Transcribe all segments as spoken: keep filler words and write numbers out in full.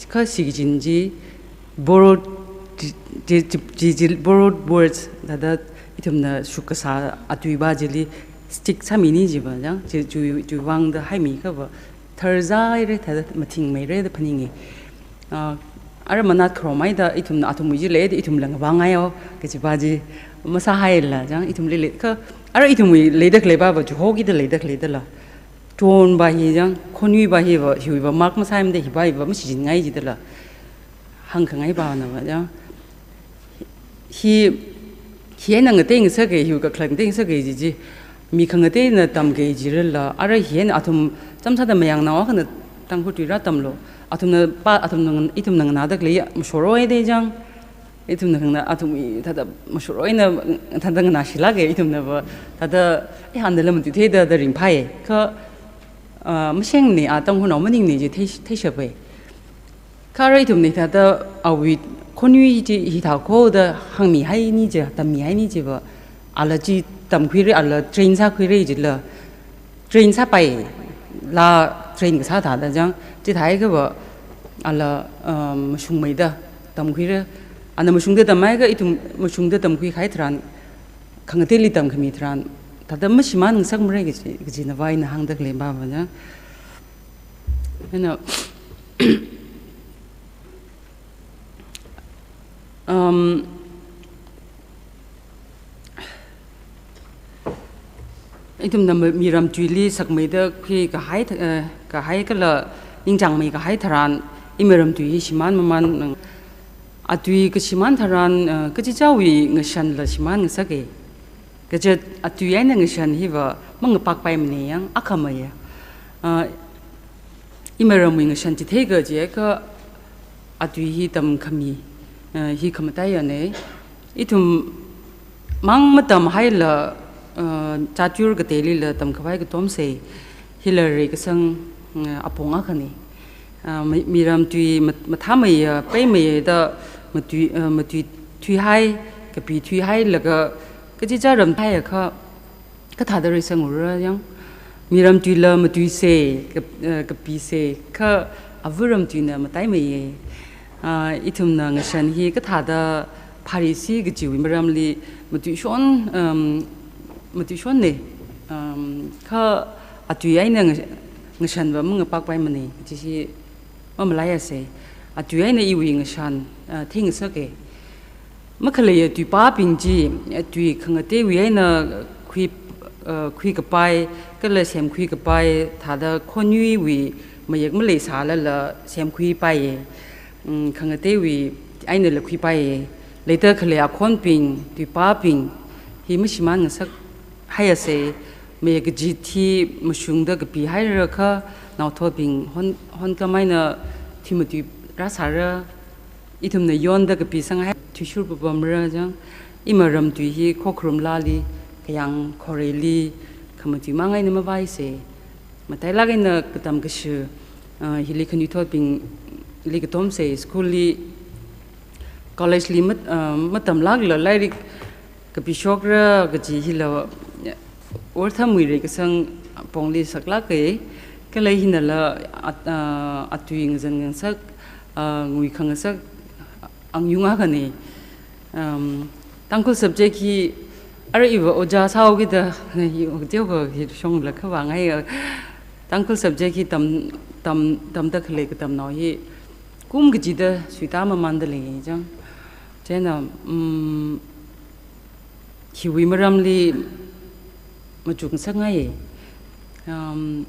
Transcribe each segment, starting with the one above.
Kha sikachin chi borrowed, chi, chi, chi, chi, chi borrowed words, thāda ithumna shuk kasā atui va chili stick sāmini jiva, chang, chi, chi, chiwui vang da haimi kha va, tharzāhaira, thāda mathingmeira da phaninga. Ah, ara manat kharomhaida ithumna athumwui chi leida ithumla ngavāngaiya kaji va chi masāhaila, chang, ithumli lei, kha ara ithumwui leida khalei va va chihoki da leida khalei dala. Tone va hi, chang, khonwui va hi va, hiwui va mark masāmada hi va, hi va mashichinngai jidala. Hāngkhangai vana va, chang. Hi, hi eina ngateingasaka, hiwui kakhalat ngateingasaka ji chi. Mi khangateina tamki jirala, ara hi eina athum chāmsāda mayarnao akhana Tangkhul tui rātamlu. Athumna pa, athumna ngan-, ithumna nganāda khalei mashoroi da, chang. Ithumna khangna athumwui thāda mashoroi eina thāda nganāshilāka, ithumna va thāda, eh, ānda lam tu thāda da ringphai. Kha, ah, mashengna, a Tangkhulnao maningna ji thei, theishapa. Kha ara ithumna thāda awui khonwui chi hithā kho da hāngmihaini ji, tammihaini ji va, ala chi tamkhuira, ala train sākhuira jila. Train sāpai, la train kasā thāda, chang, chithākha va, ala, um, mashungmeida tamkhuira. Ana mashungda tamhaiakha, ithum mashungda tamkhui kahai tharan, khangateili tamkhami tharan, thāda mashimānngasakmara kaji, kajina va ina hāngda khalei va va, chang. Ina, um, ithumna mi-, miram tuili sakmeida khuikahai tha-, eh, kahai kala ningchāngmeikahai tharan, imaram tui hi shimān mamān, nang, atui kashimān tharan, eh, kachichāwui ngashanla shimānngasaka. Kaja atui eina ngashan hi va mangapakpaimana, chang, akhamaya. Ah, imaramwui ngashan chitheika jiakha atui hi tamkhami, eh, hi khamataiyana. Ithum mang matamhaila, eh, chachur kateilila tamkhavai katomsa, hila reikasang, eh, apong akhana. Ah, mi-, miram tui mat-, mathāmeiya, paimeiya da matui, eh, matui thuihai, kapi thuihailaga, kachichā ram thaiakha, kathāda reisangra, chang. Miram tuila matuisa, kap-, eh, kapisa, kha āva̱ ram tuina mataimeiya. Ah, ithumna ngashan hi kathāda phārisi kajiwui maramli matuishon, um, matuishonna, um, kha atui eina nga-, ngashan va mangapakpaimana, kaji hi mamalaiasa. Atui eina iwui ngashan, ah, theingasaka. Makhaleiya tuipābing chi, tui khangateiwui eina khui, eh, khuikapai, kala semkhuikapai, thāda khonwuiwui mayek maleisālala semkhuipaiya, mm, khangateiwui einala khuipaiya. Leida khalei akhonbing, tuipābing hi mashimānngasak haiasa, mayek kachit hi mashungda kapihaira kha, naothotbing hon, honkam eina thuimatui rāsāra, ithumna yonda kapisanghai thuishur papamra chang, imaram tui hi khokharum laali, kayāng khoreili, khamatui mang eina mavaisa. Matailāk eina katam kashi, ah, hili khanuithotbingli katomsa, school li, college li mat-, ah, matamlākla lairik kapishokra kaji hila, orthamwui reikasang pongli saklāka, kala hinala at-, ah, atui ngazan ngasak, ah, ngui khangasak angyung akhana. Um, Tangkhul subject hi, ara iva ojā sāhaokida, hi, teokha hi shongla khavāngai, Tangkhul subject hi tam, tam, tamda khalei katamnao hi, kum kachida suitā mamānda lei chang. Chieina, um, hiwui maramli machukngasakngaiya. Um,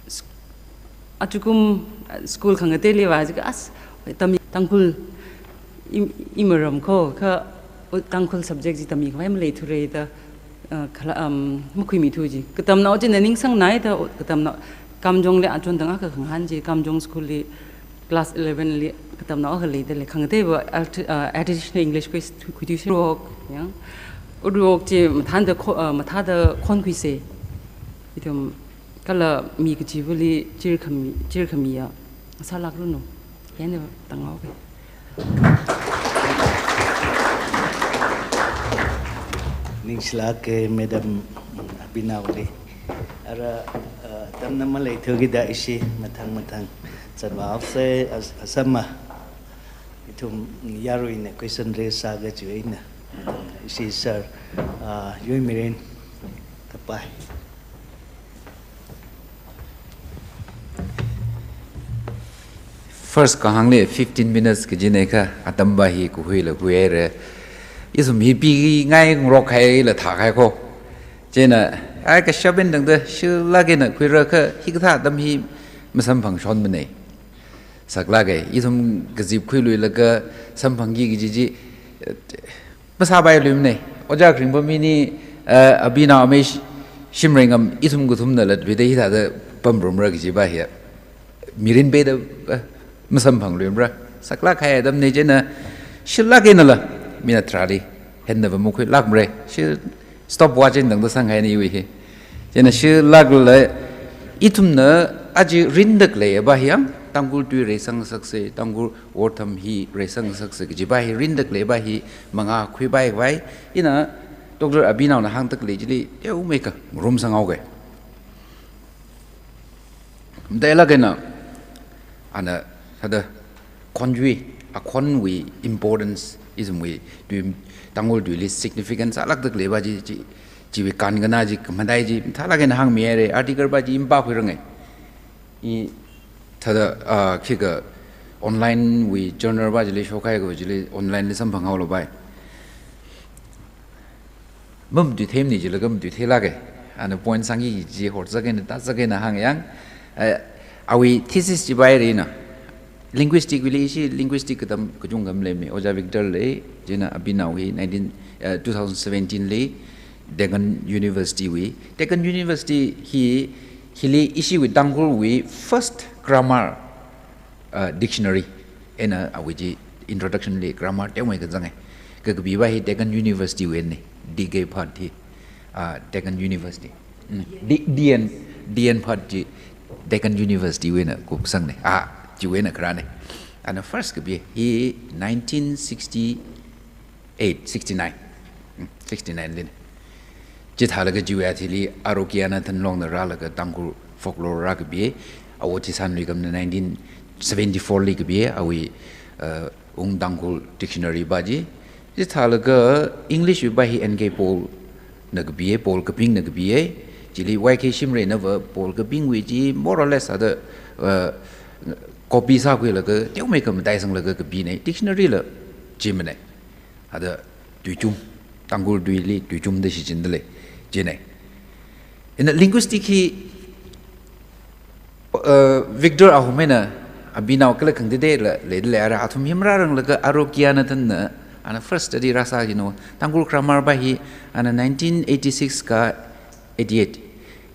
s-, achukum, uh, school khangateili vājiakha, as, tami Tangkhul i, imaram kho, kha, uh, Tangkhul subject chi tamikhavai maleithura da, uh, khala, um, makhuimithu ji. Katamnao china ningsangnai da, uh, katamnao, Kamjongli achon tangda kha khangahān chi, Kamjong school li, class eleven li katamnao akha leida lei, khangateiva alt-, ah, additional English quiz khuithuisa, Ru-ok, ya. Ru-ok chi mathāda kho-, ah, mathāda khonkhuisa. Ithum kala mi kachivali chirkhami, chirkhamiya sālākranu. Yaneva tanghaoke. Ningshilāke Madam Abhinavali. Ara, ah, tamna maleithukida ishi mathang mathang Chanvā haosei, as-, asama. Ithum yaruina question raise sāki kaji eina. Ishi sir, ah, Yuimirin, kapai. First kahāngli fifteen minutes kajinei kha, atam va hi kahuila huihaira. Ithum hi pingai ngarok haila thākahai ko. Chieina, ai kashap eina tangda, shilāk eina khuira kha, hikathā atam hi masamphangshonmanei. Saklāka, ithum kazip khuiluilaga samphangki kaji chi, eh, masāpailuimanei. Ojā Kharingpam ini, eh, abinao amei sh-, Shimreingam ithum kathumna latluida hithāda pamrumra kaji va hi. Mirin peida, eh, masamphangluimara. Saklāk kahai atamnei chieina, shilāk einala, minute tharāli henna va makhuilākmara. Shi stopwatch eina tangda sanghainei iwui hi. Chieina shilākla, ithumna aja rinda khalei va hi yang, Tangkhul tui reisang ngasaksei, Tangkhul wortam hi reisang ngasaksei kaji va hi, rinda khalei va hi, mangā khuipai khavai, ina Doctor Abinaona hāngda khalei chili, teomeikha ngarumsanghaoka. Matailāk eina, ana, thāda, khonwui, akhonwui importance, ithumwui, tui, Tangkhul tuili significance sālākda khalei va chi, chi, chiwui kankhana chi, khamataiya chi, mathālāk eina hāngmihaira, article va chi ina pākhuiranga. I, thāda, ah, khikha online wui journal va chili shokhai kha chili online li samphanghaolu pai. Mamatuitheimanei jilaga matuitheilāka. Ana point sangki kaji horzak eina, tāzak eina hāngyang. Eh, awui thesis chi va hi eina. Linguistic wuili ishi linguistic katam kachungkha maleimei. Ojā Victor lei, chieina abinao hi nineteen, eh, two thousand seventeen li Deccan University wui. Deccan University hi, hili ishiwui Tangkhulwui first grammar, uh, dictionary eina awui chi introduction li grammar teomeikha zanga. Kakapi va hi Deccan University wuinei, D K Bhatt hi, uh, Deccan University. Mm. D-, D N, D N Bhatt chi Deccan University wuina kupsangnei. Ah, chiwuina kharānei. Ana first kapi hi nineteen sixty-eight, sixty-nine. Mm, sixty-nine lina. Chithālaga chiwui athili Arogyanathan Longna rālaga Tangkhul folklore rākapi, Awo Thisan Luikamna nineteen seventy-four li kapi, awui, uh, Ung Tangkhul Dictionary va chi. Chithālaga English wui va hi N K Paul na kapi, Paul Kapingna kapi. Chili Y K Shimrayna va Paul Kapingwui chi more or less ada, uh, copy sākhuilaga, teomeikha mataisanglaga kapinei, dictionary la chimanei. Ada tuichum, Tangkhul tuili tuichum da shichinda lei, chinei. Ina linguistic hi, uh, Victor Ahum eina abinao kala khangatei la leida lei, ara athum hi marāranglaga Arogyanathanna, ana first study rāsā kajinao, Tangkhul grammar va hi, ana nineteen eighty-six kha eighty-eight.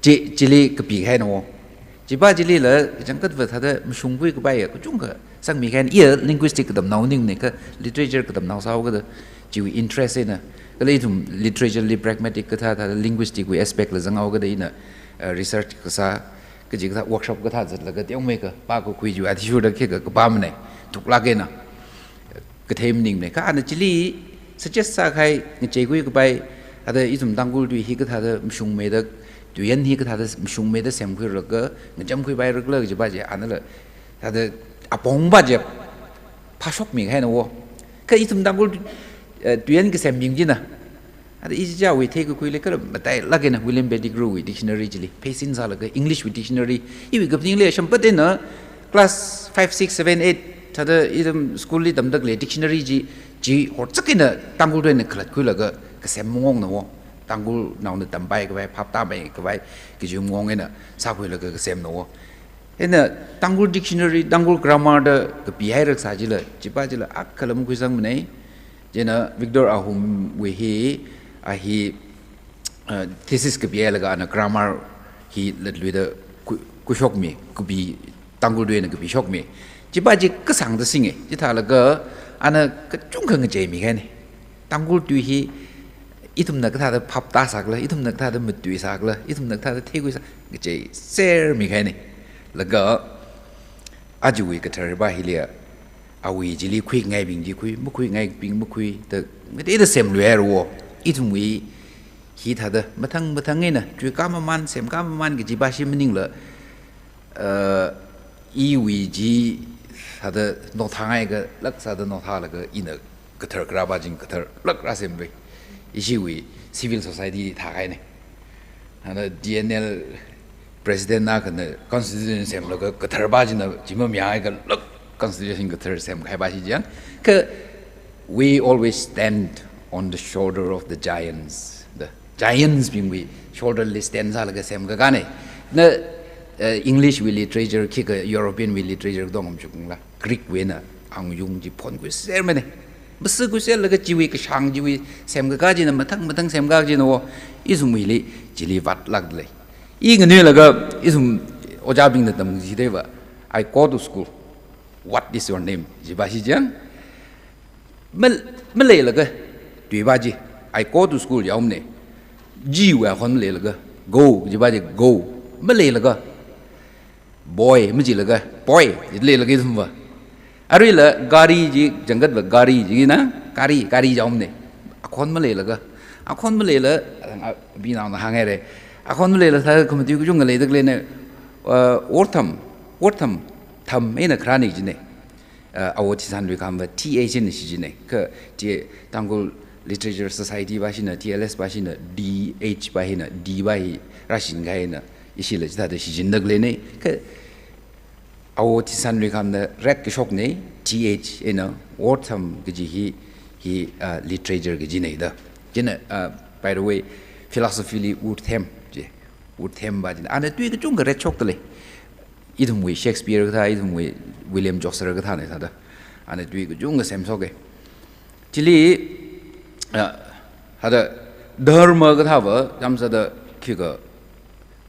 Chi, chili kapikahainao. Chi va chilila, kachangkhat va thāda mashungkhui kapai ya, kachungkha sangmikahai, iya linguistic katamnao maningmanei kha, literature katamnao sāhaokada, chiwui interest eina. Kala ithum literature li pragmatic kathā, thāda linguistic wui aspect la zanghaokada ina, uh, research kasā, kachikathā workshop kathā zatlaga teomeikha pākakhui chiwui athishurda khikha kapāmanei, thuklāk eina. Kathei maningmanei. Kha ana chili suggest sākahai, ngacheikhui kapai, ada ithum Tangkhul tui hi kathāda mashungmeida, tuiyan hi kathāda mashungmeida semkhuilaga, ngachamkhuipairakhala kaji va chi, anala, thāda apong va chi phāshokmikahainao. Kha ithum Tangkhul, eh, tuiyan kasem bing china. Ada ichichāwui theikakhui lei kala matailāk eina William Pettigrew wui dictionary chili, pheisin sālaga English wui dictionary, iwui kaphaningli shampat eina class five, six, seven, eight, thāda ithum school li tamda khalei dictionary chi, chi horzak eina Tangkhul tui eina khalatkhuilaga kasem maongnao. Tangkhulnaona tampai khavai, phaptāmei khavai, kaji maong eina sākhuilaga kasemnao. Eina Tangkhul dictionary, Tangkhul grammar da kapihairaksa chila, chi va chila akhala makhuisangmanei. Chieina Victor Ahumwui hi, a hi, uh, thesis kapihailaga ana grammar hi latluida ku-, kushokmi, kapi, Tangkhul tui eina kapishokmi. Chi va chi kasāngda singei, chithālaga ana kachungkha ngacheimikahainei. Tangkhul tui hi ithumna kathāda phaptāsākhala, ithumna kathāda matuisākhala, ithumna kathāda theikhuisā, ngacheisermikahainei. Laga ajawui kathar va hili ya, awui chili khuingaibing chi khui, makhuingaibing makhui, da ngateida semluihairao. Ithumwui hithāda mathang mathang eina, chuikā mamān, semkā mamān kaji va shi maningla, uh, Iwui chi sāda nothāngai khalak sāda nothālaga ina kathar kharā pā ching katharlāk rāsempai. Ishiwui civil society thākahaina. Ana D N L president na khana constitution semlaga kathar pā china chi mamayāngai khalak constitution kathar semkahai pā chi chang. Kha we always stand on the shoulder of the giants. The giants bingwui shoulder li stand sālaga semkakāna. Na, eh, English wui literature khikha European wui literature dong am chukungla. Greek wui eina angayung chi phonkhuisermana. Masākhuiserlaga chiwui kashāng chiwui semkakā china mathang mathang semkā china wo. Ithumwuili chili vātlākda lei. I nganuilaga ithum ojābingna tamchitheiva, "I go to school. What is your name?" Chi pā chi chang. Mal-, maleilaga tui pā chi, "I go to school" yaomana. G wui akhon maleilaga, "Go" chi pā chi, "Go." Maleilaga, "Boy" majilaga, "Boy" chi leilaga ithumva. Aruila gari chi, jangkatva gari china, "Gari, gari" yaomana. Akhon maleilaga, akhon maleila, a, binaona hānghaira. Akhon maleila sā khamatui kachungkha leida khaleina, uh, wortham, wortham, tham eina kharāna china. Uh, Awo Thishan Luikhamva T H eina shichinna. Kha T-, Tangkhul Literature Society pā china, T L S pā china, D H pā hina, D pā hi rāshinkahaina, ishila chithāda shichinda khaleina. Kha Awo Thishan Luikhamna red kashokna, T H eina wortham kaji hi, hi, uh, literature kajina da. China, uh, by the way, philosophy li wortham chi, wortham pā china. Ana tui kachungkha red shokda lei. Ithumwui Shakespeare kathā, ithumwui William Chaucer kathāna sāda. Ana tui kachungkha semshoka. Chili, ah, hada dharma kathāva, yamsāda khikha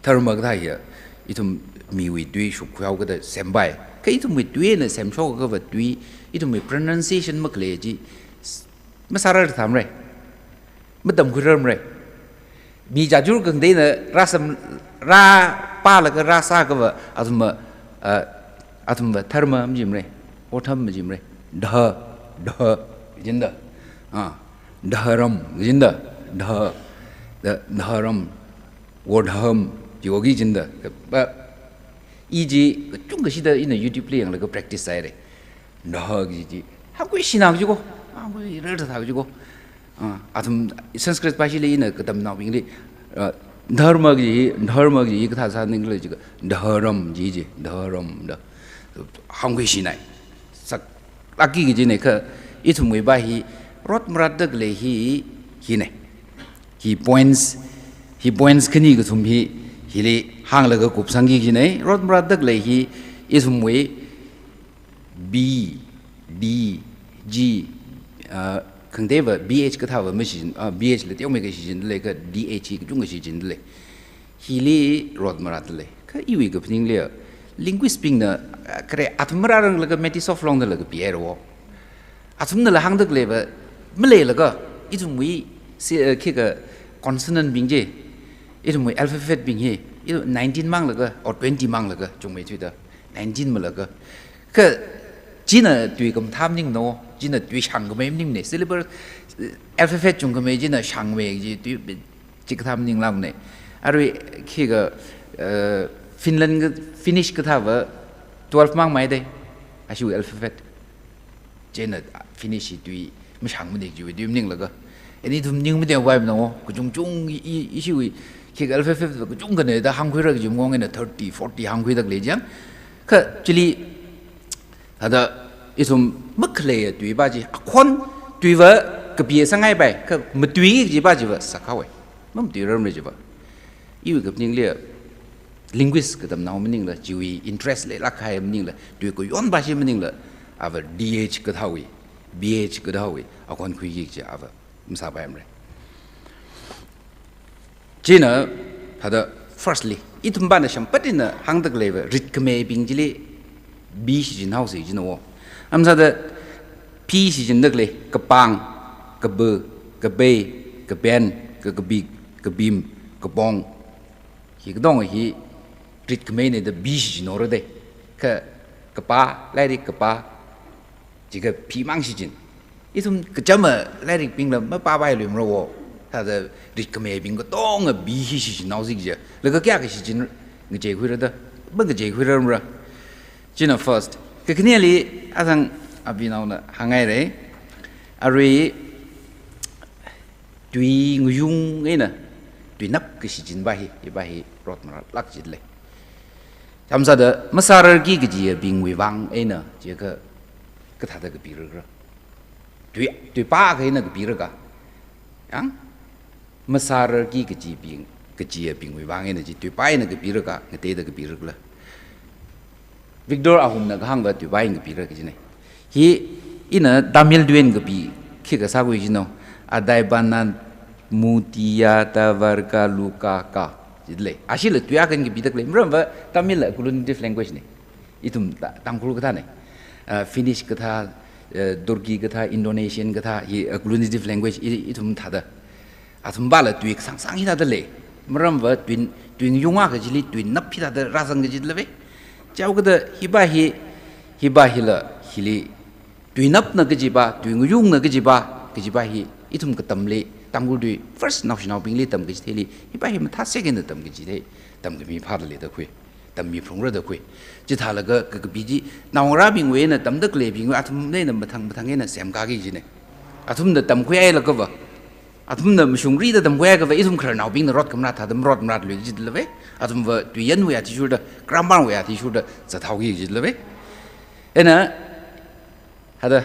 dharma kathā hiya, ithum miwui tui shupkhuihao kada sempai. Kha ithumwui tui eina semshokakhava tui, ithumwui pronunciation makhalei chi, s-, masārar thamra. Matamkhuirarmara. Mi chachur khangateina rāsam, rāpālaga rāsākava athumva, ah, athumva dharma majimara, wortham majimara. Dha, dha, kajina da. Ah, dharam, kajina da. Dha, da, dharam, wortham, chi wo kajina da. Ba, i chi kachungkha shida ina YouTube li yanglaga practice sāhaira. Dha kaji chi, hāngkhuishina kaji ko, hāngkhuirar thā kaji ko. Ah, athum Sanskrit pā chili ina katamnaobingli, ah, dharma kaji, dharma kaji kathā sāning khala jiakha, dharam chi chi, dharam da. Hāngkhuishina. Saklākki kajina kha, ithumwui pā hi, rot maratda khalei hi, hina. Hi points, hi points khani kathum hi, hili hānglaga kupsangki kajina, rot maratda khalei hi, ithumwui, B, D, G, ah, khangateiva B H kathāva mashichin, ah, B H la teomeikha shichinda lei kha D H hi kachungkha shichinda lei. Hili rot maratda lei. Kha iwui kaphaningli, linguist bingna, ah, khare athum marāranglaga Matisoft longda laga pihaira wo. Athumnala hāngda khaleiva, maleilaga, ithumwui, si, ah, khikha consonant bing chi, ithumwui alphabet bing hi, ithum nineteen manglaga, or twenty manglaga, chungmeithuida, nineteen malaga. Kha, china tui kamathā maningna, china tui shāngkhamei maningna, syllable, eh, alphabet chungkhamei china shāngmei chi tui chikathā maninglākna. Arui khikha, eh, Finland ka, Finnish kathāva twelve mangmei da, ashiwui alphabet. China Finnish hi tui mashāngmana kajiwui tui maninglaga. Ani ithum ning mateopaimana, kachungchung i, i, ishiwui, khikha alphabet kachungkhana da hāngkhuira kaji mong eina thirty, forty hāngkhuida khalei chang. Kha chili, hada ithum makhaleiya tui pā chi, akhon tuiva kapi sāngaipai, kha matuiki kaji pā chiva sakhaowa. Mamatuirarmara chiva. Iwui kaphaningli, linguist katamnao maningla, chiwui interest leilāk kahai maningla, tui kayon pā chi maningla, ava D H kathāwui, B H kathāwui, akhon khuiki kaji ava masāpaimara. China, hada firstly, ithum pāna shampat eina hāngda khaleiva, ritkhameibing chili, B shichinhaosa kajina wo. Amsāda P shichinda khalei, kapāng, kaba, kabai, kaben, kakabik, kabim, kapong. Hi katonga hi ritkhameina da B shichinhaora da. Kha kapā, lairik kapā, jiakha P mang shichin. Ithum kachama lairikbingla mapāpailuimara wo. Thāda ritkhameibing katonga B hi shichinhaosi kaja. Laga kayākha shichin ngacheikhuira da. Mangacheikhuirarmara. China first. Kakhaneli athang abinaona hānghaira. Arui tui ngayung eina tuinap kashichin va hi, hiva hi rot maratlāk jilei. Chāmsāda masārarki kajiyabingwui vang eina jiakha kathāda kapirakra. Tui, tuipā akha eina kapirakha. Yang masārarki kajibing, kajiyabingwui vang eina chi tuipā eina kapirakha, ngateida kapirakhala. Victor Ahumna kahāngva tuipā eina kapira kajina. Hi ina Tamil tui eina kapi khikha sākhui jino. Adaibanat mutiya tavarga lukaka. Jilei. Ashila tui akha eina kapida khalei. Maramva Tamil la agglutinative language na. Ithum Ta-, Tangkhul kathāna. Ah, Finnish kathā, eh, Turkey kathā, Indonesian kathā, hi agglutinative language, i-, ithum thāda. Athumva la tui kasāngsang hithāda lei. Maramva tui, tui ngayung akha chili tuinap hithāda rāzang kajilava. Chaokada hiva hi, hiva hila, hili tuinapna kajiva, tui ngayungna kajiva, kajiva hi, ithum katamli, Tangkhul tui first naoshinaobingli tamkachitheili, hiva hi mathāsek eina tamkachithei, tamkhami phāda leida khui. Tammiphungra da khui. Chithālaga kakapi chi, naongarābingwui eina tamda khaleibingwui athumna eina mathang mathang eina semkaki kajina. Athumna tamkhuihailakha va, athumna mashungrida tamkhuihaikha va, ithum khararnaobingna rot khamrat thāda marot maratlui jilava. Athumva tuiyanwui athishurda, grammarwui athishurda zathaoki jilava. Eina, hada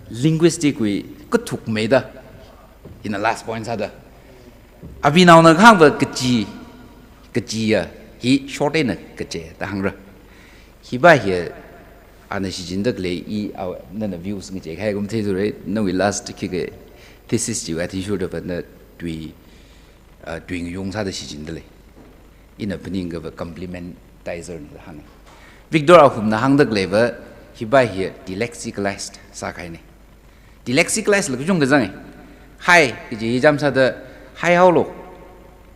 linguistic wui kathukmeida, ina last point sāda. Abinaona kahāngva kachi, kachiya, hi short eina kache da hāngra. Hiva hi ana shichinda khalei i, a, nana views ngacheikahai kum theithura, nawui last khikha thesis chiwui athishurda va na tui, ah, tui ngayung sāda shichinda lei. Ina phaningkha va complementizer na hānga. Victor Ahumna hāngda khaleiva hiva hi delexicalized sākahaina. Delexicalize la kachungkha zanga. Hai, kaji hi chāmsāda, haihaolo.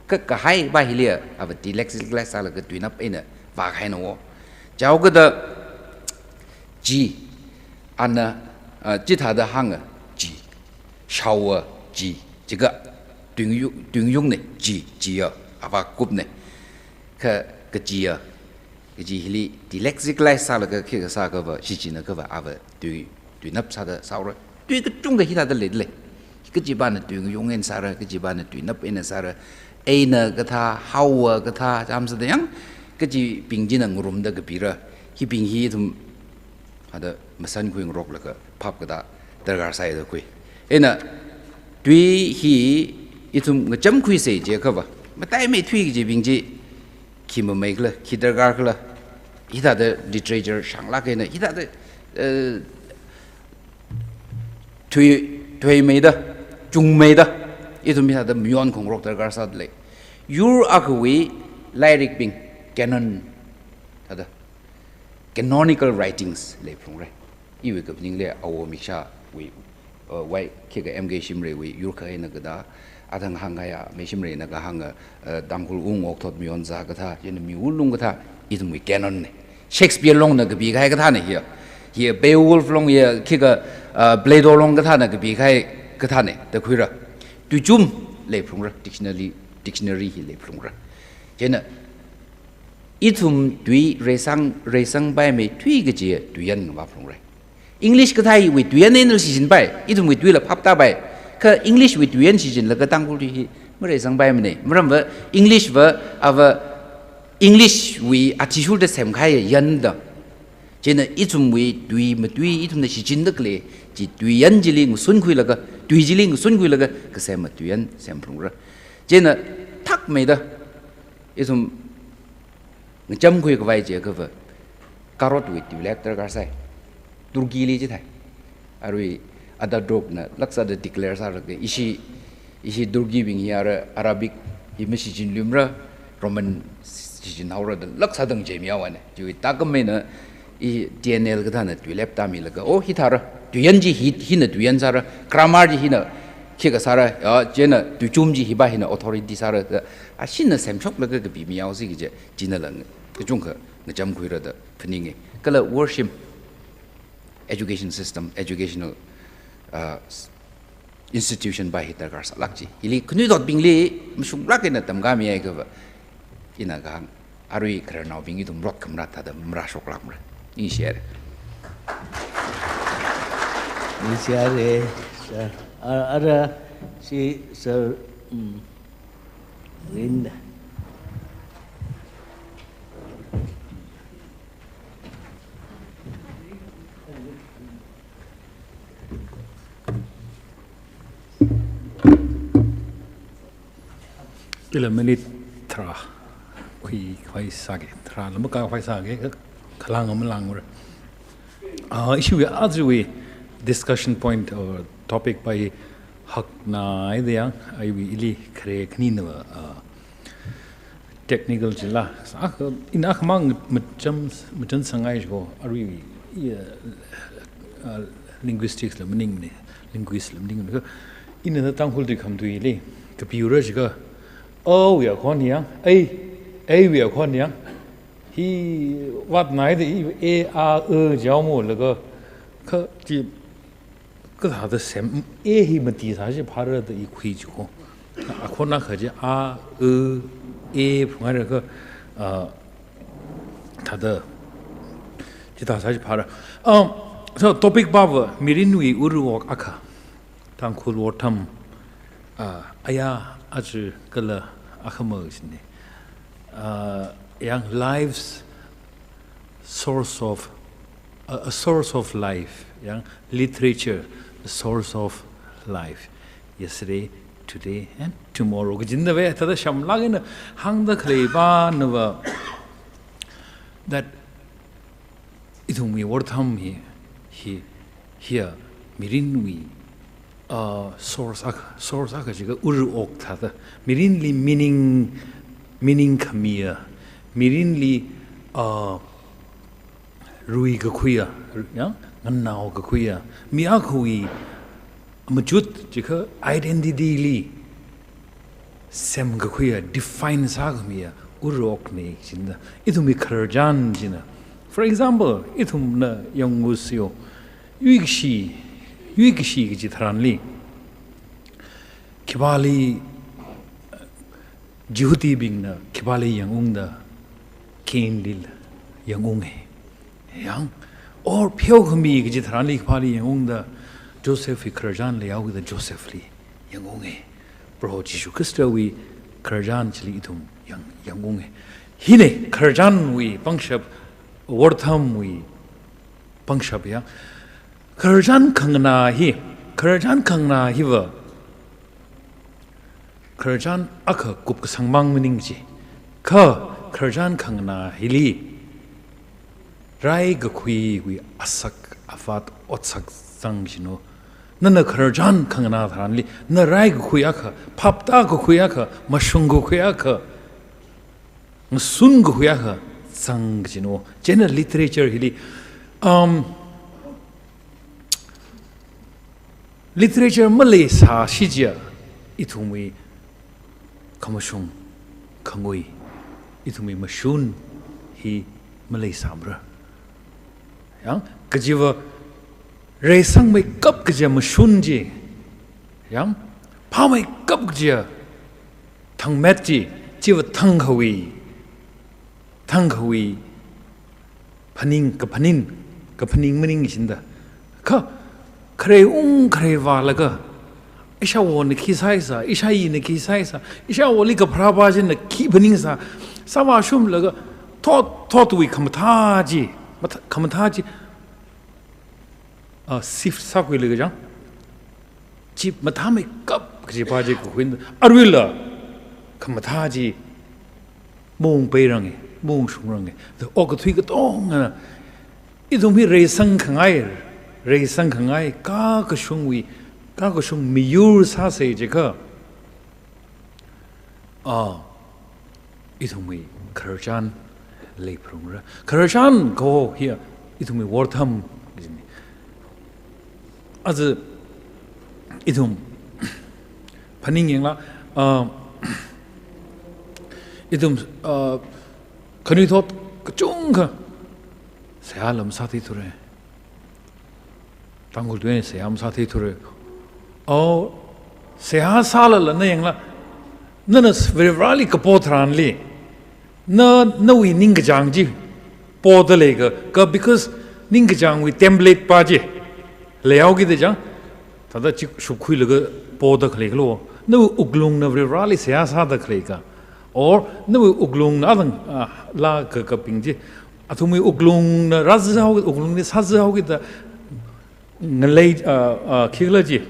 Ka, kahai va hili, ava delexicalize sālaga tuinap eina vākahaina wo. Chaokada, chi, ana, ah, chithāda hānga, chi. Shaowa, chi. Chikha, tui ngayu-, tui ngayungna, chi, chiya, ava kupna. Kha, kachiya, kachi hili delexicalize sālaga khikha sākha va, shichinakha va, ava tui, tuinap sāda sāhaora. Tui kachungkha hithāda leidalei. Kachivana tui ngayung eina sāra, kachivana tuinap eina sāra. Eina kathā, haowa kathā, chāmsāda yang, kachibing china ngarumda kapira. Hibing hi ithum, hada masankhui ngaroklaga phap kata darkar sāi da khui. Eina tui hi ithum ngachamkhuisa jiakha va, mataimeithui kajibing chi, khi mameikhala, khi darkarkhala, hithāda literature shānglāk eina, hithāda, eh, thui, thuimeida, chungmeida, ithum hithāda mayonkhungrok darkar sādalei. Yur akhawui lairikbing, canon, thāda, canonical writings leiphungra. Iwui kaphaningli Awo Mikshawui, uh, wui khikha M K Shimraiwui yur kha eina kathā, athang hāngkahai, Meishimraina kahānga, uh, Tangkhul ungwui okthot mayonzā kathā, chieina miwui lung kathā, ithumwui canon na. Shakespeare longna kapikahai kathāna hi. Hi Beowulf long hi khikha, uh, Plato long kathāna kapikahai kathāna, da khuira. Tuichum leiphungra, dictionary, dictionary hi leiphungra. Chieina, ithum tui reisang, reisangpaimeithui kaji tuiyan ngavāphungra. English kathāwui tuiyan eina shichinpai, ithumwui tuila phaptāpai. Kha English wui tuiyan shichinlaga Tangkhul tui hi mareisangpaimana. Maramva English va, ava English wui athishurda semkahai yan da. Chieina ithumwui tui matui ithumna shichinda khalei, chi tuiyan chili ngasunkhuilaga, tui chili ngasunkhuilaga, kasema tuiyan semphungra. Chieina thakmeida, ithum ngachamkhuikhavai jiakha va, Karotwui tuilep darkar sāi. Turkeyli chithāi. Arui Ataturkna laksāda declare sālaga, ishi, ishi Turkeybing hi ara Arabic hi mashichinluimara, Roman shichinhaora da laksāda ngacheimayāhaowa na. Chiwui thākhameina i T N L kathāna tuilep tāmilaga, oh, hithāra, tuiyan chi hi, hina tuiyan sāra, grammar chi hina khikha sāra, ya, chieina tuichum chi hiva hina authority sāra, da, ashina semshoklaga kapimayāhaosi kaji, china la kachungkha ngachamkhuira da phaninga. Kala worship, education system, educational, uh, s-, institution va hi darkar sālāk chi. Hili khanuithotbingli mashunglāk eina tamkāmihaikha va, ina kahāng, arui khararnaobing ithum rot khamrat thāda marāshoklākmara. Ishare. Ishare, sir. Ara, ara, si, sir, mm, Rinda. Ila minute tharā khui, khui sāge, tharā lama ka khui sāge, khalang ama langmara. Ah, issue ya aja wui discussion point or topic pai hakna ai de yang, ai wui ili khare khani na, ah, technical jila. Sa, ina khamang macham, macham sangai ko, arui, iya, ah, linguistics la maningmana, linguist la maningmana. Ina Tangkhul tui kham tui li, kapiura jiakha, o ya khon yang, ai, ai ya khon yang. Hi wat nai de, e, a, e, jao mo laga, kha, chi, kathāda sem, e hi mati sāshi phāra da i khui chi ko. Akhon akha chi a, e, e phungaira kha, ah, thāda, chithā sāshi phāra. Um, so topic pava, mirinwui ura-ok akha. Tangkhul wortham, ah, aya aja kala akhama sine. Ah, yang life's source of, a, a source of life, yang literature, a source of life. Yesterday, today, and tomorrow. Kajinda ve, thāda shamlak ina hāngda khalei pa nava, that ithumwui wortham hi, hi, hiya mirinwui, uh, source akha, source akha jiakha ura-ok thāda. Mirinli meaning, meaning khamiya. Mirinli, uh, rui kakhuiya, ya, nganao kakhuiya. Mi akhawui machut jiakha identity li semkakhuiya, define sākhamiya, ura-okna jina. Ithumwui khararchan jina. For example, ithumna yangusiyo, yuikashi, yuikashi kaji tharanli, khipāli, Jihudibingna khipāli yangungda, Cain li yangunge. Yang, or pheokhami kaji tharanli khipāli yangungda, Joseph wui khararchan leihaoda Joseph li yangunge. Proho Jishu Khristawui khararchan chili ithum yang, yangunge. Hine khararchanwui pangshap, worthamwui pangshap ya. Khararchan khanganā hi, khararchan khanganā hiva, khararchan akha kupkasang mang maning chi. Kha khararchan khanganā hili, raikakhuiwui asak avat otsak zang jino. Nana khararchan khanganā tharanli, na raikakhui akha, phaptākakhui akha, mashungkakhui akha, ngasunkakhui akha zang jino. Chieina literature hili, um, literature maleisāshi chiakha, ithumwui khamashung, khangui, ithumwui mashun hi maleisāmara. Yang, kajiva reisangmeikap kajiya mashun chi, yang, phāmeikap kajiya thangmet chi, chiva thangkhawui, thangkhawui phaning, kaphaning, kaphaning maning shinda. Kha, kharei ung kharei vālaga, ishāvona khi sāisa, ishāyina khi sāisa, ishāvoli kapharā pa china khi phaningsa, sāvāshunglaga, thot, thotwui khamathā chi, matha-, khamathā chi, ah, shift sākhuilaga chang. Chi mathāmeikap kaji pa chi kakhuina, aruila khamathā chi maungpeirange, maungshungrange. The okathui katongana, ithum hi reisangkhangai, reisangkhangai, kakashungwui, kakashung miyur sāsei jiakha, ah, ithumwui khararchan leiphalungra. Khararchan kaho hiya ithumwui wortham jini. Aja ithum phaning yangla, ah, ithum, ah, khanuithot kachungkha seihā lam sātheithura. Tangkhul tui seihā masātheithura. O, seihā sālala na yangla, nana Varivarāli kapo tharanli, na, nawui ningkachāng chi poda lei ka, ka because ningkachāngwui template pa chi leihaokida chang, thāda chi shupkhuilaga poda khalei kalo. Nawui wuklungna Varivarali seihā sāda khalei ka, or nawui wuklungna athang, ah, laa kakabing chi, athumwui wuklungna rāzāhao, wuklungli sāzāhaokida ngalei, ah, ah, khikhala chi,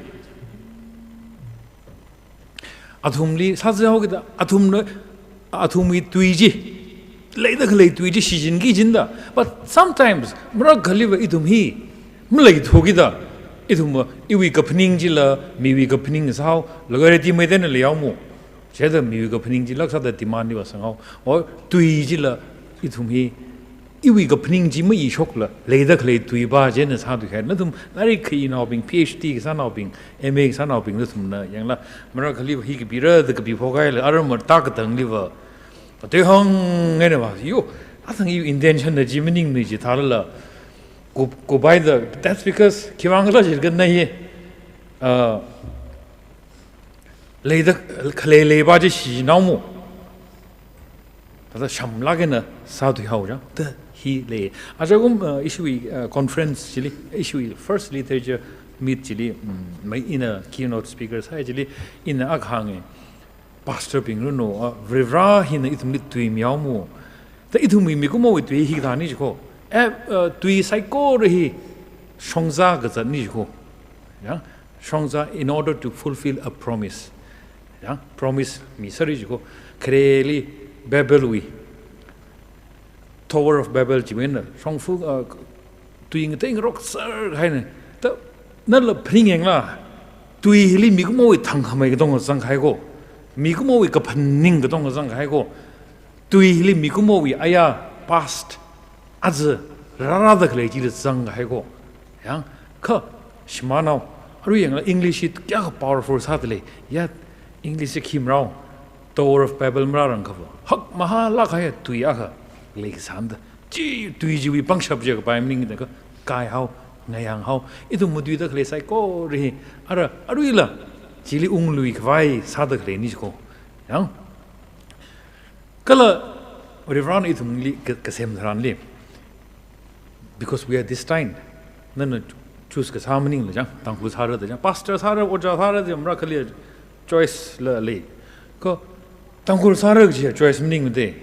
athumli sāzāhaokida, athumna, athumwui tui chi, leida khalei tui chi shichinki jida. But sometimes, marakhaliva ithum hi maleithukida, ithum, iwui kaphaning chila miwui kaphaning sāhao, laga ready-made eina leihaomo. Chithāda miwui kaphaning chi laksāda demand-li vāsanghao. Or tui chila ithum hi iwui kaphaning chi maishokla, leida khalei tui pa chieina sāthuihai. Nathum lairik khayinaobing, P H D kasānaobing, M A kasānaobing nathumna yangla, marakhaliva hi kapira da kapi phokhaila, aram mata katangliva, atui hāngngaina va, yo, athang iwui intention na chi maningmana chi thālala, ku, kupaida, that's because khiwuivang khala jilaga na hi, uh, leida khalei lei pa chi shichinhaomo. Thāda shamlāk eina sāthuihao chang, thāda hi lei. Ajakum, uh, ishiwui, uh, conference chili, ishiwui first literature meet chili, mm, mai ina keynote speaker sāi chili, ina akha hānga, Pastor bing ranu, uh, Varivara hina ithumli tui mihaomo. Thāda ithumwui mikumowui tui hi kathāna jiko. Eh, uh, tui saikora hi shongza kazatna jiko. Ya, shongza in order to fulfill a promise. Ya, promise misāra jiko. Khareli Babelwui, Tower of Babel chiwui eina shongfa, uh, tui ngateingarok sāhaina. Thāda nala phaningyangla, tui hili mikumowui thangkhamei katonga zangkahai ko. Mikumowui kaphaning katonga zangkahai ko. Tui hili mikumowui aya, past, aja rārāda khalei chila zangkahai ko. Yang, kha, shimānao, arui yangla English hi kayākha powerful sāda lei. Ya, English hi khi marao, Tower of Babel marārang kha va, hakmahā lāk kahai tui akha leikasāna da. Chi tui chiwui pangshap chi kapai maningda kha, kaihao, ngayānghao. Ithum matuida khalei saikora hi, ara, aruila, chili ungluikhavai sāda khaleina jiko. Yang, kala Varivarana ithumli ka, kasem tharanli, because we are destined. Nana choose kasā maningla chang, Tangkhul sāra da chang, pastor sāra, ojā sāra da chang, marakhali choice la lei. Kha Tangkhul sāra kaji choice maningmade.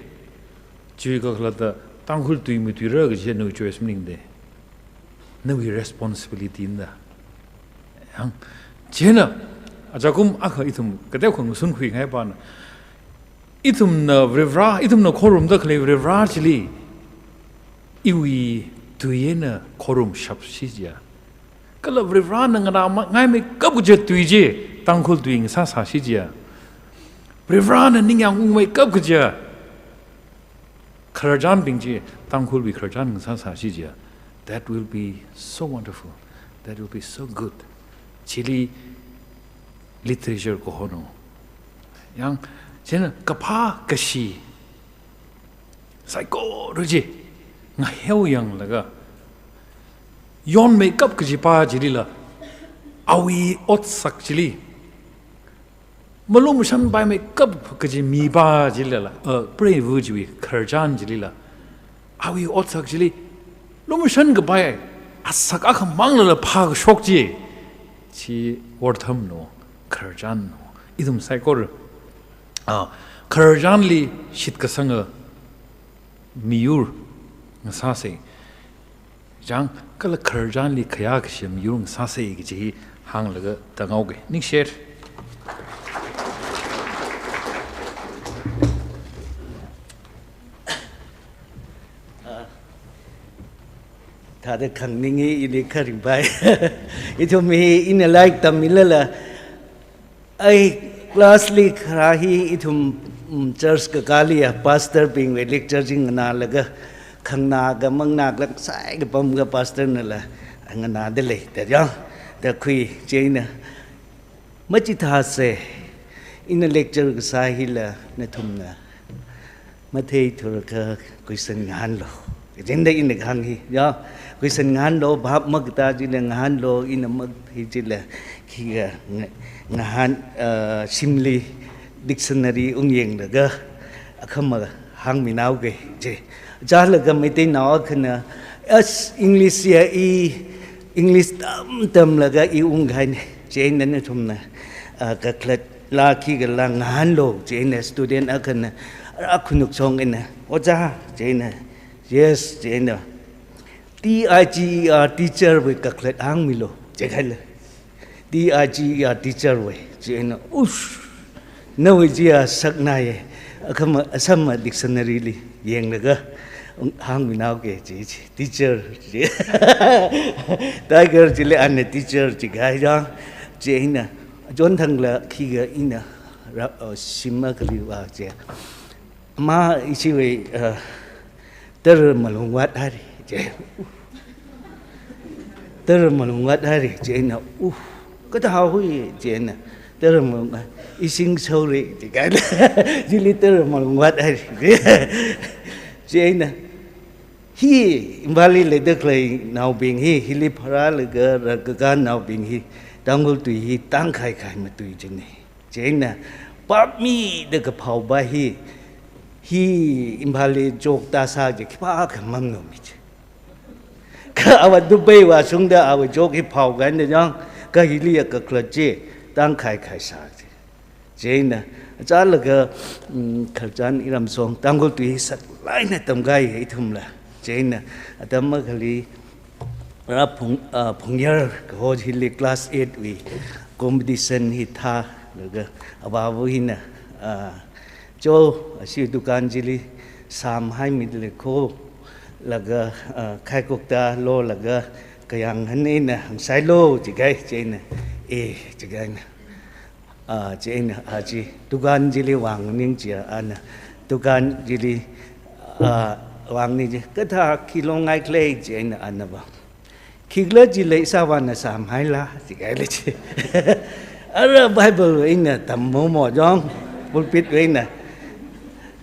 Chiwui kakhalatda Tangkhul tui matuira kaji nawui choice maningde. Nawui responsibility na da. Yang, chieina, ajakum akha ithum kateokha ngasunkhuingai pana, ithumna Varivara, ithumna khorumda khalei Varivara chili, iwui tui eina khorumshapsi jiya. Kala Varivarana nganāma-, ngaimeikap kaji tui chi, Tangkhul tui ngasāsāsi jiya. Varivarana ningyāng ungmeikap kaji khararchanbing chi, Tangkhulwui khararchan ngasāsāsi jiya. That will be so wonderful. That will be so good. Chili literature kahono. Yang, chieina kaphā kashi saikora chi ngaheoyanglaga, yonmeikap kaji pa chilila, awui otsak chili malumashanpaimei kap kaji mi pa chilila, uh, preiva chiwui khararchan chilila, awui otsak chili lumashan kapai asak akhamanglala phākashok chi, chi worthamno, khararchanno. Ithum saikora, ah, khararchanli shitkasanga miyur ngasāsa. Chang, kala khararchanli khayākashi miyur ngasāsa kaji hi hānglaga tāngaoga. Ningshi. Thāda khangning hi ili kharing pai. Ithum hi ina lairik tammilala, ai class li kharā hi ithum, mm, church kakāli ya, pastor bingwui lecture chi nganālaga, khangnā ka mangnā ka lak sai kapam ka pastor nala nganāda lei, da yang, da khui chieina. Machithāsa, ina lecture kasā hila nathumna matheithura kha question ngahānlu. Kajinda ina kahāng hi, ya, question ngahānlu, bhap makatā chila ngahānlu, ina mathei chila khikha nga-, ngahān, ah, shimli dictionary ungyanglaga akhama hāngminaoga je. Chālaga Meiteinao akhana, as English ya i, English tam tamlaga i ungkahaina. Chieina nathumna, ah, kakhalat la khikhala ngahānlu, chieina student akhana, ara khanuk shong eina, "Ojā," chieina, "Yes," chieina, "T I G E R, teacher wui kakhalat hāngmilu," jikahaila. "T I G E R, teacher wui," chieina, "Ush, nawui chiya saknāya, akhama, asama dictionary li yanglaga hāngminao ke," ji, ji, "teacher," ji. Tiger chili ana teacher jikahai chang, chieina, "John thangla khikha ina ra, uh, shim akhali vā," ji. "Mā ishiwui, uh, tara malung vāthaira," ji. "Tara malung vāthaira," chieina, "Uh, kathāhaowa," chieina, "Tara malung, uh, ishing shaora," jikahaila. Chili tara malung vāthaira. Chieina, hi Imphalli leida khaleinaobing hi, hili pharālaga rākakānaobing hi, Tangkhul tui hi tāngkhaikhai matui jina. Chieina, pap mida kaphao va hi, hi Imphalli joke tāsā chi khipākha mamanomi chi. Kha ava Dubai vāshungda ava joke hi phaokahai eina chang, kha hili ya kakhalat chi tāngkhaikhai sā chi. Chieina, chālaga, mm, khararchan iramshong, Tangkhul tui hi saklāk eina tamkahai ithumla. Chieina, atam akhali, ara Phung-, ah, Phungyar kaho hili class eight wui competition hi thālaga, avāva hina, ah, "Cho, ashi dukan chili sāmhaimida lei kho," laga, ah, khaikokta lolaga, "Kayānghan eina hāngsailu," jikahai, chieina, "Eh," jikahaina. Ah, chieina, ah, chi, dukan chili vānganing chiya, ana, dukan chili, ah, vānganing chi, "Kathā khi longngai khala," chieina, ana vā, "Khikhalajila ishāvāna sāmhaila," jikahaila chi. Ara Bible eina tammomo chang, pulpit eina,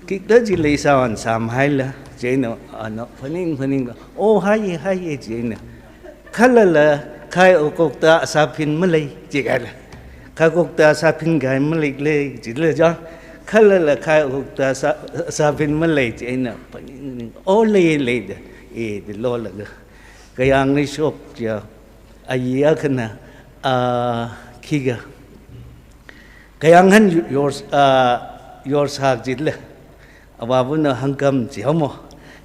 "Khikhalajila ishāvāna sāmhaila," chieina, ana, phaning, phaning, "Oh, haiya, haiya," chieina, "Khalala khai okokta asāphin malei," jikahaila. "Khaikokta sāphinkahai maleikhala," jila chang, "Khalala khai okokta sā-, sāphin malei," chieina, phaning, phaning, "Oh, lei, lei," da, eh, da lolaga, "Kayāngli shok," chiya, ayi akhana, ah, khikha, "Kayānghan yor-, ah, yorsā," jila, avāvana "Hangkam," jihaomo.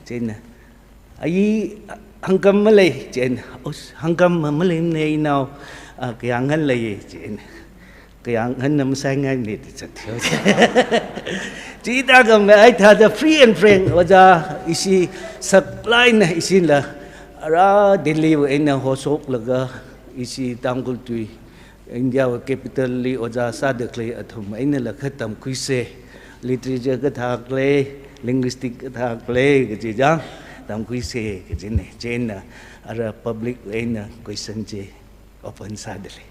Chieina, "Ayi, hangkam malei," chieina, "Ush, hangkam ma-, maleimana inao, ah, kayānghan leiya," chieina, "Kayānghanna masaingaimana," da chat thihaowa. Chithākha mei, ai thāda free and frank, ojā ishi saklāk eina ishila, ara Delhi wui eina hoshoklaga, ishi Tangkhul tui, India wui capital li ojā sāda khalei athum einala kha tamkhuisa, literature kathā khala, linguistic kathā khala kaji chang, tamkhuisa kajina. Chieina, ara public eina question chi open sāda lei.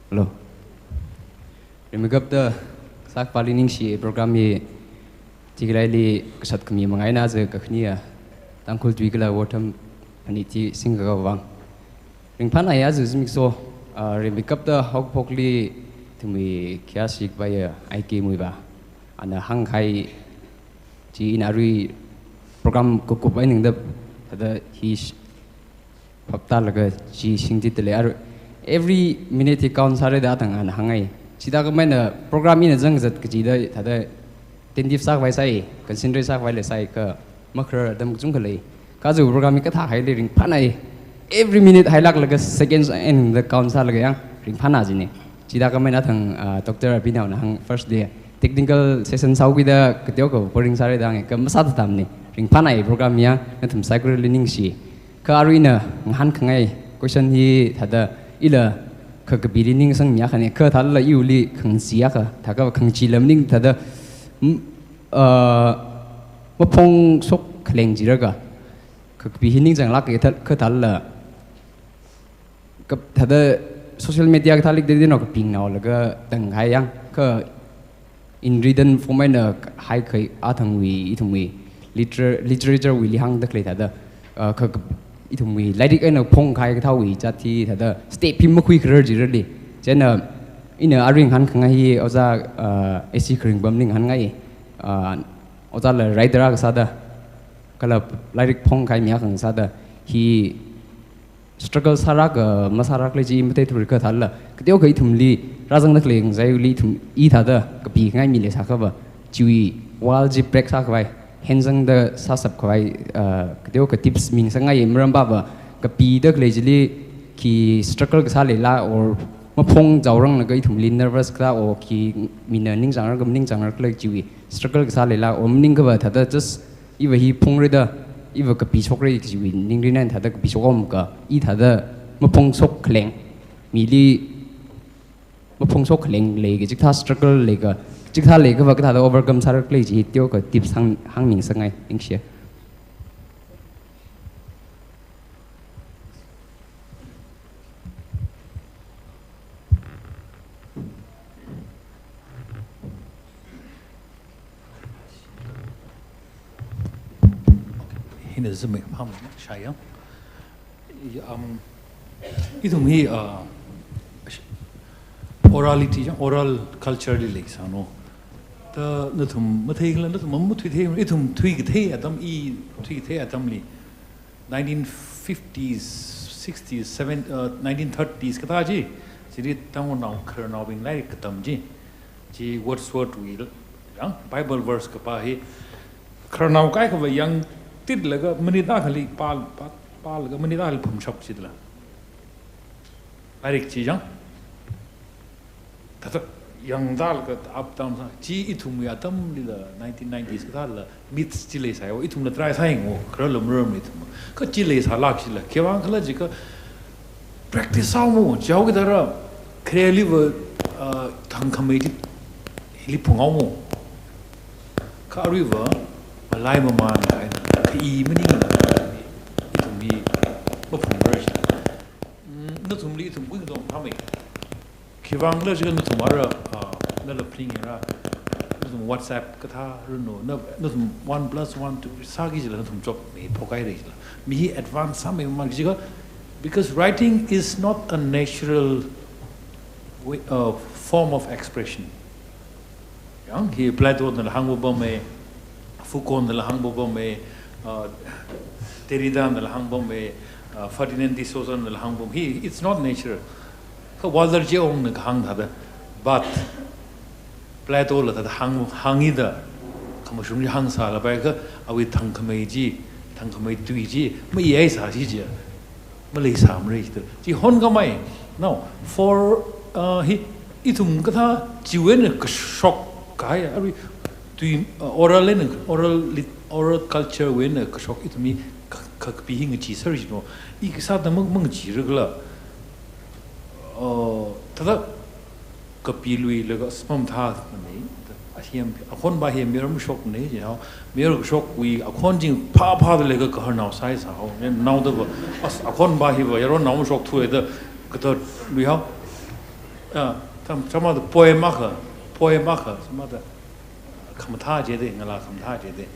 Hello. Rimeikapta sākhavāli ningshi, program hi thikhaleili kasat khami manga eina aja kakhane a, Tangkhul tui kala otram phanit chi singkakā vang. Ringphānāya aja zimiksho, ah, rimeikapta haokaphokli ithumwui khayāshi khavaiya I K Muivah, ana hāngkahai chi ina arui program kakup eina tangda, thāda hi sh-, phaptālaga chi shingtit dalei. Arui every minute hi count sāra da athang ana hānghai. Chithākhamei eina program ina zangzat kachida thāda attentive sākhavai sāi, concentrate sākhavai la sāi, kha makharar atam kachungkha lei. Kha aja program hi kathāhaili ringphānāi. Every minute hailāklaga seconds eina tangda count sālaga yang ringphānā jina. Chithākhamei eina athang, ah, Doctor Abhinav na hāng first day technical session sāhaokida kateokha boring sāra da hānga, kha masāthatamana. Ringphānāi program ya, nathum saikorali ningshi. Kha arui ina ngahānkhangai question hi thāda ila kha kapili ningsangmi akhana, kha thālala iwuili khangachee akha, thākha khangachee lam ning thāda, mm, ah, maphongshok khaleng jilaga, kha kapi hi ningzanglāka thā-, kha thālala, kha thāda social media kathā likda dino kapingnaolaga tanghai yang, kha in written form eina haikhai athangwui, ithumwui liter-, literature wuili hāngda khalei thāda, ah, kha, kha Ithumwui lairik eina phongkahai kathāwui chāti thāda step hi makhuikharar jirali. Chieina ina aring hāngkhangai hi ojā, uh, A C Kharingbamli ngahānngai. Uh, ojāla rider akha sāda, kala lairik phongkahai mi akha sāda, hi struggle sāra ka masāra khala chi matheithura kha thāla. Kateokha ithumli rāzangda khalei ngazaiwuili ithum i thāda kapingai mi leisākhava, chiwui wall chi break sākhavai, henzangda sāshapkhavai, uh, kateokha tips misangngai. Maram pava kapida khalei chili khi struggle kasā leila, or maphongchaoranglaga ithumli nervous kasā, or khi mina ningchāngra ka maningchāngra khala chiwui struggle kasā leila, or maningkhava thāda just iva hi phungrida, iva kapishokra kajiwui ningrin eina thāda kapishok om ka, i thāda maphungshok khaleng, mili maphungshok khaleng leika, chikathā struggle leika, chikathā leikhava kathāda overcome sāra khala chi teokha tips hāng, hāngmi ngasakngai. Ningshi. Hina zimik pham shayang. I, um, ithum hi, uh, orality, oral culture li leisāno. Ta nathum matheikhala, nathum mathuithei, ithum thuikathei atam, i thuikathei atamli nineteen fifties, sixties, seven, uh, nineteen thirties kathā chi, chili Tangkhulnao khararnaobing lairik katam chi, chi Wordsworth wui, yang, Bible verse kapā hi, khararnao kaikhava yangtitlaga minute akhali pā, pā, pālaga minute akhali phumshap chila. Lairik chi yang. Thāda yangdalaga up down sā. Chi ithumwui atamlila nineteen nineties kathāla myths chi leisāya. Ithumla try sāyangwo, khararla maram ithum. Kha chi leisālak chila. Khiwuivang khala jiakha practice sāhaomo, jihaokida ra, khareliva, uh, thangkhamei chi hili phunghaomo. Kha aruiva, malai mamān kahaina, kha i maningla, ithum hi maphungra chila. Mm, nathumli ithum kuingatong phāmei. Khiwuivang khala jiakha nathum ara, ah, nala phaningra, nathum WhatsApp kathā ranu, na, nathum one plus one two sāki chila nathum chopmei phokhaira chila. Mi hi advance sāmeimamān jiakha, because writing is not a natural way, uh, form of expression. Yang hi Plato nala hāngpamei, Foucault nala hāngpamei, uh, Derrida nala hāngpamei, uh, Ferdinand de Saussure nala hāngpam. Hi, it's not natural. Kha Walter J. Ong na kahāng thāda, but Plato la thāda hāng, hāngida, khamashung chi hāngsālapai kha, awui thangkhamei chi, thangkhamei tui chi, mayaisā chi chi, maleisāmara chida. Chi honkhamei. Now, for, uh, hi, ithum kathā chiwui eina kashok kahai, arui tui, uh, oral eina, oral lit-, oral culture wui eina kashok ithum hi ka, ka, kapi hi ngacheeser chino. I kasāda mang, mangacheera khala. Uh, thāda kapiluilaga as mamathāmana. Akhon, akhonva hi mayar mashokmana, you know. Mayar kashokwui akhon chi phāphāda leilaga gaharnao sāsāhao. Naodava, as akhonva hiva yaronnao mashokthuda kata luihao. Ah, tam, tamada poem akha, poem akha, tamada khamathā chida, ngalā khamathā chida.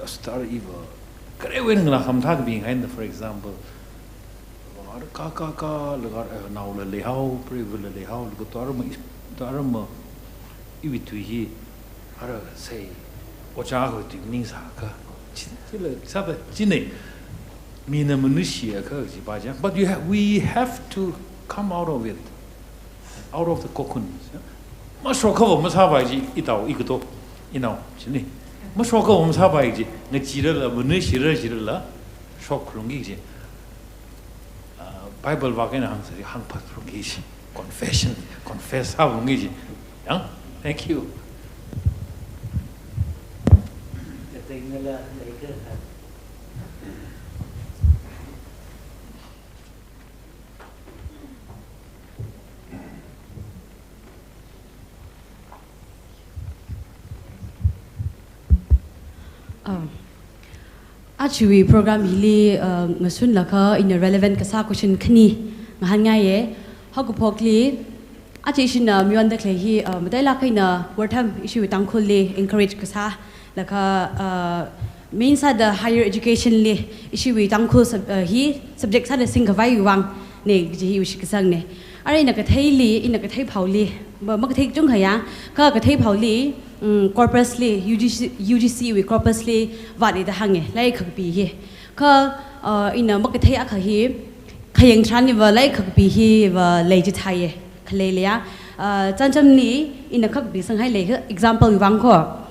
As tara iva, kharewui eina ngalā khamathā kapingaina, for example. Ara ka, ka, ka, laga, eh, naola leihao, preivala leihao, laga to ara ma, to ara ma, iwui tui hi, ara sei, ojā kawui tui maningsāka. Chi, chila, sāda, china, mina manushiakha, jiva chang. But you have, we have to come out of it. Out of the cocoon. Mashokkhava masāpai chi, itao, ikato, inao, china. Mashokkhava masāpai chi, ngacheerala, manushira, chirala, shokrungki chi. Uh, Bible vak eina hāngsā, hāngphatrungki chi. Confession, confess sārungki chi. Yang, thank you. Ah. Ajawui program hili, ah, ngasunlakha ina relevant kasā question khani ngahānngaiya. Haokaphokli, aja ishina mayonda khalei hi, ah, matailāk eina wortam ishi Tangkhulli encourage kasā lakha, ah, Main sāda higher education li, ishiwui Tangkhul sub-, uh, hi subject sāda singkhavai vang ne, kaji hi ishi kasang ne. Arui ina katheili, ina kathei phaoli, ma, makathei kachungkha ya, kha kathei phaoli, mm, corpus li, U G C, U G C wui corpus li, vātli da hānge, lairik kakapi hi. Kha, uh, ina makathei akha hi, khayang tharan hiva lairik kakapi hiva lei chithāye, khalei leiya. Uh, chānjamli, ina kakapi sanghai lei, example vang ko.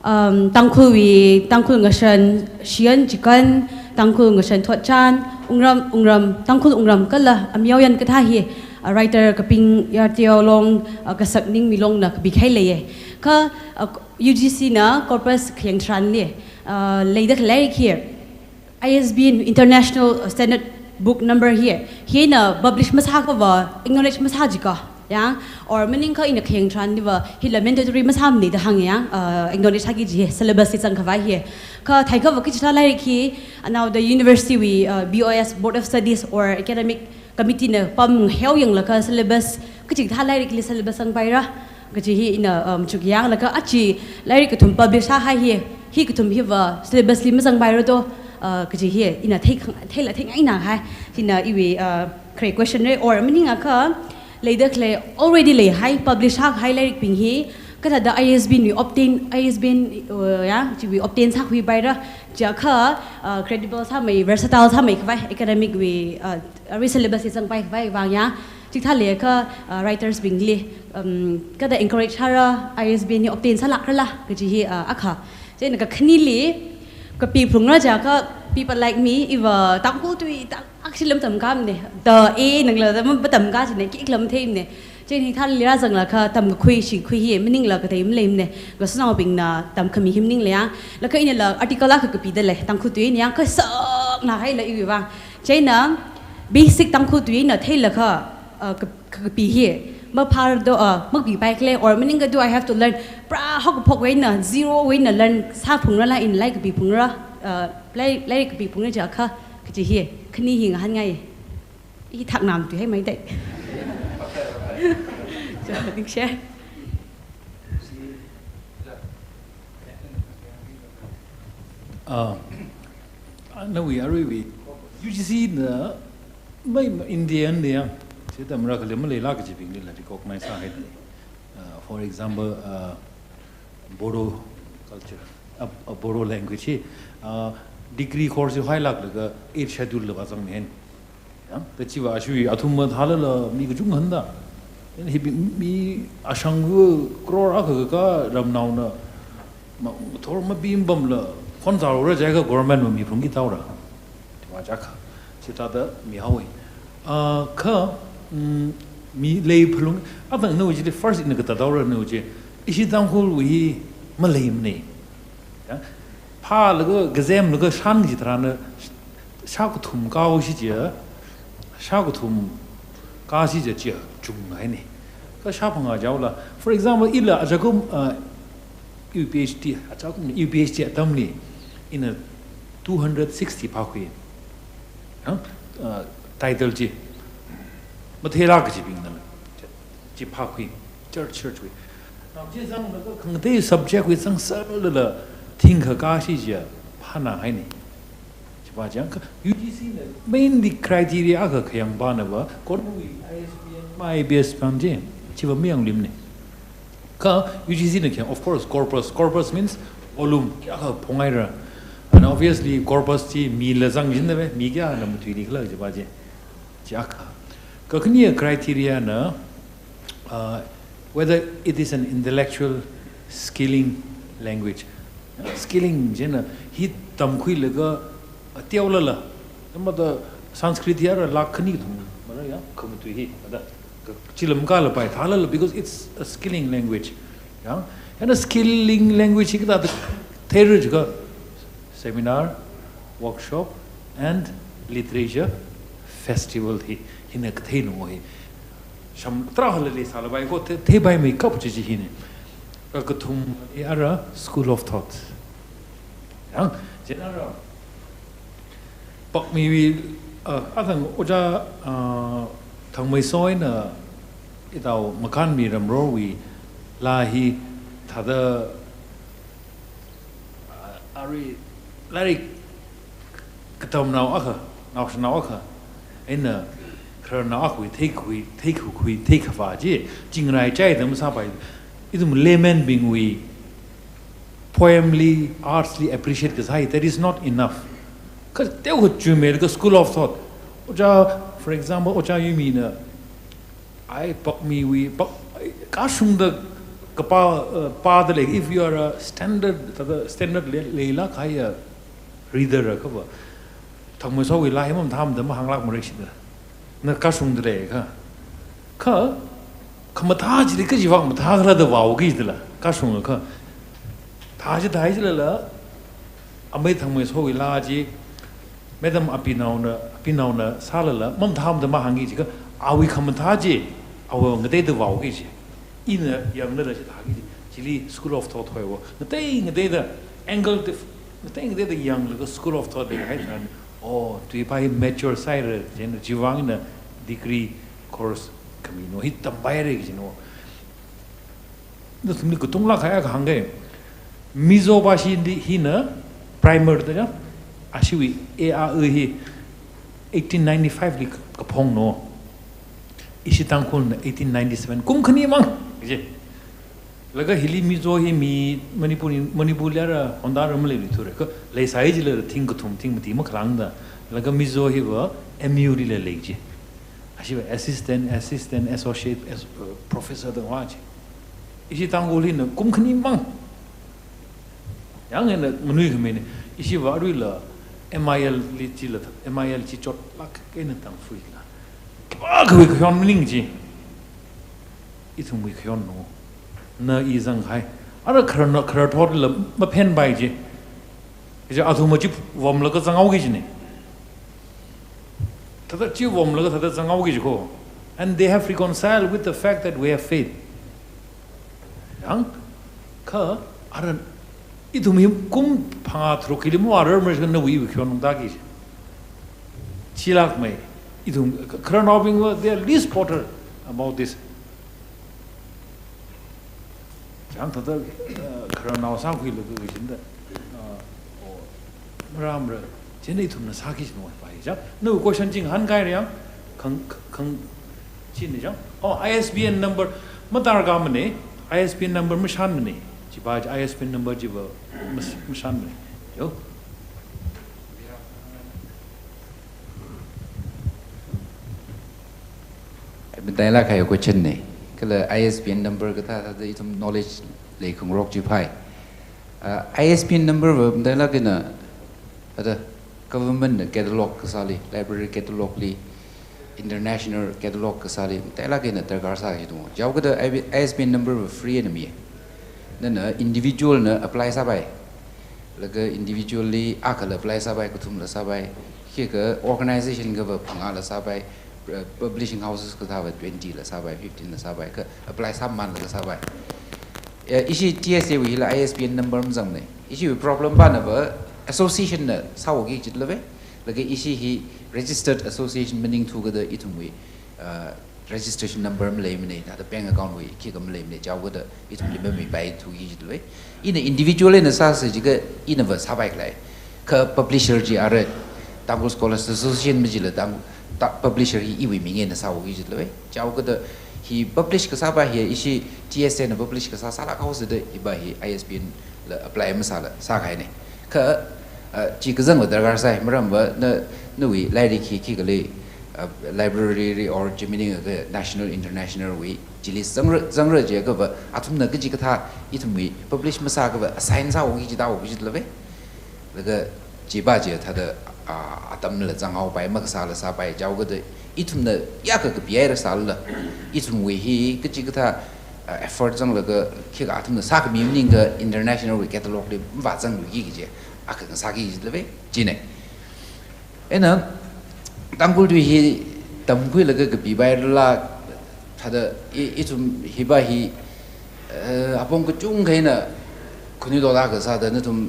Um, Tangkhulwui, Tangkhul ngashan, shiyan chikan, Tangkhul ngashan thotchan, wungram, wungram, Tangkhul wungram kala, amyaoyan kathā hi, uh, writer Kaping Yarteo Long, uh, Kasak Ningmi Long na kapi khai leiye. Kha, uh, U G C na corpus khayang tharanli, uh, leida khalei lairik hi, I S B N International Standard Book Number hi, hina publish masākhava, acknowledge masā jikha, ya, or maningakha ina khayang tharan hiva, hila mandatory masāmane da hānge ya, uh, acknowledge sāki kaji, syllabus li zangkhavai hi. Kha theikhava kachikathā lairik hi, anaoda university wui, uh, B O S, Board of Studies or academic committee na pamheo yanglaga syllabus, kachikathā lairikli syllabus zangpaira, kaji hi ina, um, chukya, laga aja lairik kathum publish sāhai hi, hi kathum hiva syllabus li mazangpaira do, uh, kaji hi ina thei khang, theila theingaina hai, hina iwui, uh, kharei question re, or maningakha, leida khalei already leihai, publish sāhai lairikbing hi, kathāda I S B N wui obtain, I S B N, uh, ya, chiwui obtain sākhuipaira, chiakha, uh, credible sāmei, versatile sāmeikhavai, academic wui, uh, arui syllabus li zangpaikhavai vang ya, chikathā leiakha, uh, writers bingli, um, kathāda encourage sāra, I S B N hi obtain sālākrala, kaji hi, uh, akha. Chieina kakhaneli, kapi phungra jiakha, people like me, iva Tangkhul tui, Tang-, akshi lam tamkhamane, da e nangla da ma, matamkha jine, kik lam theimane. Chieina hithāli rāzanglaga tamkakhui shikhui hi, maningla katei maleimane, ngasānaobingna tamkhami hi maningla ya. Laga inala article akha kapida lei, Tangkhul tui eina ya, kasāngna haila iwui vang. Chieina basic Tangkhul tui eina theilaga, uh, ka-, kakapi hi, maphāra do, uh, makapipai khalei, or maningakha do I have to learn, pra haokaphok eina, zero eina learn sāphungrala ina lairik kapi phungra, uh, lai-, lairik kapi phungra jiakha, kaji hi, khani hi ngahānngai. I thaknam tui hai mai dai. So, I think share. Ah, nawui aruiwui U G C na mai, mai Indian ne ya, chi tamra khalei maleila kajibinglila recognize sāhai. Uh, for example, uh, Bodo culture, uh, uh, Bodo language hi, uh, degree course hi hailāklaga eighth schedule la vāzangmi hen. Ya, kachiva ashui athum mathālala mi kachungkha hānda. Ina hi mi, mi ashang gu crore akha kaka ramnaona, ma, thor mabim pamla, khon zārora jiakha government wui mi phalungki taora. Chiva jiakha, chithāda mihaowe. Ah, kha, mm, mi lei phalung, atang nawui chili first ina katātaora nawui chi, ishi Tangkhulwui hi maleimane. Ya? Phālaga, kazemlaga shān kaji tharanna, shākathum kaoshi jiakha, shākathum kashi jiakha, jiakha chunghaine. Kha shāphangā jihaola. For example, ila ajakum, uh, U P H D, ajakum U P H D atamli, ina two hundred sixty phākhui. Ya? Uh, title chi. Matheila kajibingna. Chi phākhui. Church, church wui. Now, chi zanglaga khangatei subject wui zangserlala thingkha kashi jiakha phānā haine. Chiva jiakha U G C na mainly criteria akha khayang panava, khangatei I S B N, I B S pam chi, chiva mayangluimane. Kha U G C na khayang, of course, corpus. Corpus means volume, kayākha phonghaira. And obviously, corpus chi mila zangchinna ve, mi kayāna matuili khala chiva chi. Jiakha. Kakhane criteria na, uh, whether it is an intellectual skilling language. Skilling china hi tamkhuilaga, uh, teolala. Tamada Sanskrit ya ra lakh khani thum, mara ya, khamatui hi, ada. Ka-, chilam kala pai thalala, because it's a skilling language. Ya. And a skilling language hi kathāda theira jiakha seminar, workshop, and literature festival hi, hina kathei no hi. Sham tarākhala leisālapai ko the, theipaimei kap chi chi hine. Kakathum hi ara school of thought. Yang, chieina ara Pakmiwui, uh, atang ojā, uh, Thangmeisoina itao Makhanmi Ramrorwui laa hi thāda, uh, arui Lairik katamnao akha, naoshinao akha, eina khararnao akhawui theikhui, theikhui, theikhavā chi, chingrai chai da masāpai. Ithum layman bingwui poem li, arts li appreciate kasā hi, that is not enough. Kha teokha chuimeilaga school of thought. Ojā, for example, Ojā Yumina, ai, pakmiwui, pak, ai, kashungda kapā, uh, pāda lei, if you are a standard, thāda standard le-, leilāk kahaiya reader akhava, Thangmeisowui laa hi mamathāmada mahānglākmara shida. Na kashungda leiakha. Kha, khamathā chili kajiwui vang mathākhala da vāoki jidala, kashungakha. Thā chi thai jilala, amei Thangmeisowui laa chi, Madam Apinaona, Apinaona sālala, mamathāmada mahāngki jiakha, awui khamathā chi, awui ngateida vāoki ji. Ina yanglala chithāki ji. Chili school of thought hoiwo. Ngatei ngateida angle dif-, ngatei ngateida yanglaga school of thought leihai tharan, oh, tui pa hi mature sāhaira, chieina chiwui vang ina degree course khamino, hi tampaira kajino. Nathumli katonglāk kahai akha hāngke. Mizo pāshi di hina primer da ja. Ashiwui A R E hi eighteen ninety-five li kaphongno. Ishi Tangkhulna eighteen ninety-seven, kum khani mang, kaji. Laga hili Mizo hi mi Manipur, Manipur li ara honda ra maleiluithura. Kha leisai jilala thing kathum, thing mati makhalāngda. Laga Mizo hiva M U lila lei ji. Ashiva assistant, assistant, associate, as-, uh, professor da vā ji. Ishi Tangkhul hina kum khani mang. Yang eina nganuikhamina, ishiva aruila M I L li chila, M I L chi chotlāk eina tangfuila. Khipākhawui khayon maning ji. Ithumwui khayonno. Na i zanghai. Ara khararna, khararthotlila maphenpai ji. Kaja athumva chi vomlaga zanghaoki jina. Thāda chi vomlaga thāda zanghaoki jiko. And they have reconciled with the fact that we have faith. Yang, kha, ara, ithum hi kum phangā tharuk hili mavārarmara nawui khayon ungtaki. Chilākmei, ithum, kha-, khararnaobingva, they are least bothered about this. Chang thāda, uh, khararnao sākhuilaga kajinda, uh, oh, maramra, chieina ithumna sāki jinopai. Chang, nawui question chi ngahānkahaira yang, khang, khang, china chang. Oh, I S B N number, madarkar mana, I S B N number mashānmana. Chiva I S B N number chiva mas-, mashānmana. Yo. Matailāk kahai question na. Kala I S B N number kathā thāda ithum knowledge leikhangarok chi phai. Ah, I S B N number va matailāk eina thāda government na catalog kasāli, library catalog li, international catalog kasāli, matailāk eina darkar sāki jidung. Chihaokada I B, I S B N number va free eina mi. Nana individual na apply sāpai. Laga individually akhawui apply sāpai, kathumla sāpai, khikha organization akhava phangāla sāpai, uh, publishing houses kathāva twenty la sāpai, fifteen la sāpai, kha apply sāmamānlaga sāpai. Eh, ishi T S A wui hila I S B N number mazangmana. Ishiwui problem pana va association na sāhaoki jilala ve. Laga ishi hi registered association maningthu kada ithumwui, uh, registration number maleimana, thāda bank account wui khikha maleimana, chihaokada ithumli mamipaithuki jilala ve. Ina individual eina sāsa jiakha inava sāpai khalei. Kha publisher chi ara Tangkhul Scholars Association majila Tang-, ta-, publisher hi iwui ming eina sāhaoki jilala ve. Chihaokada hi publish kasāpa hi ishi T S A na publish kasā sālāk haosada hipa hi I S B N la apply masāla sākahaina. Kha, ah, chi kazangva darkar sai, maramva na, nawui lairik hi khikha lei, ah, library li or chi maningakha national, international wui, chili zangra, zangra jiakhava, athumna kaji kathā, ithumwui publish masāakhava, assign sāhaoki jida haoki jilala ve. Laga chipa chi thāda, ah, atamla zanghaopai, makasāla sāpai, chihaokada ithumna yākha kapihaira sālala, ithumwui hi kaji kathā, ah, effort zanglaga khikha athumna sākhami maningakha international wui catalog li mavāzangluiki kaji akha ngasāki jilala ve, china. Eina, Tangkhul tui hi tamkhuilaga kapipailala, thāda i, ithum hipa hi, eh, apong kachungkha eina khanuithot akha sāda nathum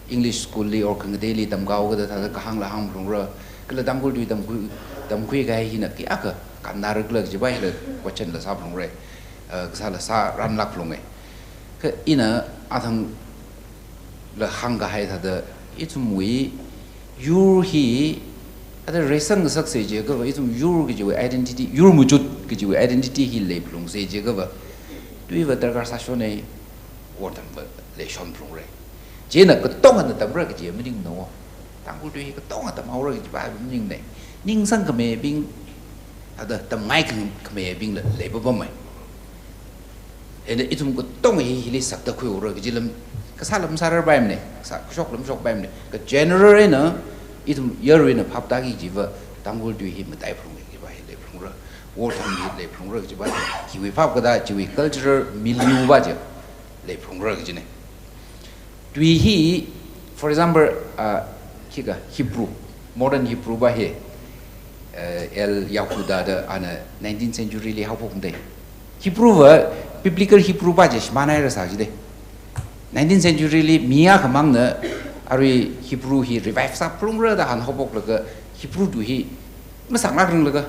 English school li or khangateili tamkahao kada thāda kahāngla hāngphalungra. Kala Tangkhul tui tamkhui, tamkhuikahai hina kayākha kannārakhala kajipa hila question la sāphalungra. Eh, kasāla sāranlākphalunga. Kha ina athangla hāngkahai thāda Ithumwui yur hi, ada reisang ngasaksa jiakhava, ithum yur kajiwui identity, yur machut kajiwui identity hi leiphalungsa jiakhava, tuiva darkar sāshonna, wortamva leishon phalungra. Chieina katongana tamra kaji maningmana. Tangkhul tui hi katongana tamhaora kajiva maningne. Ningsangkhamibing, ada tamngai kham-, khamibingla leipapamma. Hina ithum katonga hi hili sakta khuihaora kaji lam, kasā lam sārarpaimana, kasā kashok lam shokpaimana. Ka general eina, ithum yarui eina phaptāki kajiva, Tangkhul tui hi mataiphalungra kajiva hi leiphalungra, wortam hi leiphalungra kajiva, hiwui phap kathā, chiwui cultural milieu va chi leiphalungra kajina. Tui hi, for example, ah, khikha Hebrew, modern Hebrew va hi, eh, El Yehuda da ana nineteenth century li haophokda. Hebrew va, biblical Hebrew va chi shimānhairasā jida. Nineteenth century li mi akhamangna arui Hebrew hi revive sāphalungra da hānghaophoklaga Hebrew tui hi masānglākranglaga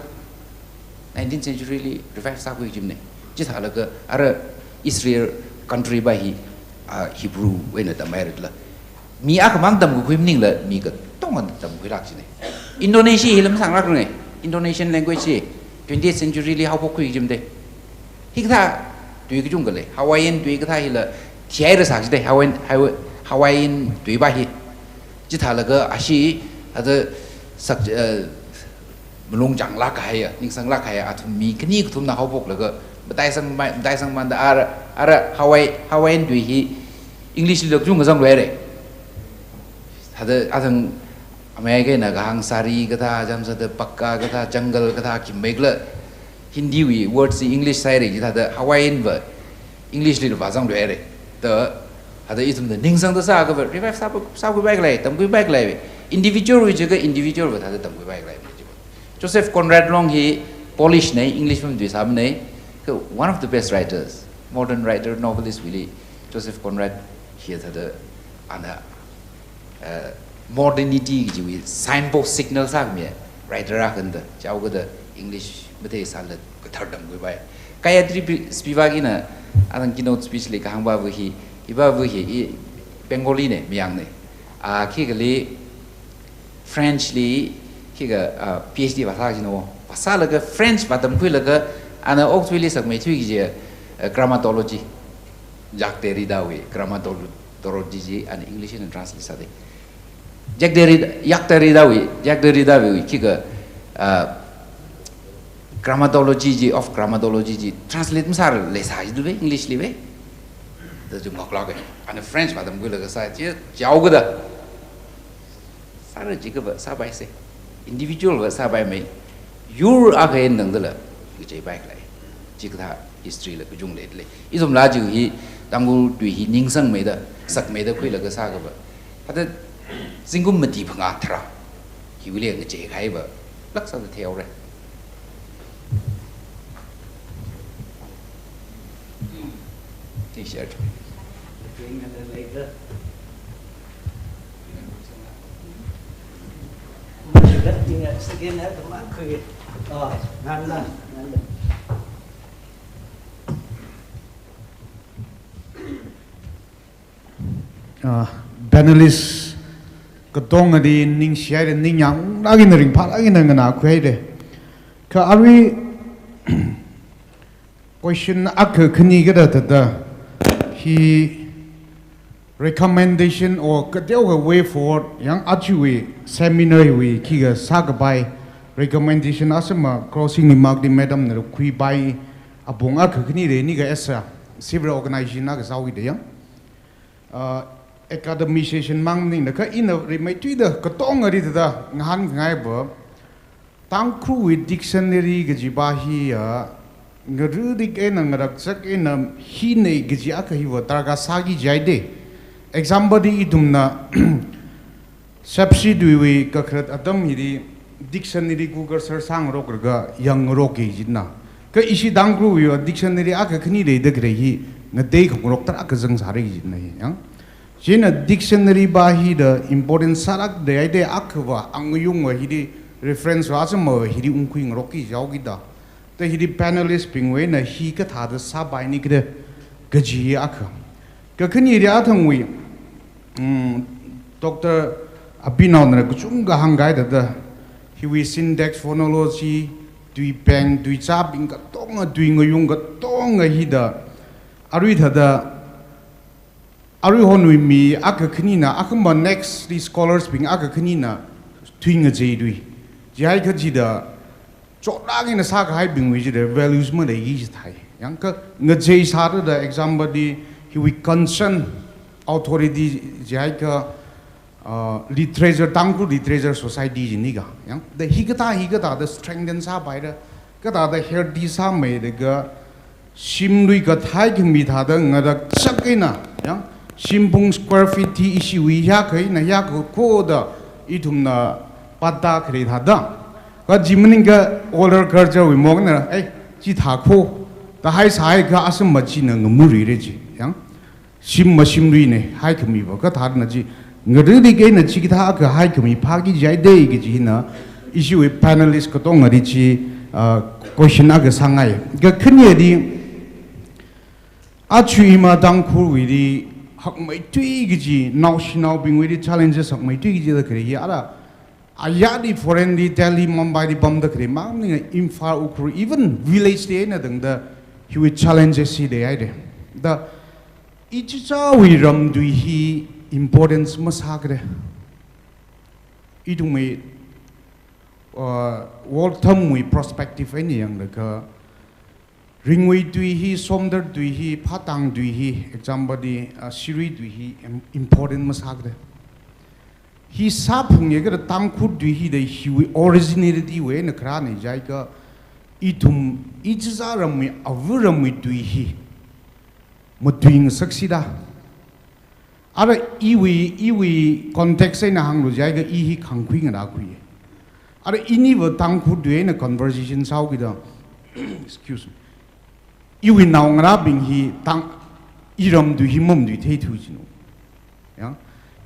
nineteenth century li revive sākhui jimana. Chithālaga ara Israel country va hi, ah, Hebrew eina tamhairala. Mi akhamang tamkakhui maningla mi katongana tamkhuilāk jina. Indonesia hila masānglākranga. Indonesian language hi twentieth century li haophokkhui jimada. Hikathā tui kachungkha lei. Hawaiian tui kathā hila thihairasā jida. Hawaiian, Hawa-, Hawaiian tui va hi. Chithālaga ashi, ada sak-, eh, malung changlāk kahaiya, ningsanglāk kahaiya, athum mi khani kathumna haophoklaga, mataisang ma-, mataisangmanda ara, ara Hawaii, Hawaiian tui hi English lila kachungkha zangluihaira. Thāda athang amei eina kahāng sari kathā, jamsada pakka kathā, jungle kathā, khimei khala Hindi wui words hi English sāhaira, chithāda Hawaiian va English lila vāzangluihaira. Da, thāda ithumna ningsangda sāakhava, revive sā, sākhuipai khala, tamkhuipai khala. Individual wui jiakha individual va thāda tamkhuipai khala. Joseph Conrad Long hi Polish na, English va matuisāmana, kha one of the best writers, modern writer, novelist wuili Joseph Conrad hi thāda ana, eh, modernity kajiwui signpost, signal sākhami writer akhana da, chaokathāda English matheisālala kathar tamkhuipai. Gayatri Pi-, Spivak ina athang keynote speech li kahāngva va hi, hiva va hi, i Bengali na, Mayangna. Ah, khikha li French li, khikha, ah, PhD vāsā jina. Vāsālaga French vātamkhuilaga, ana Oxford li sakmeithui kaji, eh, grammatology. Jacques Derrida wui grammatology chi ana English eina translate sāda. Jacques Derrida, Jacques Derrida wui, Jacques Derrida wui khikha, ah, grammatology chi, of grammatology chi translate masāla leisā jida va, English li va. Da chi ngaklāka. Ana French vātamkhuilaga sā chi, chaokathā. Sāra jiakhava sāpaisa. Individual va sāpaimei. Yur akha eina tangdala ngacheipai khala. Chikathā history la kachungkha leidalei. Ithumla chi hi Tangkhul tui hi ningsangmeida, sakmeida khuilaga sāakhava, thāda zingkum mati phangā tharā hiwuili ngacheikahaiva lāk sāda theihaora. T-shirt. Ah, panelist katongana ningshihaida, ningyānglāk eina ringphālāk eina nganākhuihaida. Kha arui question akha khani kathāda thāda, hi recommendation or kateokha way forward, yang ajawui seminar wui khikha sākapai recommendation asama closing remark li madam nala khuipai apong akha khani lei, ina kha as a civil organization akha sāhaoda yang. Uh, academician mang maningla kha ina rimeithuida katonga ri thāda ngahānngaiva, Tangkhulwui dictionary kajiva hi, ah, ngarurik eina ngaraksak eina hina kaji akha hiva darkar sāki jihaida. Example li ithumna Sapshi tuiwui kakhalat atam hili dictionary Google search sāngaroklaga yangngarokki jina. Kha ishi Tangkhulwui dictionary akha khani leida khalei hi ngateikhangarok tarākha zangsāra jina hi yang. Chieina dictionary va hida important sālākda haida akhava angayungva hili reference va asama hili ungkhuingarokki jihaokida. Da hili panelist bingwui eina hi kathāda sāpaini khala kaji akha. Kakhaneli athangwui, mm, Doctor Abhinav na kachungkha hāngkahai thāda, hiwui syntax, phonology, tui peng, tui chābing katonga, tui ngayung katonga hithāda, arui thāda, arui honwui mi akha khanina, akhama next li scholars bing akha khanina, tui ngachei tui. Chihai kachida, chotlāk eina sākahaibingwui chida values maleiki chithai. Yangkha ngachei sāda, example li hiwui concern authority chihai kha, uh, literature, Tangkhul Literature Society chini kha. Yang, da hikathā, hikathāda strengthen sāpaira, kathāda healthy sāmeilaga, shimlui kathai khami thāda ngarakchak eina, yang, shimphung square feet hi ishiwui hiyākha eina hiyākha khoda ithumna patta khalei thāda. Kaji maningakha oral culture wui mokna, ei, chithā kho, da haisāhaiakha asam machina ngamurirei chi, yang. Shim mashimluina, haikhamiva, kathāna chi, ngaruirik eina chikathā akha haikhami phāki jihaidei kaji hina, ishiwui panelist katongana chi, ah, question akha sāngai. Kakhaneli, aja ima Tangkhulwuili hakmeithui kaji, naoshinaobingwuili challenges hakmeithui kajida khalei hi, ara, ayarli foreign li, Delhi, Mumbai li pamda khalei mang maningakha Imphal, Ukhrul, even village li eina tangda hiwui challenges hi leihaira. Da ichichāwui ramtui hi importance masākhala. Ithumwui, uh, world thamwui perspective eina yanglaga, ringwui tui hi, somdar tui hi, phatang tui hi, example li, uh, sirui tui hi im-, important masākhala. Hi sāphungyakha Tangkhul tui hi da hiwui originality wui eina kharāna jihaikha, ithum, ichichā ramwui, ava ramwui tui hi matuingasaksida. Ara iwui, iwui context eina hānglu jihaikha i hi Khangkhui ngarākhui. Ara iniva Tangkhul tui eina conversation sāhaokida, excuse me, iwui naongarābing hi Tang, iram tui hi mamatuitheithu jinu. Ya.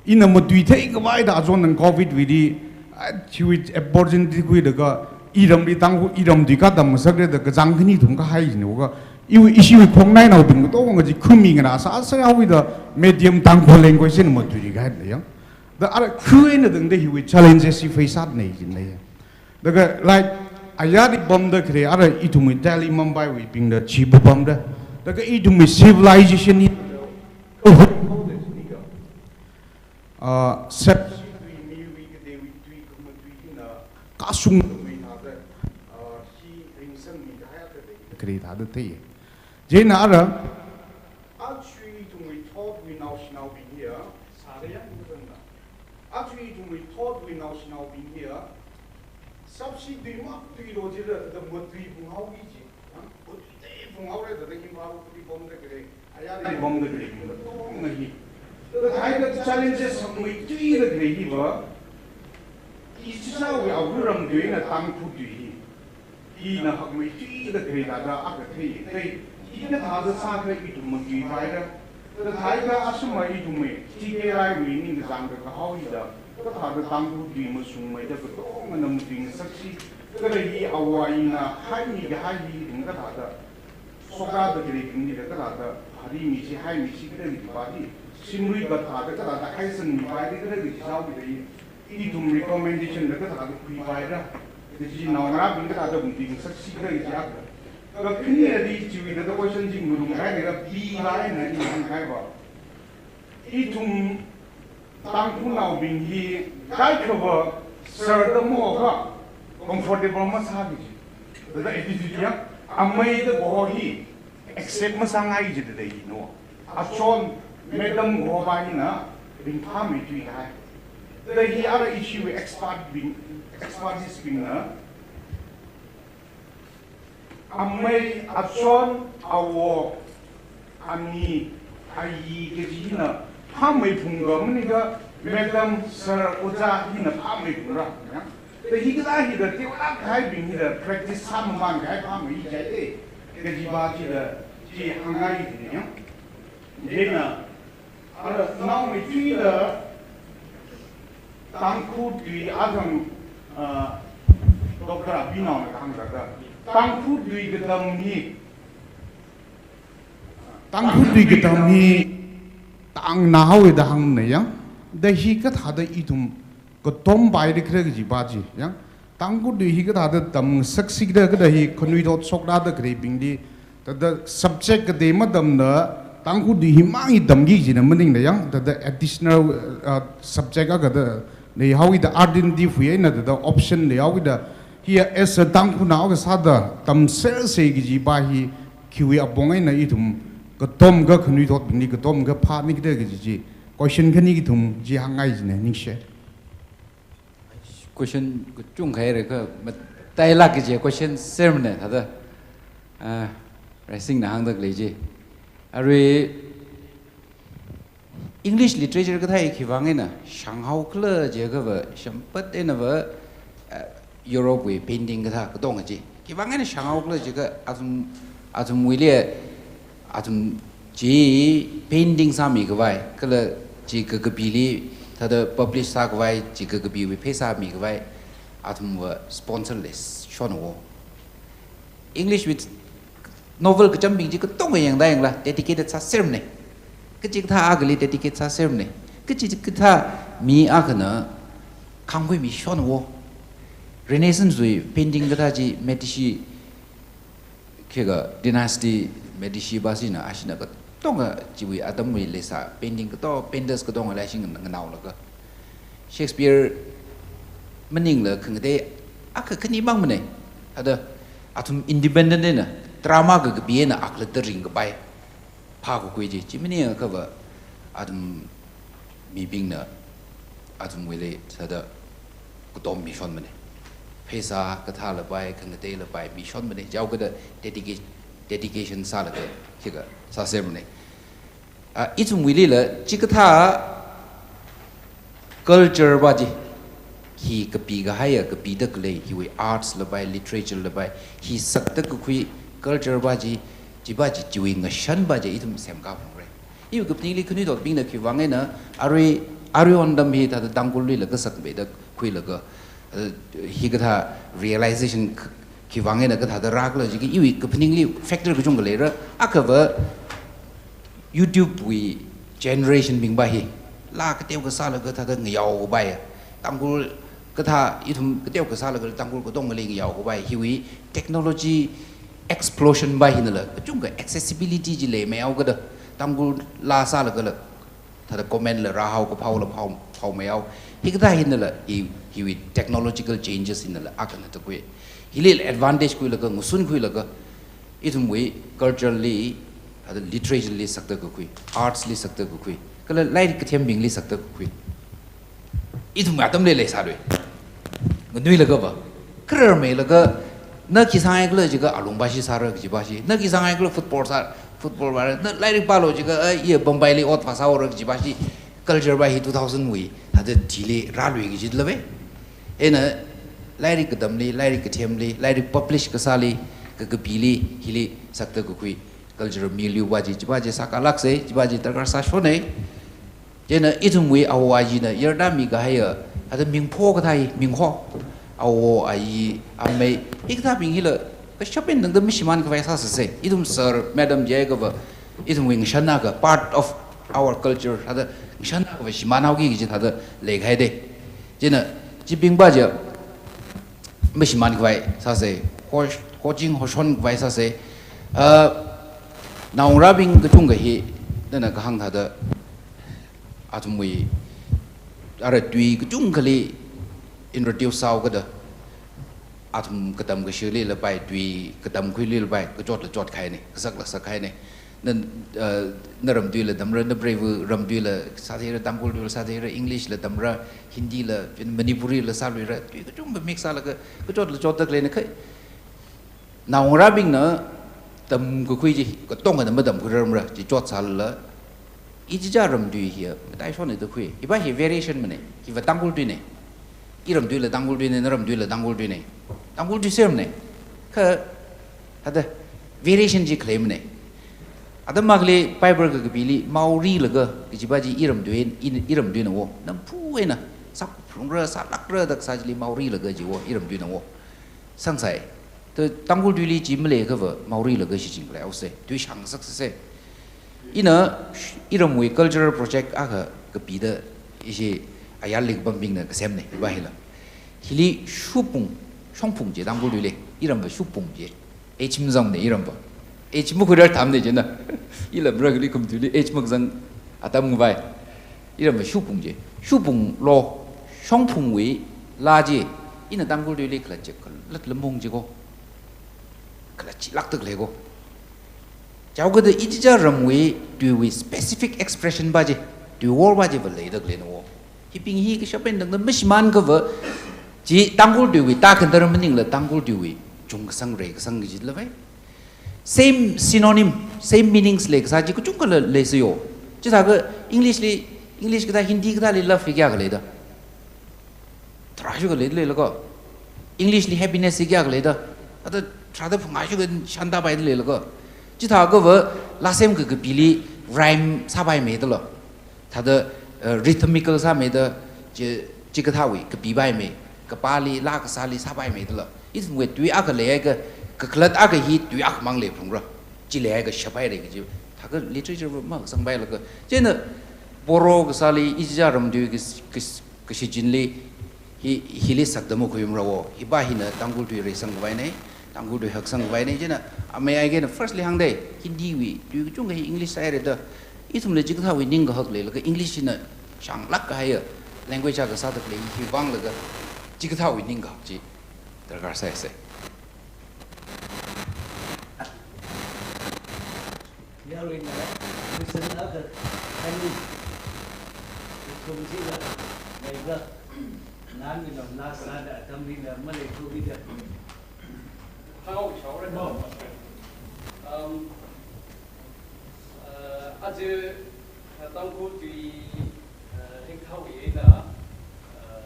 Ina matuitheikhavai da achon nang covid wuili, ah, chiwui opportunity khuilaga, iramli Tangkhul, iram tui katam ngasakrei da kachāng khani thum kahai jinu kha, iwui, ishiwui khongnainaobing katonga chi khumi ngarā sāsāhaowida medium Tangkhul language eina matuirikahai da yang. Da ara khu eina tangda hiwui challenges hi face sātnei jinlei. Daga, like, ayarli pamda khalei, ara ithumwui Delhi, Mumbai wuibingda chi papamda. Daga ithumwui civilization hi, ah, sep, kashung, ah, khalei thāda thei. Chieina ara, aja ithumwui thotwui naoshinaobing hiya, sāda yang kazangda. Aja ithumwui thotwui naoshinaobing hiya, sapshi tui matuilo jida, da matuiphunghaoki ji. Yang, matuitheithuihaora da, da Imphal li pamda khalei, ayarli pamda khalei, katonga hi. Da thāda challenges hakmeithuida khalei hiva, ichichāwui ava ramtui eina Tangkhul tui hi. Ina hakmeithuida khalei thāda akha thei, thei, ina thāda sākha ithum matuipaira. Da thākha asama ithumwui, T K R I wui ningkachāng kahaoda, kathāda Tangkhul tui mashungmeida katongana matuingasaksi, kala hi ava ina haimikahai hi ithum kathāda, soka da khaleibingli da kathāda, hari mishi, hai mishi, kala hi pa hi, shimlui kathāda, kathāda haisangmipai da kala hi sāhaokida hi, ithum recommendation da kathāda khuipaira, kaji naongarābing kathāda matuingasaksi khala kaji akha. Kakhaneli chiwui thāda question chi malung kahaina, B line na ina hāngkahaiva, ithum Tangkhulnaobing hi kaikhava sir da maho kha comfortable masāki ji. Thāda attitude ya, amei da kaho hi accept masāngai jida da hi no. Achon madam kaho pa hina ringphāmeithuihai. Da hi ara ishiwui expert bing, expertise bingna, amei, achon, awo, ani, ayi kaji hina phāmeiphungakha maningakha madam, sir, ojā hina phāmeiphungra. Ya. Da hikathā hida teolāk kahaibing hida practice sāmamānkahai phāmei jihaide, kaji pa chida chi hāngngai jina. Chieina, ara naomeithuida Tangkhul tui athang, ah, Doctor Abhinavna kahāng thāda, Tangkhul tui katam hi, Tangkhul tui katam hi tāngna haowa da hāngna yang. Da hikathāda ithum katom pai da khalei kaji pa chi, yang, Tangkhul tui hikathāda tamngasaksi da, kathāda hi khanuithot shokda da khaleibingli, thāda subject katei matamda, Tangkhul tui himang hi tamki kajina maningla, yang, thāda additional, uh, subject akha da leihaoda, alternative wui eina thāda option leihaoda, hi as a Tangkhulnao kasāda tamserser kaji pa hi khiwui apong eina ithum katom ka khanuithotbingli katom kaphā nikhala kaji chi, question khani kathum chi hāngngai jina, ningshi. Question kachungkha leira kha matailāk kaji question sermana thāda, ah, Raisingna hāngda khalei chi. Arui English literature kathā hi khivang eina shānghaokhala jiakha va, shimpat eina va, ah, Europe wui painting kathā katonga chi khivang eina shānghaokhala jiakha athum, athumwuili, athum chi painting sāmikhavai, kala chi kakapili thāda publish sākhavai, chi kakapiwui pheisā mikhavai, athumva sponsor leishonwo. English wui novel kachambing chi katonga yangda yangla, dedicated sāsermana. Kachikathā akhali dedicate sāsermana. Kachikathā mi akhana khangkhuimishonwo. Renaissance wui painting kathā chi Medici, khikha dynasty Medici pashina, ashina katonga chiwui atamwui leisā painting kato, painters katonga leishinga nganaolaga. Shakespeare maningla khangatei akha khani mangmana. Thāda athum independent eina, drama kakapi eina akhalatta ringkapai phākakhui chi, chi maningakha va, athum mibingna athumwuili thāda katommishonmana. Pheisā kathāla pai, khangateila pai mishonmana. Chihaokada dedica-, dedication sālaga khikha sāsermana. Ah, ithumwuilila chikathā culture pa chi, hi kapikahaiya, kapida khalei, hiwui arts la pai, literature la pai, hi sakda kakhui culture pa chi, chi pa chi, chiwui ngashan pa chi ithum semkā phungra. Iwui kaphaningli khanuithotbingna khivang eina arui, arui atam hi thāda Tangkhulluila kasakmeida khuilaga, eh, hikathā realization k-, khivang eina kathāda rākhala jiakha iwui kaphaningli factor kachungkha leira. Akhava YouTube wui generation bing pa hi, laa kateokha sālaga thāda ngayaokapaiya. Tangkhul kathā, ithum kateokha sālaga Tangkhul katongali ngayaokapaiya. Hiwui technology explosion pa hinala, kachungkha accessibility chi leimeihaokada, Tangkhul laa sālagala thāda comment la rāhao, kaphaola phao, phaomeihao. Hikathā hinala, hi, hiwui technological changes hinala akhana da khui. Hili advantage khuilaga, ngasun khuilaga, ithumwui culture li, thāda literature li sakda kakhui, arts li sakda kakhui, kala lairik kathembingli sakda kakhui. Ithum atam leilei sālui. Nganuilagava, khararmeilaga, na khi sāngaikhala jiakha alung pashi sāra kaji pashi, na khi sāngaikhala football sā, football vāra, na lairik pālu jiakha, a, iya Bombayli ot vāsāhaora kaji pashi, culture pa hi two thousand wui thāda tili rālui kajilava. Eina lairik katamli, lairik kathemli, lairik publish kasāli, kakapili, hili sakda kakhui cultural milieu pa chi, chi pa chi sākālāksa, chi pa chi darkar sāshona. Chieina ithumwui awo ayina yarda mikahaiya, thāda mingpho kathā hi, mingho, awo ayi, amei, hikathābing hila kashap eina tangda mashimānkhavai sāsāsa. Ithum sir, madam jiakhava, ithumwui ngashan akha, part of our culture, thāda ngashan akhava shimānhaoki kaji thāda leikahai da. Chieina chibing pa chi mashimānkhavai sāsa, ho, hoching hoshon khavai sāsa. Ah, naongarābing kachungkha hi, nana kahāng thāda, athumwui, ara tui kachungkhali introduce sāhaokada, athum katam kashili la pai, tui katam khuili la pai, kachotla chotkahaina, kasakla sakkahaina. Na, uh, na ramtuila tamra, na preiva ramtuila sātheira, Tangkhul tuila sātheira, English la tamra, Hindi la, Manipuri la sāluira, tui kachungkha mix sālaga, kachotla chotda khaleina kha. Naongarābingna tamkakhui chi, katongana matamkhuirarmara, chi chotsālala, ichichā ramtui hiya mataishonna da khui. Hi pa hi variation mana, hiva Tangkhul tuina. I ramtuila Tangkhul tuina, na ramtuila Tangkhul tuina. Tangkhul tui sermana. Kha, thāda, variation chi khaleimana. Atam akhali paper kakapili maorilaga, kaji pa chi i ramtui, i, i ramtuina wo. Namphu eina, sākhuiphungra, sālākra da kasā chili maorilaga chi wo, i ramtuina wo. Sangsai. Thāda Tangkhul tuili chi maleiakhava maorilaga shichinglei haosa. Tui shāngsaksāsa. Ina, iramwui cultural project akha kapida, Ishi ayarli kapambingna kasemna, hiva hila. Hili shupung, shongpung je Tangkhul tuili, iramva shupung je. H mazangna iramva. H makhuirar thamna jina. Ilamra kali kum tuili H makazang atam ngavai. Iramva shupung je. Shupunglo, shongpungwui laa je. Ina Tangkhul tuili khalat je, khalat lamung je ko. Khalat chilakta khalei ko. Chaokada ichicha ramwui tuiwui specific expression va je, tui worva je va leida khalei no. Hibing hi kashap eina tangda mashimānkhava, chi Tangkhul tuiwui tākhantar maningla Tangkhul tuiwui chungkasang reikasang kaji lavai. Same synonym, same meanings leikasā chi kachungkhala leisayo. Chithākha English li, English kathā Hindi kathāli love hi kayākha leida? Tharāshukha leida leilako. English li happiness hi kayākha leida? Thāda tharāda phangāshukha shānda paida leilako. Chithākhava laa semkakapili rhyme sāpaimeida lo. Thāda, eh, rhythmical sāmeida, chi, chikathāwui kapipaimei. Kapāli, laa kasāli sāpaimeida lo. Ithumwui tui akha leihaiakha, kakhalat akha hi tui akhamang leiphalungra. Chi leihaiakha shaphaira kaji. Thākha literature va makasangpailaka. Chieina Boro kasāli ichicha ram tui kas-, kas-, kashichinli hi, hili sakda makhuimara wo. Hiva hina Tangkhul tui reisangkhavai nei, Tangkhul tui haksangkhavai nei, chieina amei aigena firstly hāngdei, Hindi wui tui kachungkha hi English sāhaira da. Ithumla chikathāwui ningkahak leilaka English hina shānglāk kahaiya language akha sāda khalei hi vānglaga chikathāwui ningkahak chi darkar sāi sai. Yaruina, mission akha, ani, ithum chila, meiga, nganmino, na sāda, atamlila, maleithukida. Hao, shaore. Mo. Um, uh, aja, uh, Tangkhul tui, uh, hingthao eina, uh,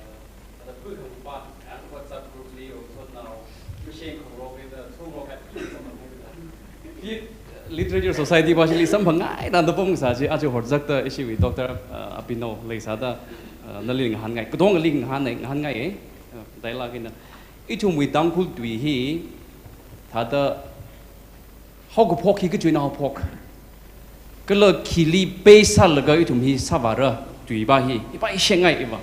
Hi Literature Society va shili samphangngaida pamsā chi, aja horzakta ishiwui Doctor, uh, Abhinav leisāda, uh, nali ngahānngai. Katongali ngahānngai, ngahānngai, eh. Uh, dialogue ina. Ithumwui Tangkhul tui hi, thāda haokaphok hi kachuina haophok. Kala khili base sālaga ithum hi sāvāra tuiva hi, hiva hi shengngai hiva.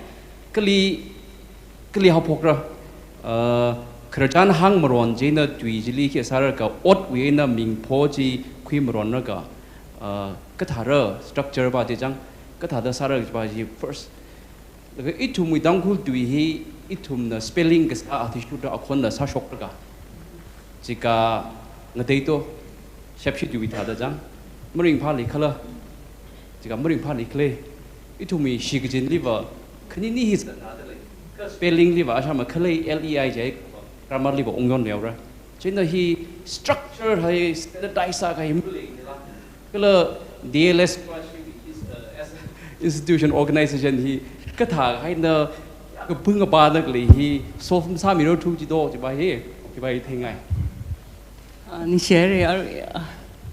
Kali, kali haophokra, uh, khararchan hāngmaron chieina tui chili khi sāra ka otwui eina mingpho chi khuimaronra ka, uh, kathāra structure va chi chang, kathāda sāra va chi first. Laga ithumwui Tangkhul tui hi, ithumna spelling kasā athishurda akhonna sāshokra ka. Chika ngatei to, shapshi tuiwui thāda chang, maringphāli khala, chika maringphāli khalei, ithumwui shikachinliva, khanini hi spellingli va, ashama khalei L E I J, grammarli va ungyon leora. Chieina hi structure hi standardize sākahai maleila. Kala D L S institution organization hi kathā haina kapung apa nak lei hi solve sāmiro thu chi do chi va hi, chi va hi theingai. Ah, ningshihaira, ah,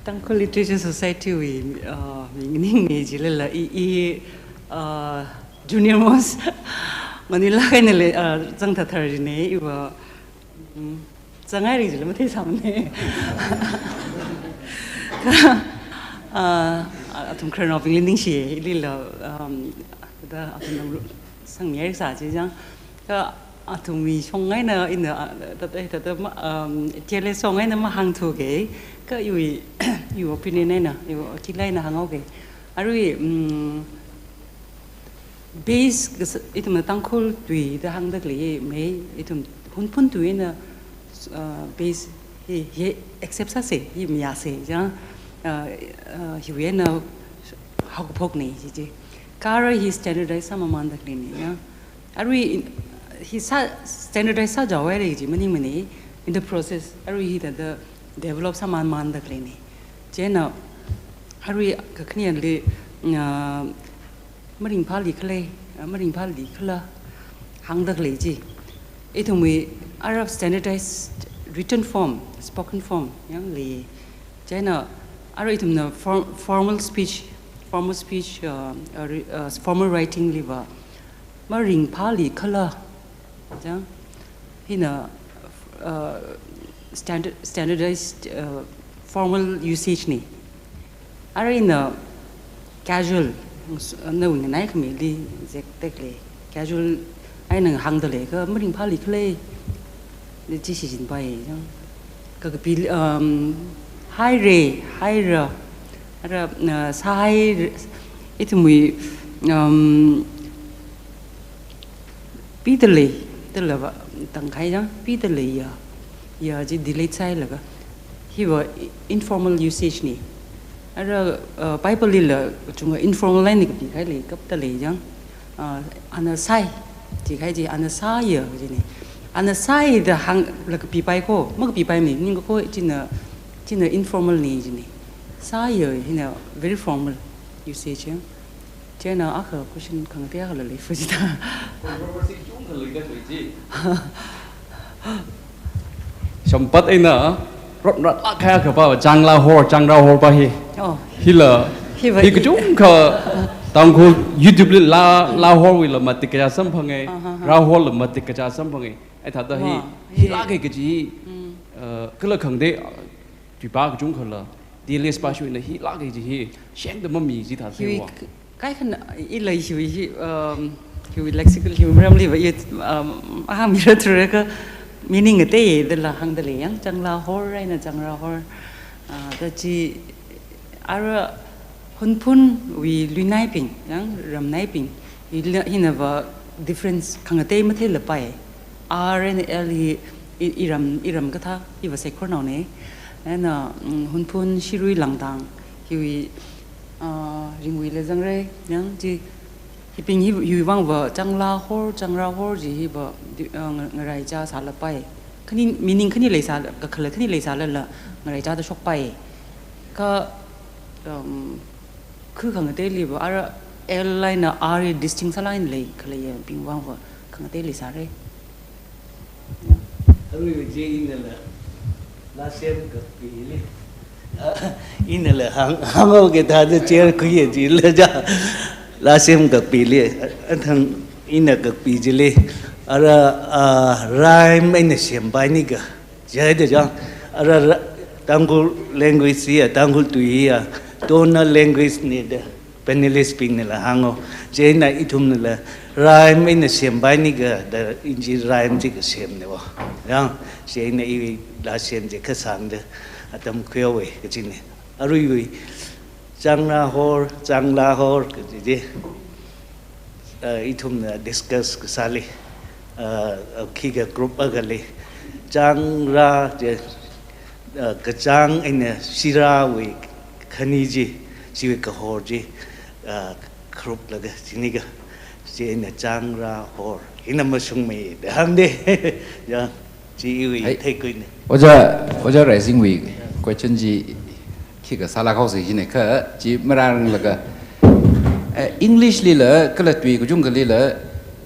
Tangkhul Literature Society wui, ah, mingning ni jilala i, i, ah, junior most. Manila kaina le, ah, zangthathar jine, iva, mm, zangai ri jila matheisāmane. Ah, athum khararnaobingli ningshi, ilila, um, da athum nang ru-, sangyai sā chi chang. Ka athumwui shong eina ina, ah, tata, tata ma, um, T L S shong eina mahāngthuke, ka iwui, iwui opinion eina, iwui otila eina hānghaoke. Arui, um, base kas-, ithumna Tangkhul tui da hāngda khalei mei, ithum Hunphun tui eina, uh, base hi, hi accept sāse, hi mayāse, ja, uh, uh, hiwui eina haokaphokne, chi chi. Kha ara hi standardize sāmamānda khaleine, ya. Arui in, hi sā standardize sājaohaira chi maningmane, in the process, arui hithāda develop sāmamānda khaleine. Chieina, arui kakhaneali, ah, maringphāli khalei, ah, maringphāli khala hāngda khalei chi. Ithumwui ara standardized written form, spoken form, yang lei. Chieina, ara ithumna for-, formal speech, formal speech, uh, uh, re-, uh, formal writing liva maringphāli khala, chang, hina, uh, standard, standardized, uh, formal usage ne. Ara ina casual, Nawui nganai khamili zek tekle. Casual eina hāngda leikha maringphāli khalei. Chi shichinpai jang. Kakapi, um, haire, haira. Ara, uh, sāhai, ithumwui, um, pida lei, da lava, tangkhai jang, pida lei ya. Ya chi delete sāhailaga. Hiva informal usage na. Ara, uh, Bible lila chunga informal line ni kapikahai lei, kapda lei jang. Uh, ana sāi, jikahai chi, ana sāya, jina. Ana sāi da hānglaga pipai ko, makapipai maningkha ko, china, china informal na, jina. Sāya, hina very formal usage ya. Chieina akha question khangatei akhala leifa chida. Controversy kachungkha leida khalei chi. Sampat eina rot rat lak kaya kapa changlahor, changrahor pa hi. Oh. Hila, hiva hi kachungkha Tangkhul YouTube li la, lahorwuila matik kachā samphange, Aha, aha. Rahorla matik kachā samphange. Ai thāda hi, Wow. Hi lak kaji, Mm. uh, kala khangatei, uh, tuipa kachungkhala, D L S pa shuina hi lak kaji hi, shengda mami chithā Hiwui seiwa. k-, kaikhana ila hiwui hi, um, hiwui lexical hiwui maramliva i, um, ahāngmira thura kha meaning ngatei dala hāngda lei jang, changlahor eina changrahor. Uh, da chi ara Hunphunwui luinaibing, jang, ramnaibing, hila, hinava difference khangatei matheilapai. R and L hi i, iram, iram kathā, hiva saikornao na. Eina, mm, Hunphun, Shirui, Langdang, hiwui, ah, Ringwui le zangra, jang, chi, hibing hi, hiwui vangva, changlahor, changrahor, chi hiva, di, ah, nga-, ngaraichā sālapai. Khani, meaning khani leisā, kakhalat khani leisālala, ngaraichāda shokpai. Kha, um, khu khangateiliva, ara L eina R hi distinct sālāk eina leikhaleiya, bing vangva khangatei leisāra. Aruiva chi inala, laa semkapili. Inala hāng, hānghaoki thāda chair khuiya chila ja. Laa semkapili. Athang ina kapi chili. Ara, ah, rhyme eina sempaini ka. Jihaida jang, ara ra-, Tangkhul language hiya, Tangkhul tui hiya, tonal language na da, panelist bingnala hāngo. Chieina ithumnala rhyme eina sempaini ka da, inji rhyme chi kasemna wo. Jang, chieina iwui laa sem chi kasāngda, atam khuihaowa kajina. Aruiwui, changrahor, changlahor, kaji chi. Uh, ithumna discuss kasāli, uh, uh, khikha group akhali, changra chi, uh, kachāng eina shirāwui khani chi, chiwui kahor chi, uh, group laga chini ka, chieina changrahor, hina mashungmei da hāngda, ya. Chi iwui Hai. Theikhuina. Ojā, Ojā Raisingwui question chi khikha sālāk haosa jina kha, chi marāranglakha. Eh, English lila, kala tui kachungkhalila,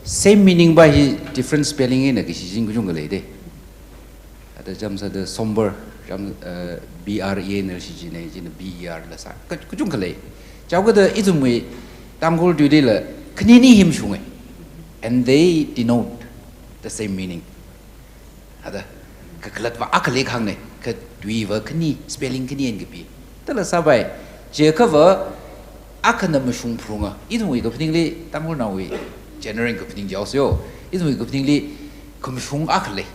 same meaning pa hi different spelling eina kashichin kachungkha leida. Ada chāmsāda somber, chām, eh, B R E eina shichinna, china B E R la sā. Ka-, kachungkha lei. Chaokada ithumwui Tangkhul tuilila, khanini hi mashunga. And they denote the same meaning. Ada, kakhalatva akhali kahāngna, kha tuiva khani, spelling khani eina kapi. Tala sāpai, chiakhava, akhana mashung phalunga. Ithumwui kaphaningli, Tangkhulnaowui, general kaphaning jaosa yo. Ithumwui kaphaningli, khamashung akha lei.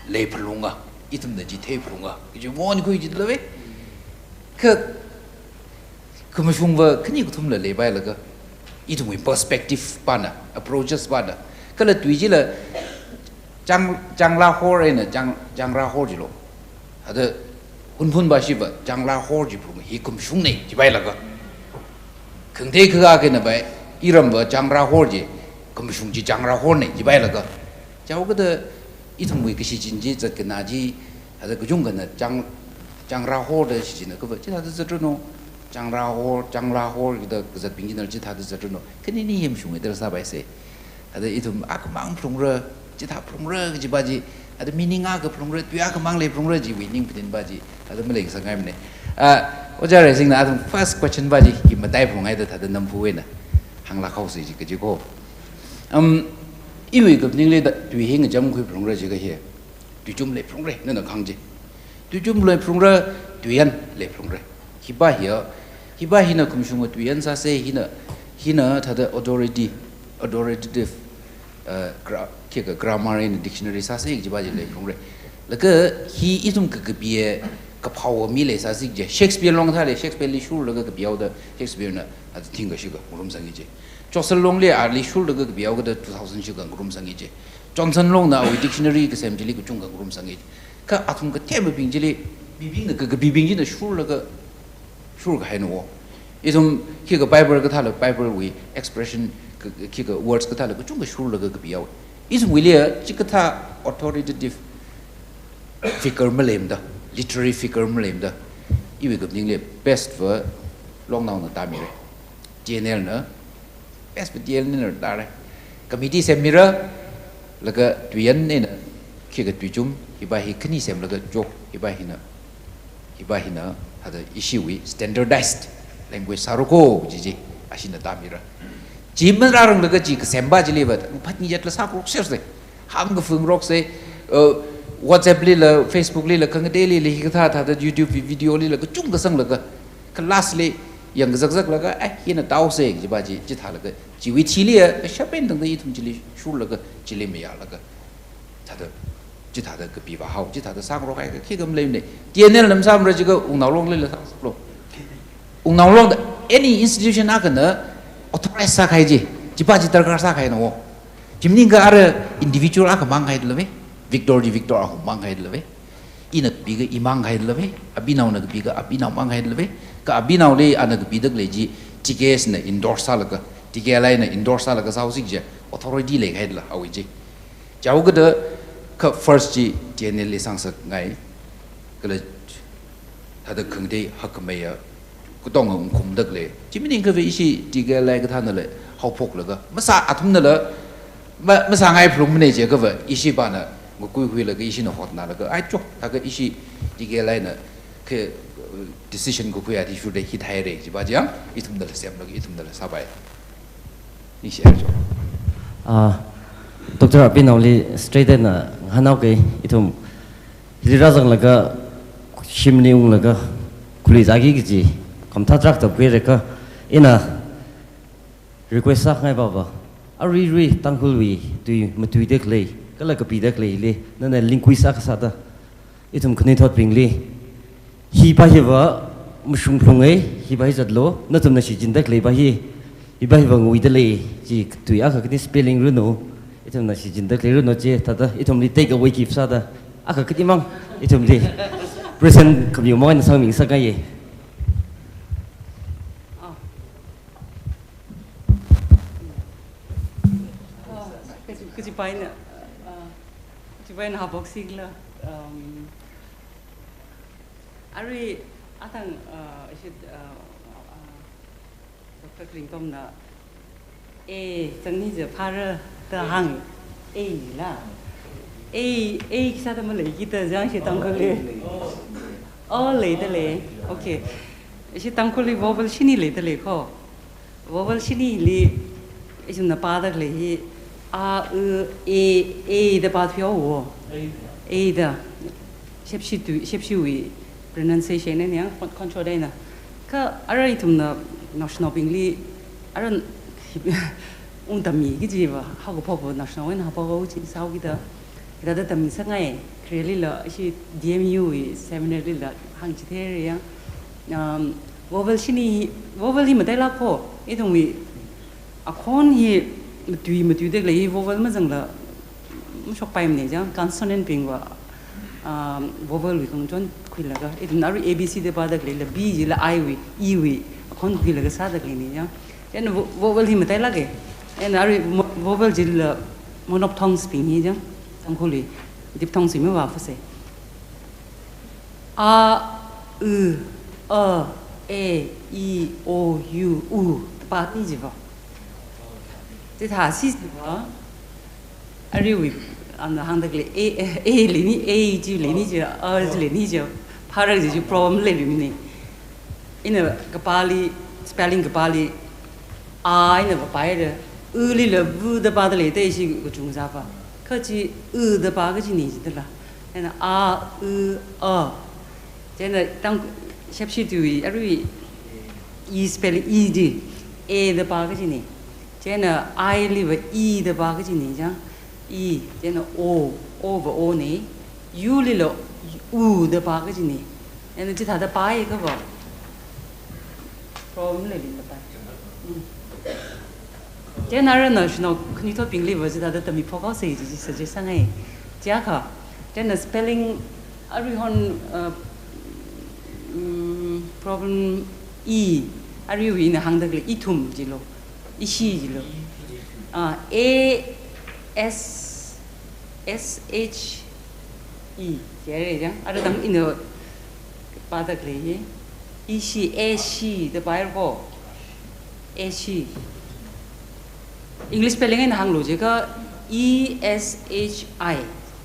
Leiphalunga. Ithumna chithei phalunga. Kaji mon khui chilave. Kha, khamashungva khani kathumla leipailaga, ithumwui perspective pana, approaches pana, kala tui chila chang, changlahor eina chang, changrahor chilo. Ada Hunphun pa shiva changlahor chi phalunga hi khamashungna jipailaga. Khangatei khikha akhana pai, iramva changrahor chi, khamashung chi changrahorna jipailaga. Chaokada ithumwui kashichin chi zatkhanā chi, ada kachungkhana chang, changrahor da shichinna kava, chithāda zatranu, changrahor, changlahor, kida kazatbing china chithāda zatranu, khanini hi mashunga da sāpaisa. Ada ithum akhamang phalungra, chithā phalungra kaji pa chi, ada meaning akha phalungra, tui akhamang lei phalungra chiwui ning phaninpa chi, ada maleikasāngaimana. Ah, Ojā Raisingna athum first question pa chi, khi matai phalunghai da thāda namphu eina hānglāk haosa chi kaji ko. Um, iwui kaphaningli da, tui hi ngacham khui phalungra jiakha hi. Tuichum lei phalungra, nana kahāng chi. Tuichum lei phalungra, tuiyan lei phalungra. Hi pa hiya, Hiva hina kumshung matui yan sāsa, hina, hina thāda authority, authoritative, uh, gra-, khikha grammar eina dictionary sāsa kajiva chi leiphalungra. Laga hi ithum kakapi kaphao mi leisāsi kaje. Shakespeare long thāle, Shakespeare li shurlaga kapihaoda, Shakespeare na athingkha shikha ngarumsang kaje. Chaucer long le ali shurlaga kapihaoda two thousand shikha ngarumsang kaje. Johnson long na awui dictionary kasem chili kachungkha ngarumsang kaje. Kha athum kathembing chili, mibingna kakapibing china shurlaga shurkahaina wo. Ithum khikha Bible kathāla Bible wui expression, ka, khikha words kathāla kachungkha shurlaga kapihao. Ithumwuili chikathā authoritative figure maleimada, literary figure maleimada, iwui kaphaningli best va Longnaona tāmira. T N L na, best va T N L na tāra. Committee semmira, laga tuiyan eina, khikha tuichum, hiva hi khani semlaga chok, hiva hina, hiva hina, thāda ishiwui standardized language sāra ko, kaji chi, ashina tāmira. Chi marāranglaga chi kasemva chili va, phat nijatla sāngaroksersa. Hāngkaphungaroksa, uh, WhatsApp lila, Facebook lila, khangatei lila, hikathā thāda YouTube vi-, video lila, kachungkha sanglaga, kha last li, yangkazakzaklaga, eh, hina tāhaosa, kajiva chi, chithālaga, chiwui thili ya, kashap eina tangda ithum chili shurlaga, chili mayālaga. Thāda, chithāda kapiva hao, chithāda sāngarokhai, khikha maleimana. T N L na masāmara jiakha Wungnaolong lila sāsaklo. Wungnaolongda any institution akhana authorize sākahai chi, chiva chi darkar sākahaina wo. Chi maningakha ara individual akhamang kahaidalei ve, Victor chi Victor ahumang kahaidalei ve. Ina kapikha imang kahaidalei ve, abinaona kapikha abinaomang kahaidalei ve. Kha abinaoli ana kapidalei chi, T K S na endorse sālaga, T K L I na endorse sālaga sāhaosi kaje, authority leikahaidala awui chi. Chaokada kha first chi T N L li sāngasakngai, kala thāda khangatei hakkhameiya, katonga ungkhumdalei. Chi maningakha va ishi T K L I kathānala haophoklaga, masā athumnala, ma-, masāngaiphalungmana jiakha va, ishivana ngakuikhuilaga, ishina hotnalaga, ai chok, thākha ishi T K L I na kha, uh, decision kakhui athishurda hithāhaira, chiva chi yang, ithumnala semlaga, ithumnala sāpai. Ishi ai chok. Ah, Doctor Abinaoli straight eina ngahānhaoki, ithum hili rāzanglaga, shimli unglaga, khalui zāki kaji, khamathā tarākha tākhuirakha, ina request sāngai papa. Aruirui Tangkhulwui tui matuidalei, kala kapidaleili, nana lingkui sākasāda, ithum khanuithotbingli, hiva hiva mashungphalunga, hiva hi zatlo, nathumna shichindaleiva hi, hiva hiva nguidalei, chi tui akha khani spelling ranu, ithumna shichindaleiranao chi, thāda ithumli take away gift sāda, akha khanimang, ithumli present khamiumang eina sangmingasakngaiya. Ah. Ah, kaji, kajiva ina, ah, kajiva ina haophoksikhala, um, arui athang, ah, ishi, ah, ah, Doctor Kringtomna, A, zangni je phara da hāng, A la. A, A khisāda maleikida zang ishi Tangkhulli. Oh, leidalei. Okay. Ishi Tangkhulli vowel shini leidalei ko. Vowel shinili, ithumna pādalei hi, A, U, E, A da pāthuihaowa. A da. Shepshi tui, Shepshiwui pronunciation eina yang con-, control eina. Kha ara ithumna naoshinaobingli, ara ungtammi kajiva, haokaphokva naoshinao eina haophok haochi sāhaokida, hithāda tamngasakngai, kharelila, ishi D M U wui seminar lila, hāngchitheira yang. Um, vowel shini, vowel hi matailāk ko, ithumwui akhon hi matui, matuidalei hi vowel mazangla mashokpaimana chang, consonant bingva, um, vowel wui khangachon khuilaga, ithumna arui A B C da pādaleila, B jila I wui, E wui, akhon khuilaga sādaleina chang. Chieina vo-, vowel hi matailāka. Chieina arui mo-, vowel jila monophthongs bing hi chang, Tangkhulli diphthongs hi mavāfasa. A, U, A, E, I, O, U, U, pāni jiva. Chithāsi jiva. Aruiwui, ana hāngdalei, A, A, A leini, A chi leini chi, A chi leini chi, phara chi chi problem leilui mina. Ina kapāli, spelling kapāli, A ina vāpaira, U lila V da pādalei, te ishi kachungkha sāva. Kha chi U da pā kachina jidala. Ina A, U, A. Chieina tang Shepshi tui, arui, E spelling E ji, A da pā kajina. Chieina I liva E da pā kajina chang. E, chieina O, O va O na. U lila U da pā kajina. Chieina chithāda pāya kava. Problem leilila pā. Mm. Chieina arui naoshinao khanuithotbingliva chithāda tammi phokhaosa ji, ji suggest sāngai. Chiakha, chieina spelling aruihon, uh, mm, problem E, aruiwui ina hāngda khalei ithum jilo, ishi jilo. Ah, A S S H E, jere jang, arui tang ina pāda khalei hi. Ishi, A shi da pāya ko. A shi. English spelling eina hānglu jiakha E S H I.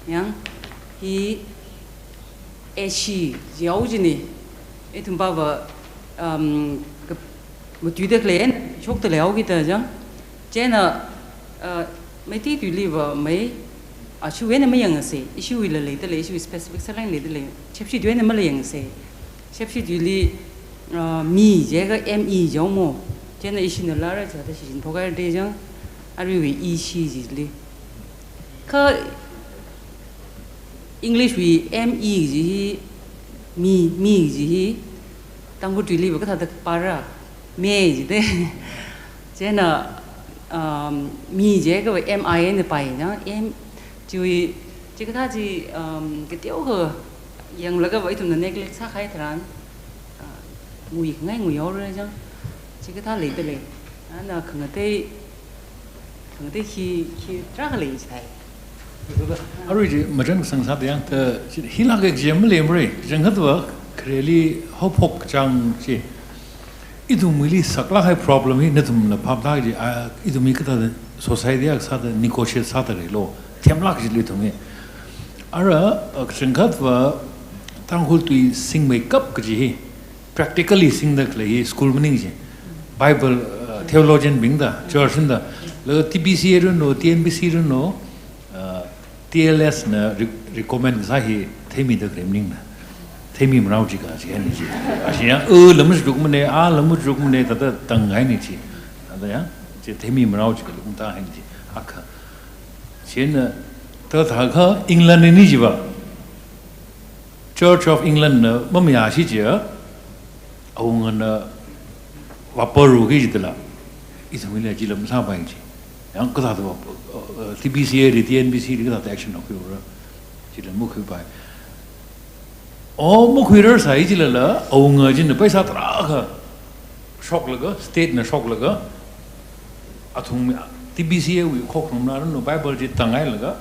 Yang, hi A shi, jiao jina. Ithum pava, um, ka-, matuida khalei eina shokda leihaoki da jang. Chieina, uh, Meitei tuiliva mei, ah, ishiwui eina mayangsa, ishiwuila leida lei, ishiwui specific sāleng leida lei, Shepshi tui eina malayangsa. Shepshi tuili, ah, mi jiakha M E jiao mo. Chieina ishina lara chithāda shichin phokhaira da jang, aruiwui ishi jili. Kha English wui M E ji hi, mi, mi ji hi, Tangkhul tuiliva kathāda pāra, me jida. Chieina, um, mi jiakha M I eina pāya na, M, chiwui, chikathā chi, um, kateokha yanglakha va ithumna neglect sākahai tharan, ah, nguikhangai nguihaora jang. Chikathā leida lei. Ana khangatei, khangatei khi, khi tarākha lei chithai. Arui chi machān kasang sāda yang ta, chi hilāk kaji maleimara, kachangkhatva khareli haophok kachang chi. Ithumwuili saklāk kahai problem hi nathumla phaptāki ji, ah, ithumwui kathāda society akha sāda negotiate sāda leilo, themlāk jili ithumwui. Ara, ah, kachangkhatva Tangkhul tui singmeikap kaji hi, practically singda khalei hi school maning ji. Bible, uh, theologian bing da, church da, laga T B C A runo, T N B C runo, uh, T L S na re-, recommend kasā hi theimida khalei maningna. Theimimarao jiakha, chi haini ji. Ashi ya, uh, lam machukmana, ah, lam machukmana, thāda tang haini ji. Thāda ya, chi theimimarao jiakha lungta haini ji. Akha. Chieina, thāda thākha England ni jiva. Church of England na mamayāshi chiakha, awungana vāparuki jidala, ithumwuila chila masāpai ji. Yang kathāda va, uh, uh, T B C A li, T N B C li kathāda action haokhuira, chila makhuipai. O, makhuirarsai jilala, awunga china paisa tarākha shoklaga, state na shoklaga, athum T B C A wui khokhanumla runo Bible chi tanghailaga,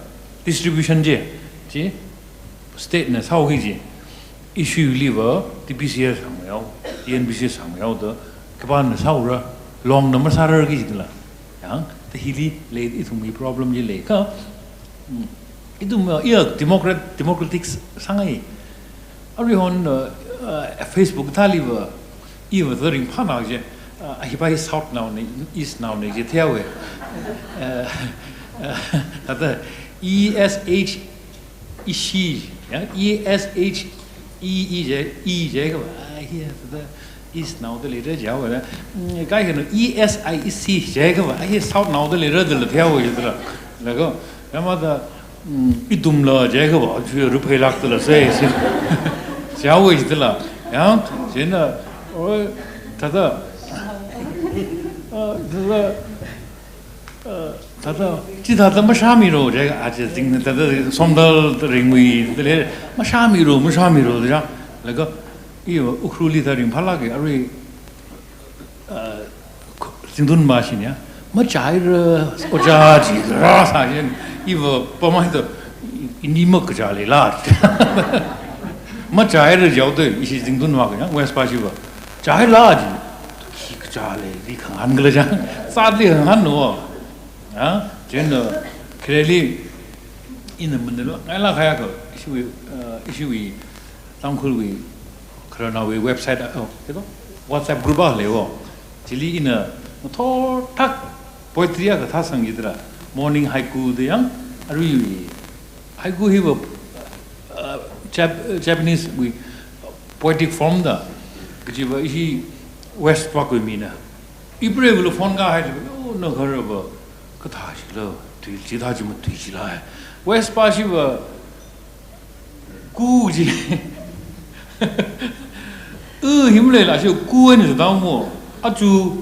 distribution chi, chi state na sāhaoki ji, ishiwuiliva T B C A sāngaihao, T N B C sāngaihao da, khipāna sāhaora, Long na masārarki jidala. Yang, ta hili lei ithumwui problem chi leiakha, mm, ithum, uh, iya democrat-, democratic sāngai. Aruihon, uh, uh, Facebook thāliva, iva thāda ringphānā ji, uh, hipa hi South naona, East naona ji theihaowa. Uh, uh, thāda E S H ishi, ya, E S H E E ji, E ji kava, ah, hi, thāda, East naoda leira jihaowa, mm, kaikhana E S I E C ji kava, ah, hi South naoda leira dala theihaowa jidala. Laga, yamada, mm, ithumla ji kava, chu rupheilāk dala sai, sai. Jihaowa jidala. Ya, chieina, o, thāda, ah, thāda, Uh, thāda, chithāda mashāmiro, ji, aja zing, thāda, Somdal Ringmei, thāda, mashāmiro, mashāmiro, thāda, laga, iva Ukhrulli thāda ringphālāka, arui, uh, Zingtun mashina, machaira, ojā ji, rāsā ji, iva pamai thāda, ini makachā leila. Machaira jihaoda, ishi Zingtun maka, West pa shiva. Chaila ji, khi kachā lei, li khangahān khala jang, sāli khangahān no. Ha? Chieina, khareli, ina manila, ngailāk kahai akha, ishiwui, uh, ishiwui, Tangkhulwui, khararnaowui website, oh, kito? WhatsApp group akha leiwo. Chili ina, ngathorthak poetry akha thāsang jidala, morning haiku da yang, aruiwui, haiku hiva, uh, Jap-, uh, Japanese wui poetic form da, kajiva ishi, West Park wui mina. Iprevulu phone kahai, "Oh, na kharaba, kathā chila, tui, chithā chi matui chila hai." West Park shiva, ku ji. "Uh, him leila shi ku ni tao mo. Achu.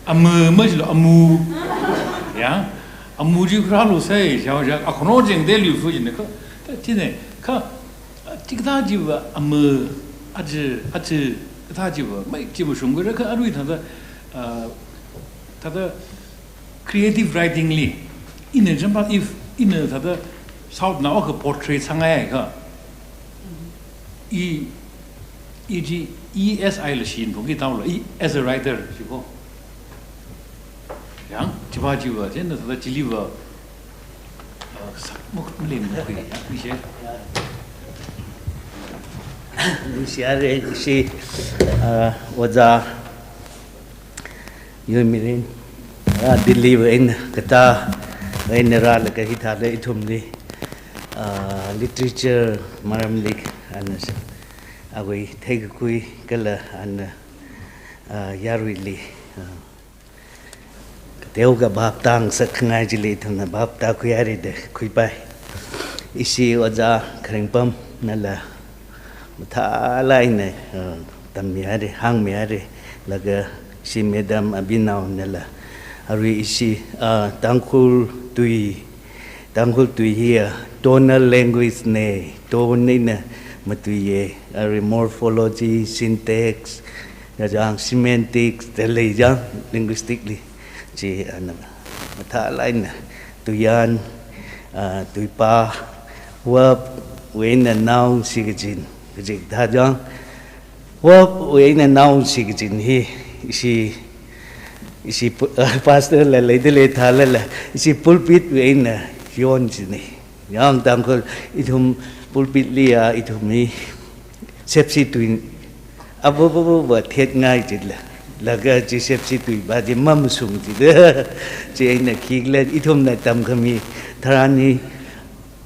Amu, ma chila, amu." Ya. "Amu ji khra lo sai, xiao, xiao. Akhono jeng de lu fu ji ne ka. Ta chi ne, ka. Chikathā chiva, amu, achi, achi, kathā chiva, mai chiva shungkura ka arui thāda, ah, thāda creative writing li. Ina example, if, ina thāda South na oka portrait sangai ka. I, i ji, E S I la shin phung ki tao la, i as a writer, chi ko. Yang, chiva chiva, chen na thāda chili va, ah, sak muk mlim muk ki, ya, ni she. Nuisiare, ishi, ah, Oja Yoimirin, ah, Delhi wui eina, katā wui eina rālaga hithāda ithumli, ah, literature maramli, ana sa, awui theikakhui kala ana, ah, yaruili, ah, kateokha bhap tāngasak khangai chili ithumna bhap tākhui haira da khuipai. Ishi Oja Kharingpam nala mathālāk eina, uh, tammi haira, hāngmi haira, laga ishi Madam Abhinau nala arui ishi, uh, Tangkhul tui, Tangkhul tui hi, uh, tonal language na, tone eina matuiya, arui morphology, syntax, kachang semantics da lei chang, linguistically. Chi ana mathālāk eina tuiyan, ah, tuipā, verb wui eina noun shikachin, kaji kathā chang. Verb wui eina noun shikachin hi, ishi, ishi pu-, ah, pastor la leida lei thālala, ishi pulpit wui eina yon china. Yang Tangkhul ithum pulpit li ya ithum hi sepsi tui, abu bu bu bu thet ngai chila. Laga chi sepsi tui ba chi mamsung chila. Chieina khikhala ithumna tamkhami tharan hi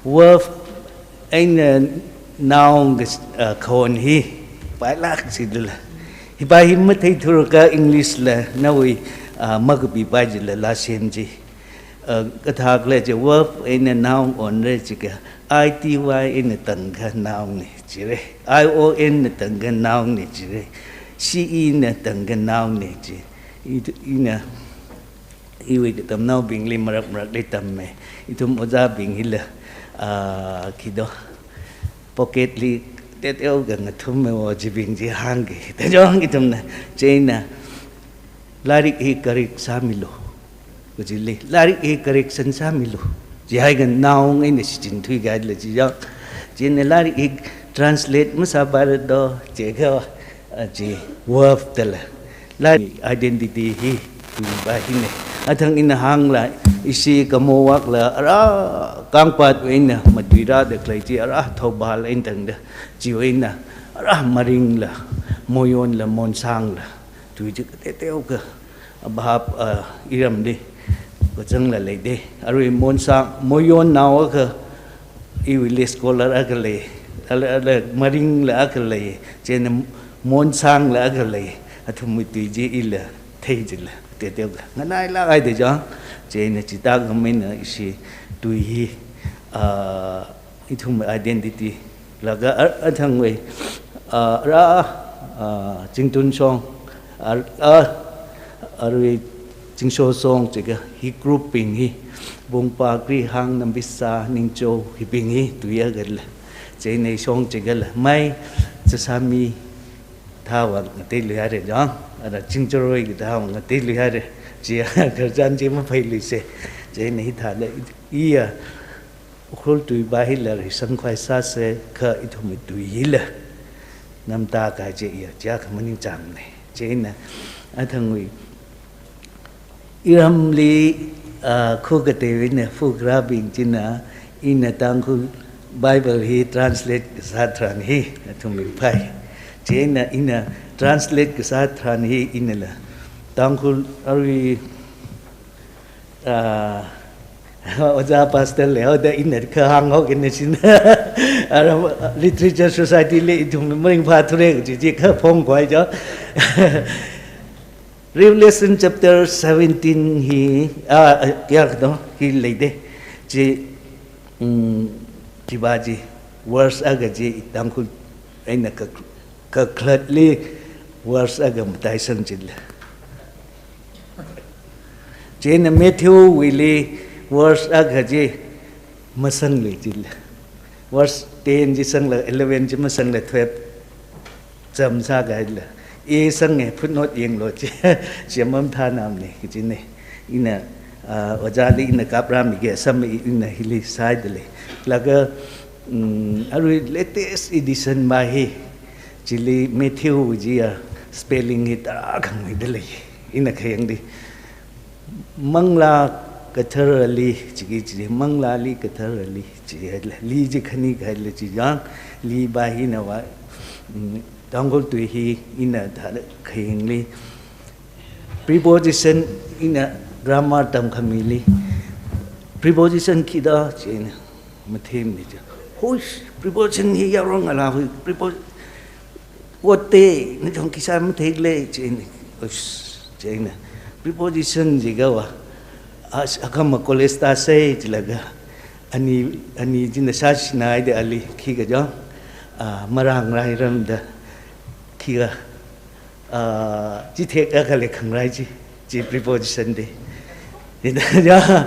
verb eina noun ka, ah, khon hi pailāk chila. Hi ba hi matheithura ka English la nawui, ah, makapipai chila lāsem chi. Uh, kathākhala chi verb eina noun onra chikha, I T Y eina tangkha noun na jira. I O N na tangkha noun na jira. C E na tangkha noun na ji. I, ina, iwui katamnaobingli marak marakli tammei. Ithum ojābing hila, uh, khi do, pocket li teteokha ngathummi o chibing chi hāngki. Tachong ithumna, chieina, lairik hi correct sāmilu. Kajili, lairik hi correction sāmilu. Chihaiakha noun eina shichin thuikahaila chi ya. Chieina lairik hi translate masāpaira do, chikha, ah, chi verb dala. Lairik identity hi tuipa hina. Athang ina hāngla, ishi Kamowak la, ara Kangpatwui eina matuirāda khalei chi, ara Thoubal eina tangda, chiwui eina, ara Maring la, Moyon la, Monsang la. Tui chi kateteokha, abhap, ah, iramli, kachangla leida. Arui Monsang, Moyonnao akha, iwuili scholar akha lei, ala, ala, Maring la akha lei, chieina Monsang la akha lei, athumwui tui chi ila thei chila, teteokha. Nganailāk haida chang, chieina chithākha mina ishi tui hi, ah, ithum identity. Laga a, athangwui, a, ara, a, Chingtun shong, a, a, arui Chingsho shong chikha hi group bing hi, Bungpa, Krihang, Nambisa, Ningcho, hibing hi tuiakhala. Chieina shong chikhala. Mai, Chasami, thāva ngateilui haira chang. Ara Chingcharoi kathāva ngateilui haira. Chi khararchan chi maphailuisa. Chieina hithāla, iya, Ukhrul tuipa hila reisangkhavai sāsa kha ithumwui tui hila namda kahai chi iya, chiyākha maningchāngna. Chieina athangwui iramli, ah, khu kateiwui eina phukrābing china ina Tangkhul Bible hi translate kasā tharan hi athumli phai. Chieina ina translate kasā tharan hi inala Tangkhul arui Ah, Oja Pastor leihaoda ina kahāng haokina china. Ara Literature Society li ithum maringphā thura kaji chi kha phongkhui jo. Revelation chapter seventeen hi, ah, kayākha do, hi leida. Chi, mm, chiva chi, verse akha chi, Tangkhul eina ka, kakhalatli verse akha mataisang chila. Chieina Matthew wuili verse akha chi masangla chila. Verse ten chi sangla, eleven chi masangla, twelve chāmsākahaila. I sanga footnote yanglu chi, chi mamathānamana kajina. Ina, ah, ojāli ina kaprāmiki asam ina hili sāhaida lei. Laga, mm, arui latest edition va hi, chili Matthew chiya spelling hi tarākha ngaida lei. Ina khayangli, Manglā Katharali, chiki chi, Manglāli Katharali, chi haila, li chi khani kahaila chi yang, li va hina va, mm, Tangkhul tui hi ina thāda khayangli. Preposition ina grammar tamkhamili. Preposition khi da chieina mathemmi chi. Huish, preposition hi yaronngala hui, prepo-, Ot te, nathum khi sāmatheikhala, chieina, ush, chieina. Preposition chi kava, as, akhama college tāsai chilaga, ani, ani china sāshinaida ali, khikha jo, ah, marāngarairamda, khikha, ah, chithek akha lei khangarai chi, chi preposition da. Ina, ya,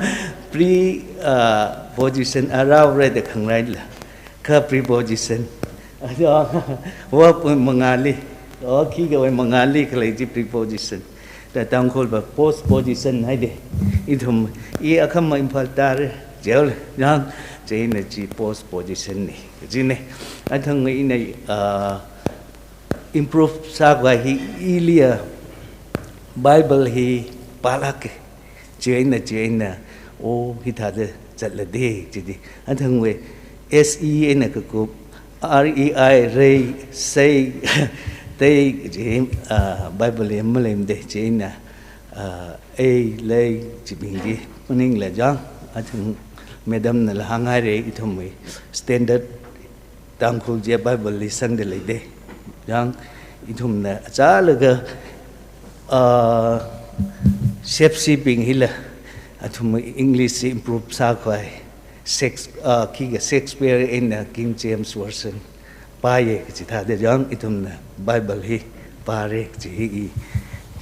pre, ah, position, arāura da khangaraila. Kha preposition. Aja, verb mangāli. O, khikhawui mangāli khalei chi preposition. Da Tangkhul va postposition haida. Ithum, i akhama Imphal tāra, jel, yang, chieina chi postposition na. China, athang ina, ah, improve sākhavai hi iliya Bible hi pālāka. Chieina, chieina, o, hithāda zatlada, chida. Athangwui S E eina kakup, R E I, rei, sei, tei, chi, ah, Bible li maleimada, chieina, ah, ei, lei, chibing chi, maningla jang, athang madam nala hānghaira, ithumwui standard Tangkhul chi Bible li sangda leida. Yang ithumna achālaga, ah, shepshibing hila, athum English improve sākhavai, Shakes-, ah, khikha Shakespeare eina King James Version pāya kaji thāda yang ithumna Bible hi pāra kaji hi i,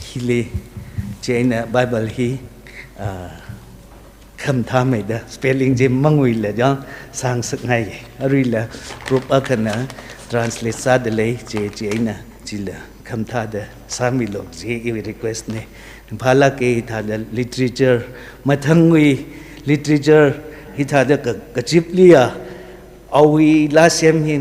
hili, chieina Bible hi, ah, khamathāmeida, spelling chi mangwuila jang sāngasakngai. Aruila group akhana translate sāda lei, chi, chieina chila khamathāda sāmilu chi iwui request na. Phālāka hithāda literature, mathangwui literature hithāda ka, kachipliya, awui lāsem hi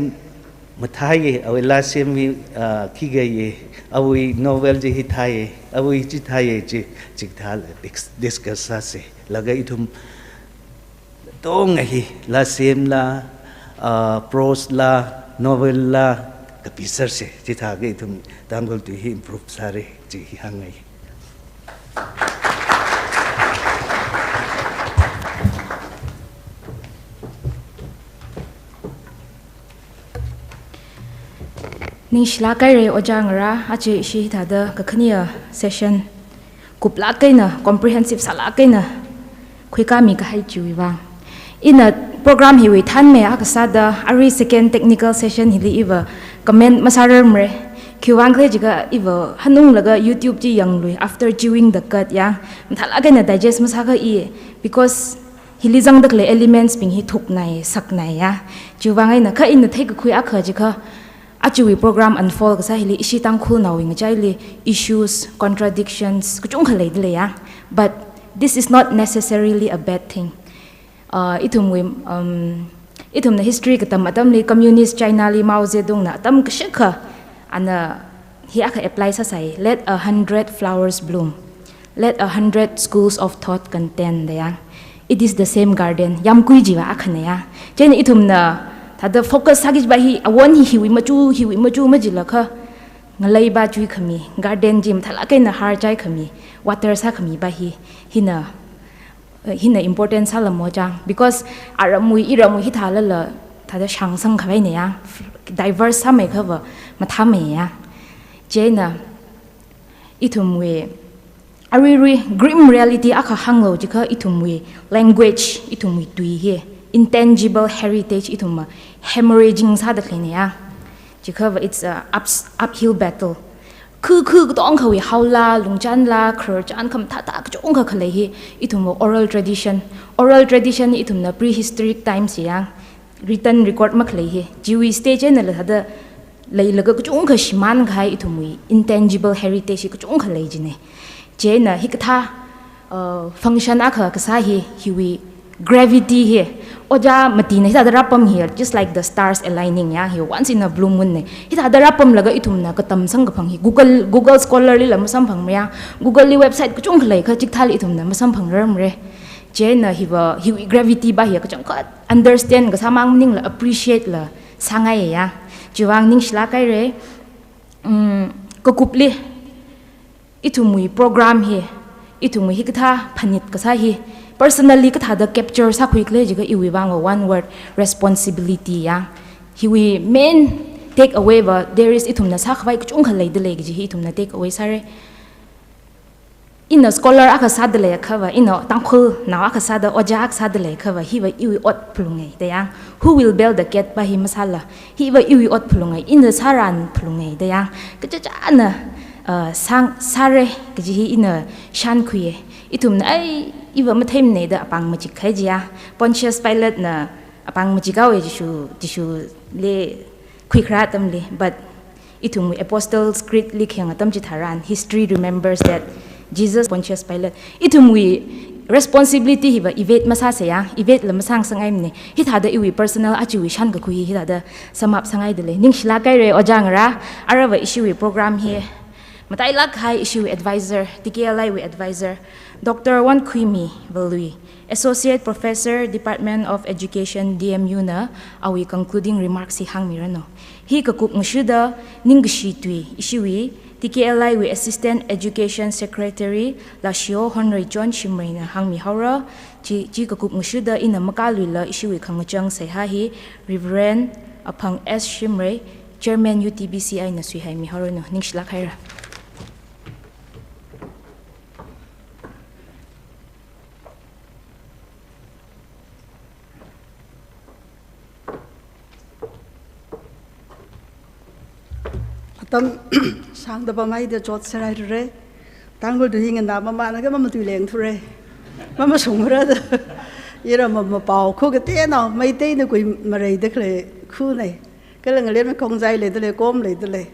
mathāya, awui lāsem hi, ah, khikha ya, awui novel chi hithāya, awui chithāya chi, chithāla dis-, discuss sāsa. Laga ithum tongna hi, lāsemla, ah, prose la, novel la, kapisersa, chithākha ithum Tangkhul tui hi improve sāra, chi hi hāngngai. Ningshilāk haira ojā ngarā, aja ishi hithāda kakhane session kuplāk eina, comprehensive sālāk eina khuikāmi kahai chiwui vang. Ina program hiwui thānmei akha sāda, arui second technical session hili iva comment masārarmara. Khiwui vang khala jiakha iva hanunglaga YouTube chi yanglui, after chewing the cud ya, mathālāk eina digest masākha i, because hili zangda khalei elements bing hi thuknai, saknai ya. Chiwui vang eina kha ina theikakhui akha jiakha, ajawui program unfold kasā hili ishi Tangkhulnaowui ngachaili issues, contradictions, kachungkha leida lei ya. But this is not necessarily a bad thing. Uh, ithumwui, um, ithumna history katam atamli communist China li Mao Zedong na atam kashikha ana hi akha apply sāsai, "Let a hundred flowers bloom. Let a hundred schools of thought contend," da ya. It is the same garden. Yāmgui chiva akhana ya. Chieina ithumna thāda focus sāki kajiva hi, awon hi hiwui machu, hiwui machu majilakha, ngalei va chuikhami, garden chi mathālāk eina har chaikhami, water sākhamiva hi, hina, eh, hina important sālamo chang. Because aramwui, iramwui hithālala, thāda shāngsang khavaina ya, diverse sāmei khava mathāmei ya. Chieina ithumwui aruirui grim reality akha hānglu jiakha ithumwui language, ithumwui tui hi, intangible heritage ithumva hemorrhaging sāda khaleina ya. Jiakhava it's a ups-, uphill battle. Khu khu katongkhawui haola, lungchanla, khararchan khamathāthā kachungkha khalei hi ithumva oral tradition. Oral tradition ithumna prehistoric times ya, written record makhalei hi. Chiwui stage einala thāda leilaga kachungkha shimān kahai ithumwui intangible heritage hi kachungkha lei jina. Chieina hikathā, uh, function akha kasā hi, hiwui gravity hi, ojā matina hithāda rāpam hi, just like the stars aligning ya, hi once in a blue moon na. Hithāda rāpamlaga ithumna katamsang kaphang hi, Google, Google Scholar lila masamphangmara ya, Google li website kachungkha lei kha chikathāli ithumna masamphangrarmara. Chieina hiva, hiwui gravity va hi kachangkhat understand kasā mang maningla appreciate la sāngaiya. Chiwuivang ningshilāk haira, mm, kakupli ithumwui program hi, ithumwui hikathā phanit kasā hi, personally kathāda capture sākhuikhala jiakha iwui vang va one word, responsibility ya. Hiwui main take away va, there is ithumna sākhavai kachungkha leidalei kaji hi ithumna take away sāra. Ina scholar akha sāda leiakhava, ina Tangkhulnao akha sāda, ojā akha sāda leiakhava, hiva iwui ot phalungai da ya. Who will bell the cat va hi masāla, hiva iwui ot phalungai, ina sāran phalungai da ya. Kachichāna, uh, sāng, sāra kaji hi ina shānkhuiya. Ithumna ai, iva matheimana da apāng machik kahai chi ya. Pontius Pilate na apāng machik haowa Jishu, Jishuli khuikharā atamli, but ithumwui Apostles' Creed li khayang atam chitharan, history remembers that Jesus, Pontius Pilate. Ithumwui responsibility hiva evade masāsa ya, evade la masāngasangaimana. Hithāda iwui personal ajawui shānkakhui hi hithāda sum up sāngaidalei. Ningshilāk haira ojā ngarā, aruiva ishiwui program hi matailāk kahai ishiwui advisor, T K L I wui advisor, Doctor Wankhuimi Vallui, Associate Professor, Department of Education, D M U na awui concluding remarks hi hāngmiranu. Hi kakup ngashuda ningkashi tui ishiwui T K L I wui Assistant Education Secretary Lashiyo Honrei John Shimrei na hāngmihaora. Chi, chi kakup ngashuda ina makāluila ishiwui khangachang seihā hi Reverend Aphang S Shimrei, Chairman U T B C I na suihaimihaoranu. Ningshilāk haira. Atam sāngda pamhaida chotser haira. Tangkhul tui hi nganā mamānakha mamatui lengthura. Mamashungra da. Ira ma, mapao khukateonao, Meiteina kuimareida khalei khuna. Kala ngalei mi Khongjai leidalei, Kom leidalei.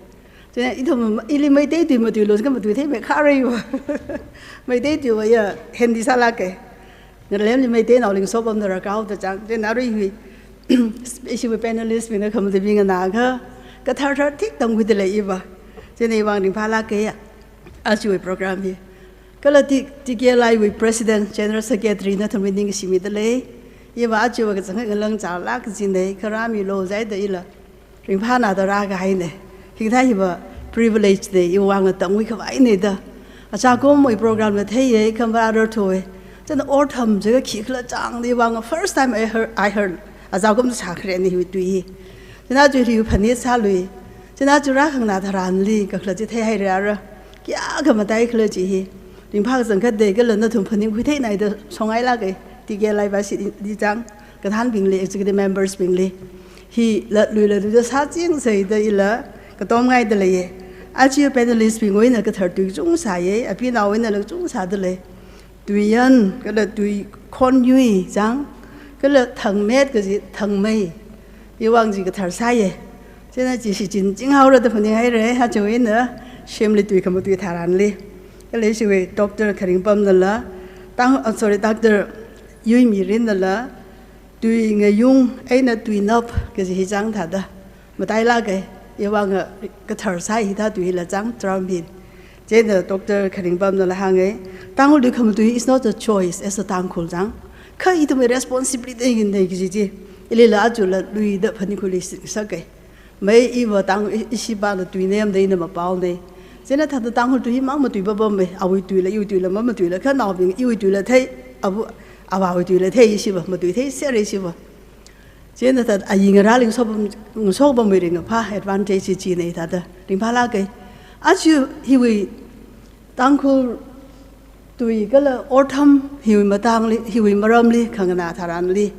Chieina ithum ili Meitei tui matuilu, kha matuitheimeikharaiva. Meitei tuiva ya, Hindi sālāka. Ngalemli Meiteinao lingso pamda rākao da chang. Chieina arui hi, ishiwui panelist bingna khamatuibing nganākha, kathar thar thik tamkhuidalei iva. Chieina iwui vang ringphālāka ya, ajawui program hi. Kala T-, T K L I wui President, General Secretary nathumli ningshimidalei. Iva ajawui kachangkhat ngalang chālāk kajina, kha rāmilu jihaida ila ringphānada rākahaina. Hikathā hiva privilege na, iwui vang tamkhui khavaina da. Achākumwui program la theiya, khambar arthoi. Chieina otram jiakha khikhala chang da iwui vang first time I heard, I heard. Achākum sākharena hiwui tui hi. Chieina chu hi phanit sālui. Chieina chu rākhanganā tharanli, kakhalat chi theihaira ara. Kayākha mataikhala chi hi. Ringphā kachangkhat da kala nathum phaningkhui theinaida shongailāka. T K L I va shi di chang. Kathānbingli, executive members bingli. Hi latluila tui sāchingseida ila katomngaidalei. Aja panelist bingwui eina kathar tui kachung sāya, apinaowui einala kachung sādalei. Tuiyan, kala tui khonyui chang, kala thangmet kaji thangmei. Iwui vang chi kathar sāya. Chieina chi shichin chinghaora da phaninghaira, ajawui eina, shimli tui khamatui tharanli. Kala ishiwui Doctor Kharingpamnala, Tang, uh, sorry, Doctor Yuimirin nala, tui ngayung eina tui nap kaji hi chang thāda. Matailāka, iwui vang kathar sāi hithā tui hila chang, drum hi. Chieina Doctor Kharingpamnala hānga, Tangkhul tui khamatui is not a choice as a Tangkhul chang. Kha ithumwui responsibility eina kaji chi. Ilila aja latluida phaningkhuiluishitsaka. Mei iva Tang i-, ishi pāna tui nem da ina mapaona. Chieina thāda Tangkhul tui himang matui papam mei, awui tuila, iwui tuila, mamatuila, khanaobing, iwui tuila thei, abu, avāwui tuila thei ishiva, matuithei sera ishiva. Chieina thāda ayingarāli ngasopam, ngasopamwui ringkaphā advantage chi china thāda ringphālāka. Aja hiwui Tangkhul tui kala otram hiwui matangli, hiwui maramli, khanganā tharanli,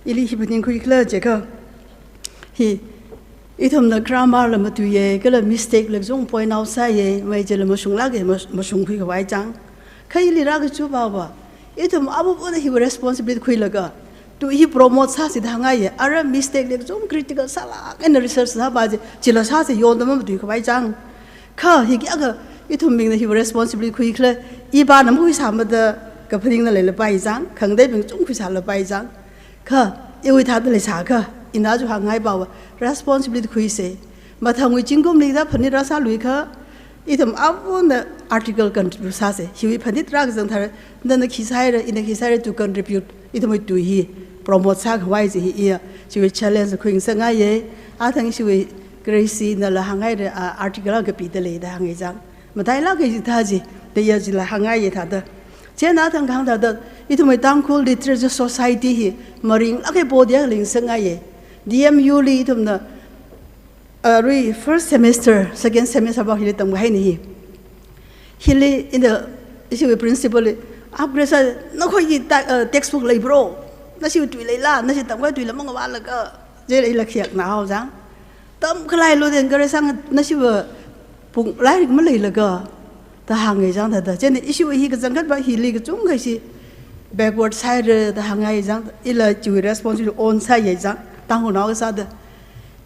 ili hi phaningkhui khala jiakha, hi ithumna grammar la matuiya, kala mistake la kachung point out sāya, mai chila mashunglāka, mas-, mashungkhui khavai chang. Kha ili rākachupaowa, ithum apapana hiwui responsibility khuilaga, tui hi promote sāsi da hāngngaiya, ara mistake la kachung critical sālāk eina research sāpa chi, chila sāsa yonda mamatui khavai chang. Kha hi kayākha ithumbingna hiwui responsibility khui khala, ipāna makhuisāmada kaphaningna leilapai chang, khangateibing kachung khuisālapai chang. Kha iwui thāda leisākha, ina aja hāngngai paowa, responsibility khuisa. Mathangwui zingkumli da phanit rāsāluikha, ithum apapana article contribute sāsa. Hiwui phanit rākazang tharan, nana khi sāhaira, ina khi sāhaira to contribute, ithumwui tui hi promote sākhavai chi hi iya, chiwui challenge khuingasakngaiya. Athang chiwui Grace nala hānghaira, a, article kapida lei da hāngngai chang. Matailāka chithā chi, da iya chila hāngngaiya thāda. Chieina athang kahāng thāda, ithumwui Tangkhul Literature Society hi maringlāka body akha leingasakngaiya. D M U li ithumna, arui first semester, second semester pao hili tamkahaina hi. Hili ina ishiwui principal li, "Upgrade sā, nakhoi hi ta-, uh, textbook leibro? Nashiwui tui leila, nashi tamkahai tuila mangavālaga," jila ila khayāknā haowa chang. Tamkhalei lo den kare sang nashiva pung lairik maleilaga, da hāngngai chang thāda. Chieina ishiwui hi kachangkhatva hili kachungkha ishi backward sāhaira da hāngngai chang, ila chiwui responsibility own sāya chang, Tangkhulnao kasā da.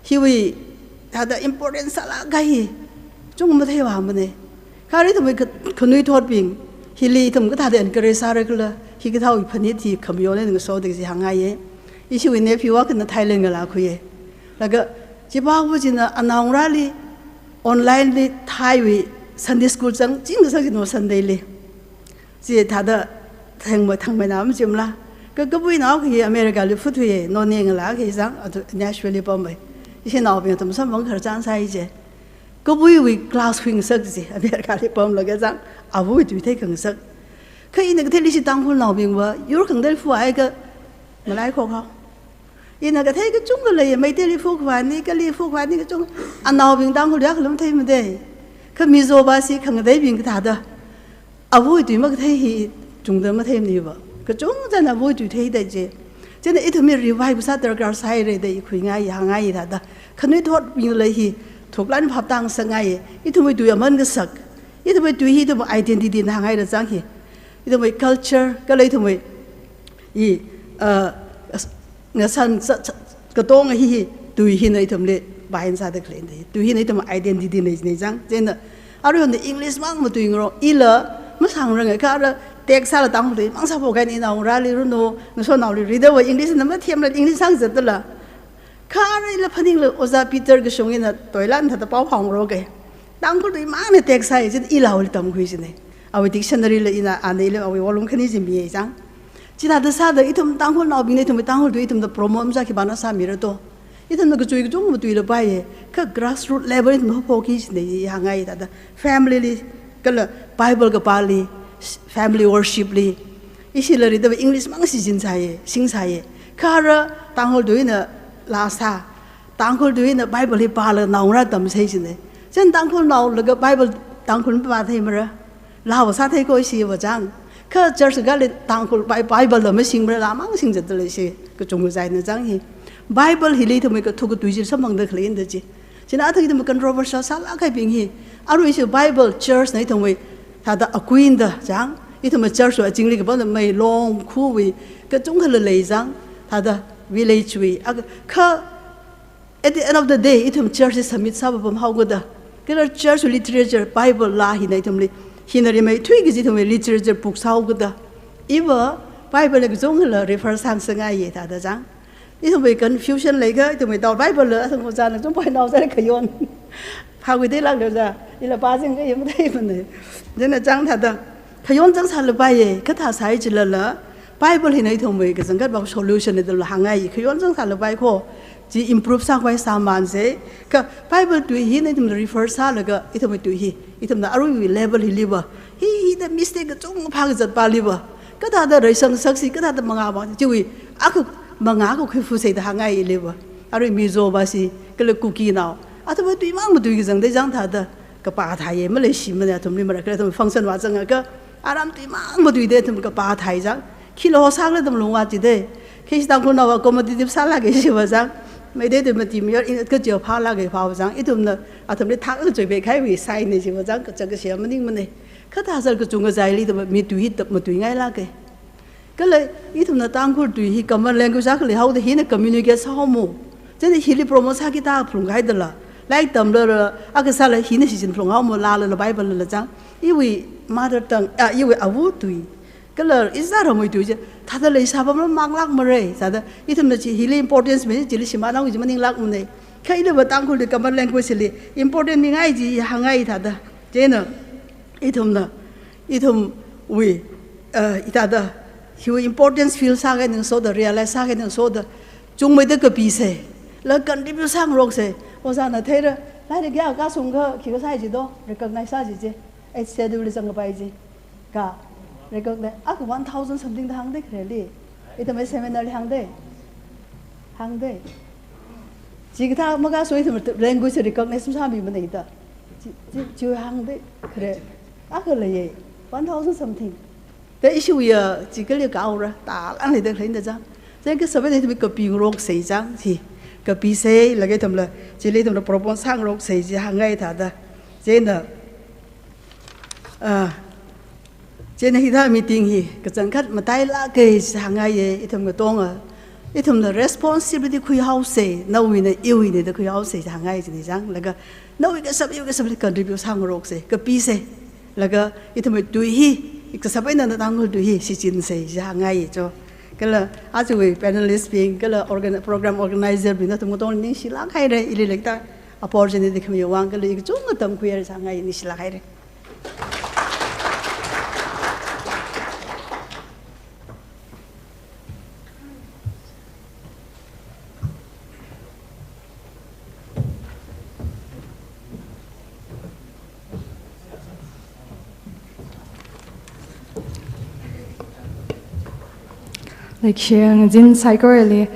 Hiwui thāda important sālāka hi, kachung matheivāmana. Kha arui ithumwui kha-, khanuithotbing, hili ithum kathāda encourage sāra khala, hikathāwui phanit hi khamayon eina ngasoda chi hāngngaiya. Ishiwui nephew akhana Thailand ngalākhuiya. Laga, chipā hu china anaongarāli, online li Thaiwui Sunday school zangching kasā chi no Sunday li. Chi thāda thangmei, thangmeina machimla. Kha kapuinao akha hi America li phuthuiya, Noney ngalāka chang, aja Nashville li pampai. Ishinaobing atam samphang khararchan sāi je. Kapuiwui class khuingasak chi, America li pamlaga chang, avawui tui theikhangasak. Kha ina katheili ishi Tangkhulnaobingva, yur khangateili phuhaiakha, malaikhok haowa. Ina kathei kachungkha lei, Meiteili phukhavāna, kali phukhavāna kachung, anaobing Tangkhul yākha lum theimada. Kha Mizo pasi khangateibing kathāda, avawui tui makathei hi chungda matheimaniva. Kachungchāna avawui tui theida je. Chieina ithumwui revive sā darkar sāhaira da i khuingai, hāngngai thāda. Khanuithotbingla hi thuklan phaptā ngasangngai. Ithumwui tui aman kasak. Ithumwui tui hi ithumwui identity na hāngngaira chang hi. Ithumwui culture, kala ithumwui i, uh, as-, ngasan sa, sa, katonga hi hi, tui hina ithumli bind sāda khalei da. Tui hina ithum identity na, na chang. Chieina, arui hon English mang matuingarok, ila masāngranga kha ara text sāla Tangkhul tui mang sāphokhai ni naongarāli runo, ngasotnaoli rida va English na mathemla English sāngasakdala. Kha ara ila phaningla Ojā Peter kashung ina toilan thāda pao phāngaroka. Tangkhul tui mangna text sāi, chieina ilaoli tamkhui china. Awui dictionary la ina, ana ila awui volume khani chi miya chang. Chithāda sāda ithum Tangkhulnaobingna ithum Tangkhul tui ithumda promote sā khipāna sāmira to. Ithumna kachui kachungva tuilapaiya, kha grassroot level ithum haophokki china i hāngngai thāda. Family li, kala Bible kapāli, family worship li. Ishila rida va English mang sichinsāya, singsāya. Kha ara Tangkhul tuina laa sā, Tangkhul tuina Bible hi pāla naongarā tamsei china. Chieina Tangkhulnaolaga Bible Tangkhul mapātheimara. Laava sātheiko ishiva chang. Kha church kali Tangkhul Bi-, Bible la masingmara, laa mang singzatdalei ishi kachungkha china chang hi. Bible hili ithumwui kathu katui chi samphangda khalei da chi. Chieina athang ithum controversial sālāk kahaibing hi. Arui ishi Bible church na ithumwui thāda akuinda chang. Ithumwui church wui azingli kapamda mei long khuwui kachungkhala lei chang. Thāda village wui. Ak-, kha at the end of the day, ithum church submit sāpapam haokada. Kala church literature, Bible laa hina ithumli, hina rimeithui kaji ithumwui literature book sāhaokada. Iva Bible la kachungkhala refer sāngasakngaiya thāda chang. Ithumwui confusion leiakha, ithumwui doubt Bible la, athang ojāna chungpai naosāra khayon. Phākhuiteilāklu ja, ila pāzing kha yamtheimana. Chieina chang thāda. Khayon zangsālapaiya, kathā sāi chilala, Bible hina ithumwui kachangkhatva solution na dala hāngngai, khayon zangsālapai kho, chi improve sākhavai sāmānsa, kha Bible tui hina ithum refer sālaga, ithumwui tui hi, ithumna aruiwui level hiliva, hi, hithāda mistake kachungkha phākazat pāliva, kathāda reisangsaksi, kathāda mangā vang, chiwui, akha mangā kakhui fusei da hāngngai iliva. Arui Mizo vāsi, kala Kukinao. Athumva tuimang matuikazang da chang thāda, kapā thāye, maleishi mana athumli mara, kala athum function vā zangakha, aram tuimang matuida athum kapā thāi chang. Khilo sākhala athum lungvā chida. Khi Tangkhulnao competitive sālaga shiva chang. Meitei tui mati mayar in kachiya phālaga phāva chang. Ithumna athumli thak chuipai kahaiwui sign na shiva chang, kachak kashi maningmana. Kha thāsāla kachungkha zaili athum mi tui hi tap matuingai laga. Kala ithumna Tangkhul tui hi common language akha leihaoda hina communicate sāhaomo. Chieina hili promote sāki ta phalung kahaidala. Lairik tamlala, akha sāla hina shichin phalung haomo, lala la Bible lala chang. Iwui mother tongue, ah, iwui awo tui. Kala ishi ramwui tui chi, thāda leisāpamla manglākmara, sāda ithumna chi hili importance mi chili shimānhaoki chi maninglākmana. Kha iliva Tangkhul tui common language li important mingai chi hāngngai thāda. Chieina, ithumna, ithumwui, uh, hithāda, hiwui importance feel sākahai ningsoda, realize sākahai ningsoda, chungmeida kapisei, laga contribute sāngaroksa. Ojāna theira, lairik kayā kashungkha, khi kasā chi do, recognize sā chi chi, eighth schedule li zangkapai chi. Kha, recognize, akha one thousand something da hāngda khareli. Ithumwui seminar li hāngda. Hāngda. Chikathā makashung ithum language recognize masāmimana da. Chi, chi, chi hāngda khare. Akha leiya, one thousand something. Da ishiwui ya, chikali kaora, talan leida khaleina chang. Chieina kasāpai ithum kapingaroksei chang, chi. Kapisei, laga ithumla, chili ithumla promote sāngaroksei chi hāngngai thāda. Chieina, ah, chieina hithā meeting hi kachangkhat matailāka chi hāngngaiya, ithum katonga. Ithumna responsibility khuihaosei, nawuina iwuina da khuihaosei chi hāngngai china chang, laga nawui kasāp, iwui kasāpli contribute sāngaroksei, kapisei, laga ithumwui tui hi, kasāpai eina Tangkhul tui hi shichinsei chi hāngngai cho. Kala ajawui panelist bing, kala organ-, program organizer bing, nathum katongli ningshilāk haira, ili leikta opportunity khamiwui vang, kala i kachungkha tamkhuihaira chi hāngngai, ningshilāk haira. Leikashiya ngazin saikorali,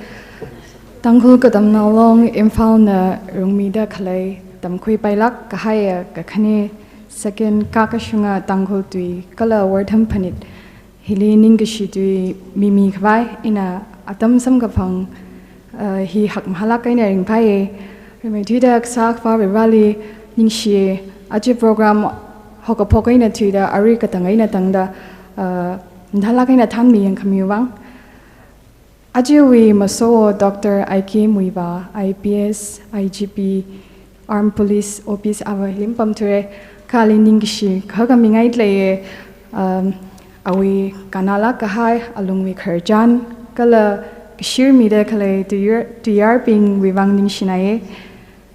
Tangkhul Katamnao Long Imphalna rungmida khalei tamkhuipailāk kahaiya kakhane second kakashunga Tangkhul tui kala wortam phanit hili ningkashi tui mimi khavai ina atam samkaphang, uh, hi hakmahālāk eina ringphāya. Rimeithuida Kasā Akhava Vareli ningshi, aja program haokaphok eina thuida arui katang eina tangda, uh, mathālāk eina thanmi yangkhamiwui vang. Ajawui maso Doctor I K Muivah, I P S, I G P, Armed Police Office ava hili mapamthura, kha ali ningkashi kahaka mingai leiya, um, awui kannalāk kahai alungwui khararchan, kala kashir mida khalei tuiyar, tuiyarbingwui vang ningshinaya.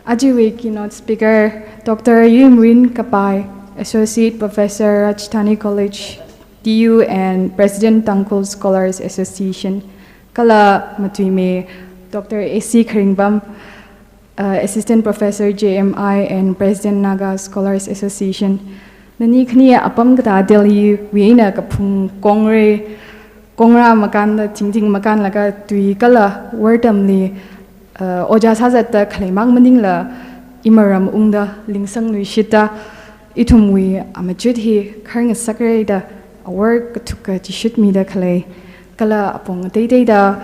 Ajawui keynote speaker, Doctor Yimwin Kapai, Associate Professor, Rajdhani College, T U and President Tangkhul Scholars Association, kala matuimi Doctor A C Kharingbam, uh, Assistant Professor J M I and President Naga Scholars Association. Nani khani apam kathā Delhi wui eina kaphung kongra, kongra makānda, thingthing makānlaga tui kala wortamli, uh, ojā sāzatda khaleimang maningla imaram ungda lingsangluishitta ithumwui amachut hi kharngasakra da awor kathuk kachishut mida khalei, kala apong ateiteida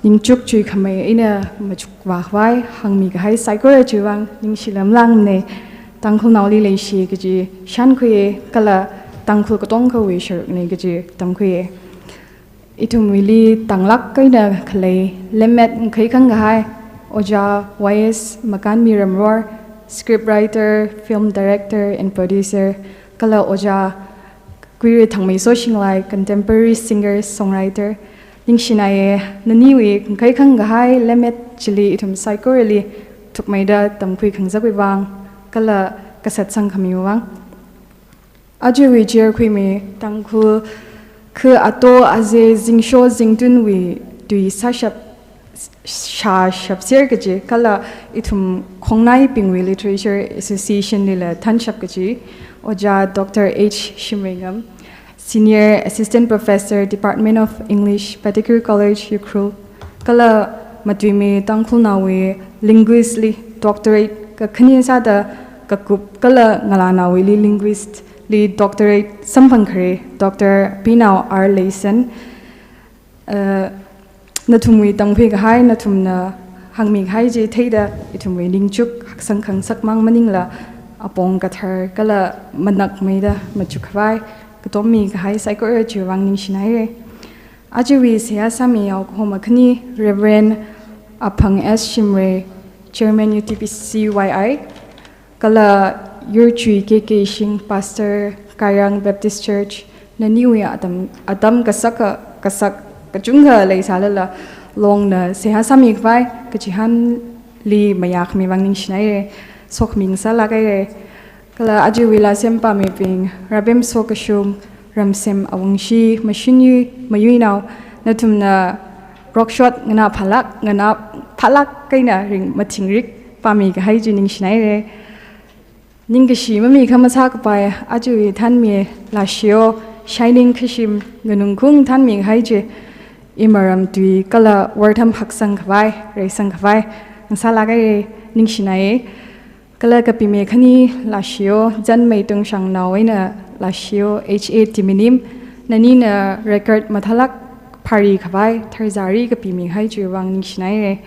ningchuk chuikhamei eina machukvā khavai hāngmi kahai saikora chiwui vang ningshilāk lāngna. Tangkhulnaoli leishi kaji shānkhuiya, kala Tangkhul katonga khawui sharukna kaji tamkhuiya. Ithumwuili tanglāk eina khalei lemmet ngakhaikhang kahai Ojā Y S Makanmi Ramror, script writer, film director and producer, kala Ojā Kuira Thangmeiso Shinglai, contemporary singer, songwriter. Ningshinaya, naniwui ngakhaikhang kahai lemmet chili ithum saikorali thukmeida tamkhui khangazak wui vang, kala kasat sangkhamiwui vang. Ajawui chirkhuimi Tangkhul kha ato aze zingsho zingtunwui tui sāshap, shāshapser kaji, kala ithum khongnaibingwui Literature Association lila thanshap kaji, Ojā Doctor H Shimreingam, Senior Assistant Professor, Department of English, Pettigrew College, Ukhrul. Kala matuimi Tangkhulnaowui linguist li doctorate kakhane sāda kakup kala ngalānaowuili linguist li doctorate samphangkhare Doctor Pinao R Leisen. Uh, nathumwui tamkhui kahai, nathumna hāngmi kahai chi theida ithumwui ningchuk haksang khangasak mang maningla apong kathar kala manakmeida machuk khavai katommi kahai saikora chiwui vang ningshinaire. Ajawui seihā sāmi yaokahoma khani Reverend Aphang S Shimray, Chairman U T B C Y I, kala Yurchui K K Shing, Pastor Kairang Baptist Church, naniwui atam, atam kasaka, kasak kachungkha leisālala, longna seihā sāmi khavai kachihānli mayākhami vang ningshinaire, sokhami ngasālāk haire. Kala ajawui laa sempamibing, Rabem Sokashung, Ramsem Awungshi, Mashunyu Mayuinao, nathumna rokshot nganā phālāk, nganā phālāk eina ring mathingrik pāmi kahai chi ningshinaire. Ningkashi mamikha masākapai, ajawui thanmi Lashiyo Shining Khashim nganungkung thanmi kahai chi imaram tui kala wortham haksang khavai, reisang khavai ngasālāk haire, ningshinaiye. Kala kapime khani Lashiyo Zanmei Tungshangnao eina Lashiyo H A Timinim, nanina record mathālāk phāri khavai tharzari kapimi kahai chiwui vang ningshinaire.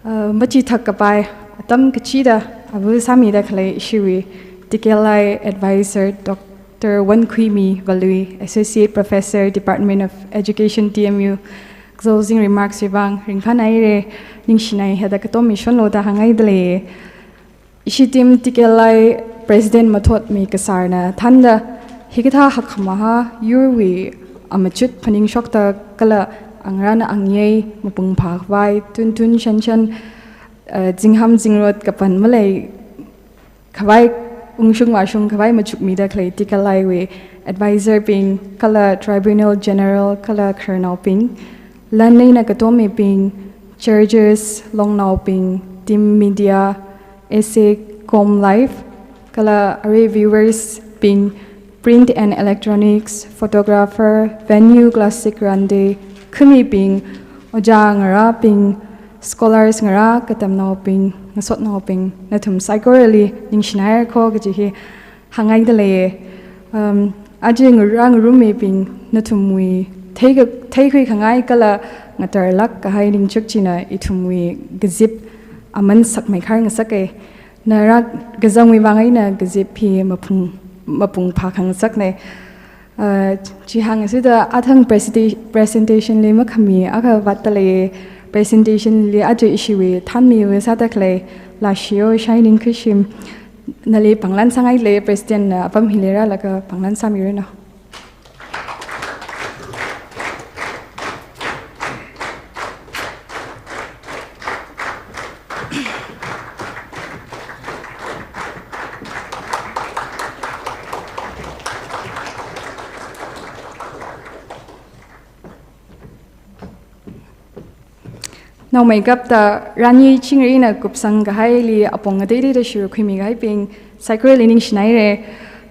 Uh, machithak kapai atam kachida ava sāmida khalei ishiwui T K L I Advisor Doctor Wankhuimi Valui, Associate Professor, Department of Education, T M U, closing remarks wui vang ringphānaire, ningshinai heda katommi shonlo da hāngngaidalei. Ishi team T K L I President mathotmi kasarna thānda hikathā hakkhamahā yurwui amachut phaningshokta kala angrāna angyei mapung phākhavai tuntun shanshan, uh, zingham zingrot kapan malei khavai ungshung vāshung khavai machukmida khalei T K L I wui advisor bing kala Tribunal General kala khararnaobing, lan eina katommibing, judges, longnaobing, team media, S A Com Live, kala arui viewers bing, print and electronics, photographer, venue Classic Grande, khamibing, ojā ngarābing, scholars ngarā, katamnaobing, ngasotnaobing, nathum saikorali ningshinairakho kaji hi hāngngaidalei. Um, aja ngarā ngarummibing, nathumwui theika-, theikhui khangai kala ngatarlāk kahai ningchuk china ithumwui kazip aman sakmeikhar ngasake. Narā kazangwui vang eina kazip hi mapung, mapung phākhangasakne. Uh, chi hāngasuda athang presenta-, presentation li makhami akha vātdalei, presentation li aja ishiwui thanmiwui sāda khalei Lashiyo Shining Khashim, nali panglan sāngailei, President na apam hili rālaga panglan sāmiranu. Naomeikapta rani chingri eina kupsang kahaili apong ngateiteida shurkhuimi kahaibing saikorali ningshinaire.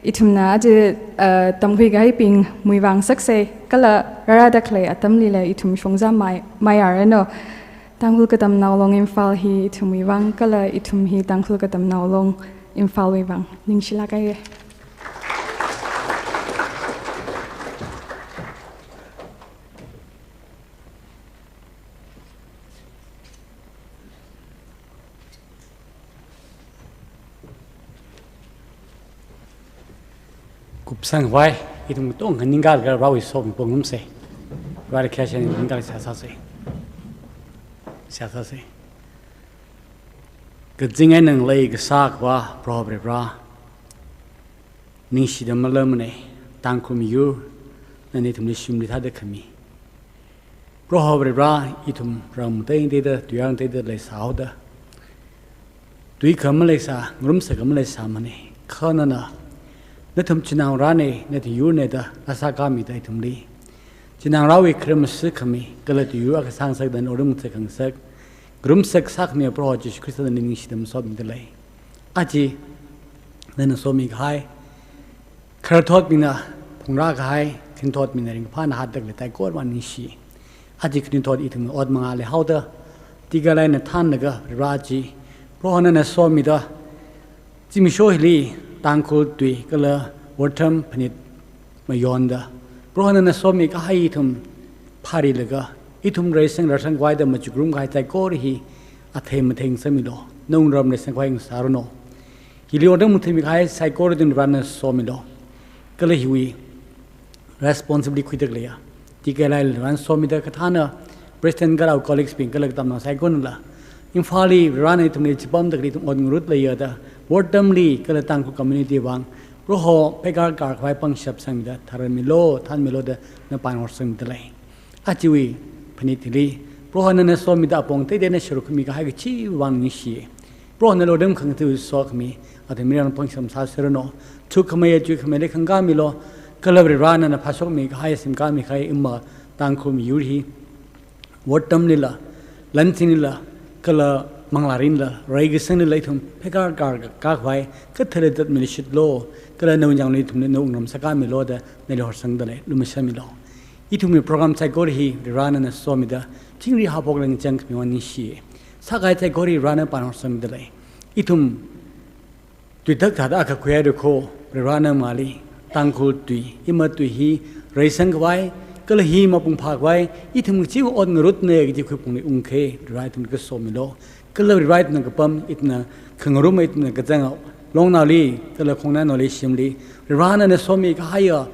Ithumna aja, uh, tamkhui kahaibing muivāngasakse, kala rārāda khalei atamlila ithum shongza mai, maiyāranu. Tangkhul Katamnao Long Imphal hi ithumwui vang kala ithum hi Tangkhul Katamnao Long Imphalwui vang. Ningshilāk haire. Kupsang khavai, ithum tong ningkalaga Varewui sokhami pongrumse. Vareli khayāshina ningkala seihā sāse. Seihā sāse. Kazing eina ngalei kasā Akhava Proho Varivara, ningshida malamane, Tangkhul miyur, nana ithumli shimli thāda khami. Proho Varivara, ithum rāngateiteida, tuiyāngateida leisāhaoda, tuikha maleisā, ngarumsakha maleisāmane. Kha nana, nathum chinaongarāne, nathum yurne da rāsākāmida ithumli chinaongarāwui kharam masākhami, kala tuiyur akha sāngasakda nana orum ngathankhangasak, ngarumsak sākhami Proho Jishu Khrista nali ningshida masotmidalei. Aja nana somi kahai, khararthotbingna phungrā kahai, khangathotbingna ringphāna hātda khalei taikor vang ningshi. Aja khanuithot ithum ot mangā leihaoda, tikailai eina thānlaga Vare chi, Prohona nana somida, zimiksho hili Tangkhul tui kala wortam phanit mayonda, Prohona nana somi kahai ithum phārilaga, ithum reisang rarsang khavai da machukrum kahai saikora hi athei mathei sangmilu, nawui wungram reisang khavai ngasāranu. Hili wortam ngathami kahai saikora tun Varena somilu. Kala hiwui responsibility khuida khaleiya, tikailai Varena somida, kathāna Presbyterian Karao College bing kala katamnao saikonala, Imphalli Varena ithumli chipamda khalei ithum ot ngarut leiya da, wortamli kala Tangkhul community vang Proho pheikār kār khavai pangshap sangmida tharanmilu, thānmilu da napān horsangmida lei. Ajawui phanit hili, Prohona nana somida apong teiteina sharuk khami kahai kachiwui vang ningshi. Prohona wortam khangatei sokhami, athum mirin pangshap sāseranu. Thukkhamei, chuikhamei leikhang kamilu, kala Varena nana phāshokmi kahai, semkami kahai ima Tangkhul miyur hi, wortamlila, lansinlila, kala manglārinla, reikasanglila ithum pheikār kār khavai kathara zatmiluishitlu, kala nawui yangli ithumli nawui wungram sākāmilu da nali horsangda lei, lumashanmilu. Ithumwui program saikora hi Varena nana somida, chingri haophok lengchang khami vang ningshi. Sākahai saikora hi Varena pān horsangmida lei. Ithum tuitak thāda akha khuihaira kho, Varena mangāli, Tangkhul tui, ima tui hi reisang khavai, kala hi mapung phā khavai, ithum kachiwui ot ngarutna kaji khuiphungli ungkhe, Vare ithum kasomilu. Kala Vare ithumna kapam, ithumna khangarum, ithumna kazang, longnaoli, kala khongnainaoli shimli, Varena nana somi kahaiya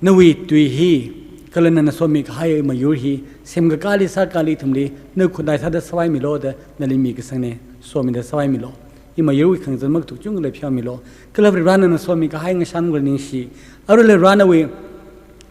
nawui tui hi, kala nana somi kahai mayur hi, semkakāli sākakāli ithumli, nawui khutlai sāda sāvaimilu da nali mikasangna, somida sāvaimilu. Imayurwui khangazan maktuk chungkha leipheomilu. Kala Varena nana somi kahai ngashan kala ningshi. Aruila Vare nawui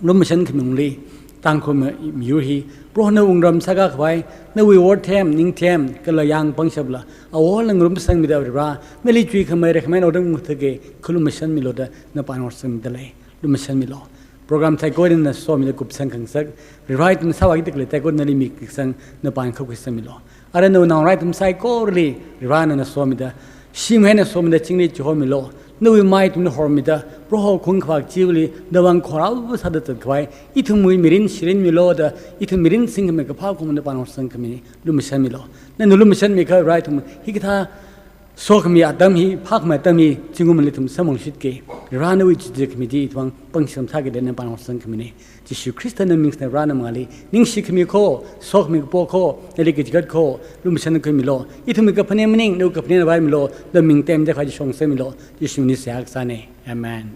lumashan khami lungli, Tangkhul ma-, miyur hi, Prohona wungram sākā khavai, nawui worthem, ningthem, kala yāng pangshapla, awola ngarum sangmida Vare, nali chuikhamei, reikhamei wortam ngathake, khalumashanmilu da napān horsangmida lei. Lumashanmilu. Program saikora nana somida kupsang khangasak, Vare ithum sāvāki da khalei saikora nali mikasang napān khuisangmilu. Ara nawui naongarā ithum saikorali Vare nana somida, shim eina somida chingri chihomilu. Nawui mai ithumli hormida, Proho khung khavak chiwuili, nawui vang khorao sāda zat khavai, ithumwui mirin shirinmilu da, ithum mirin singkhamei kaphā khumna pān horsang khami, lumashanmilu. Nana lumashanmi kha Vare ithum hikathā sokhami atam hi, phākhamei atam hi, zingkumli ithum samphangshitke. Vare nawui chichik khami chi ithum pangshap sāki da nana pān horsang khamina. Jishu Khristana ming singda Varena mangāli, ningshi khami kho, sokhami kapo kho, nali kachigat kho, lumashan khuimilu. Ithumwui kaphaning maning, nawui kaphaning vāmilu, nawui ming temda khavai shong sangmilu, Jishuli seihā kasāna. Amen.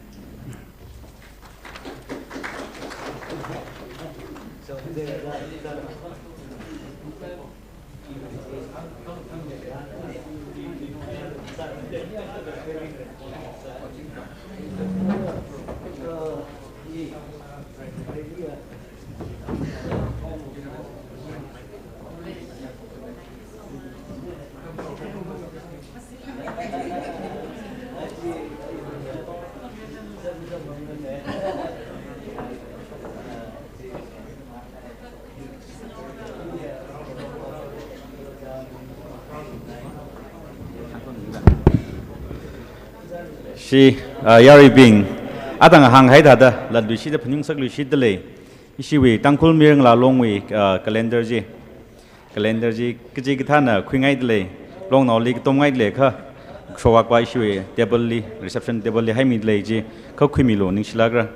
Ishi, ah, yaruibing, atang hānghai thāda, latluishitda phaningsak luishitda lei. Ishiwui Tangkhul Mirin Ngalā Longwui, ah, calendar chi. Calendar chi kachikathāna khuingaida lei, longnaoli katomngaida lei kha, shokvakva ishiwui table li, reception table li haimida lei chi, kha khuimilu, ningshilākra.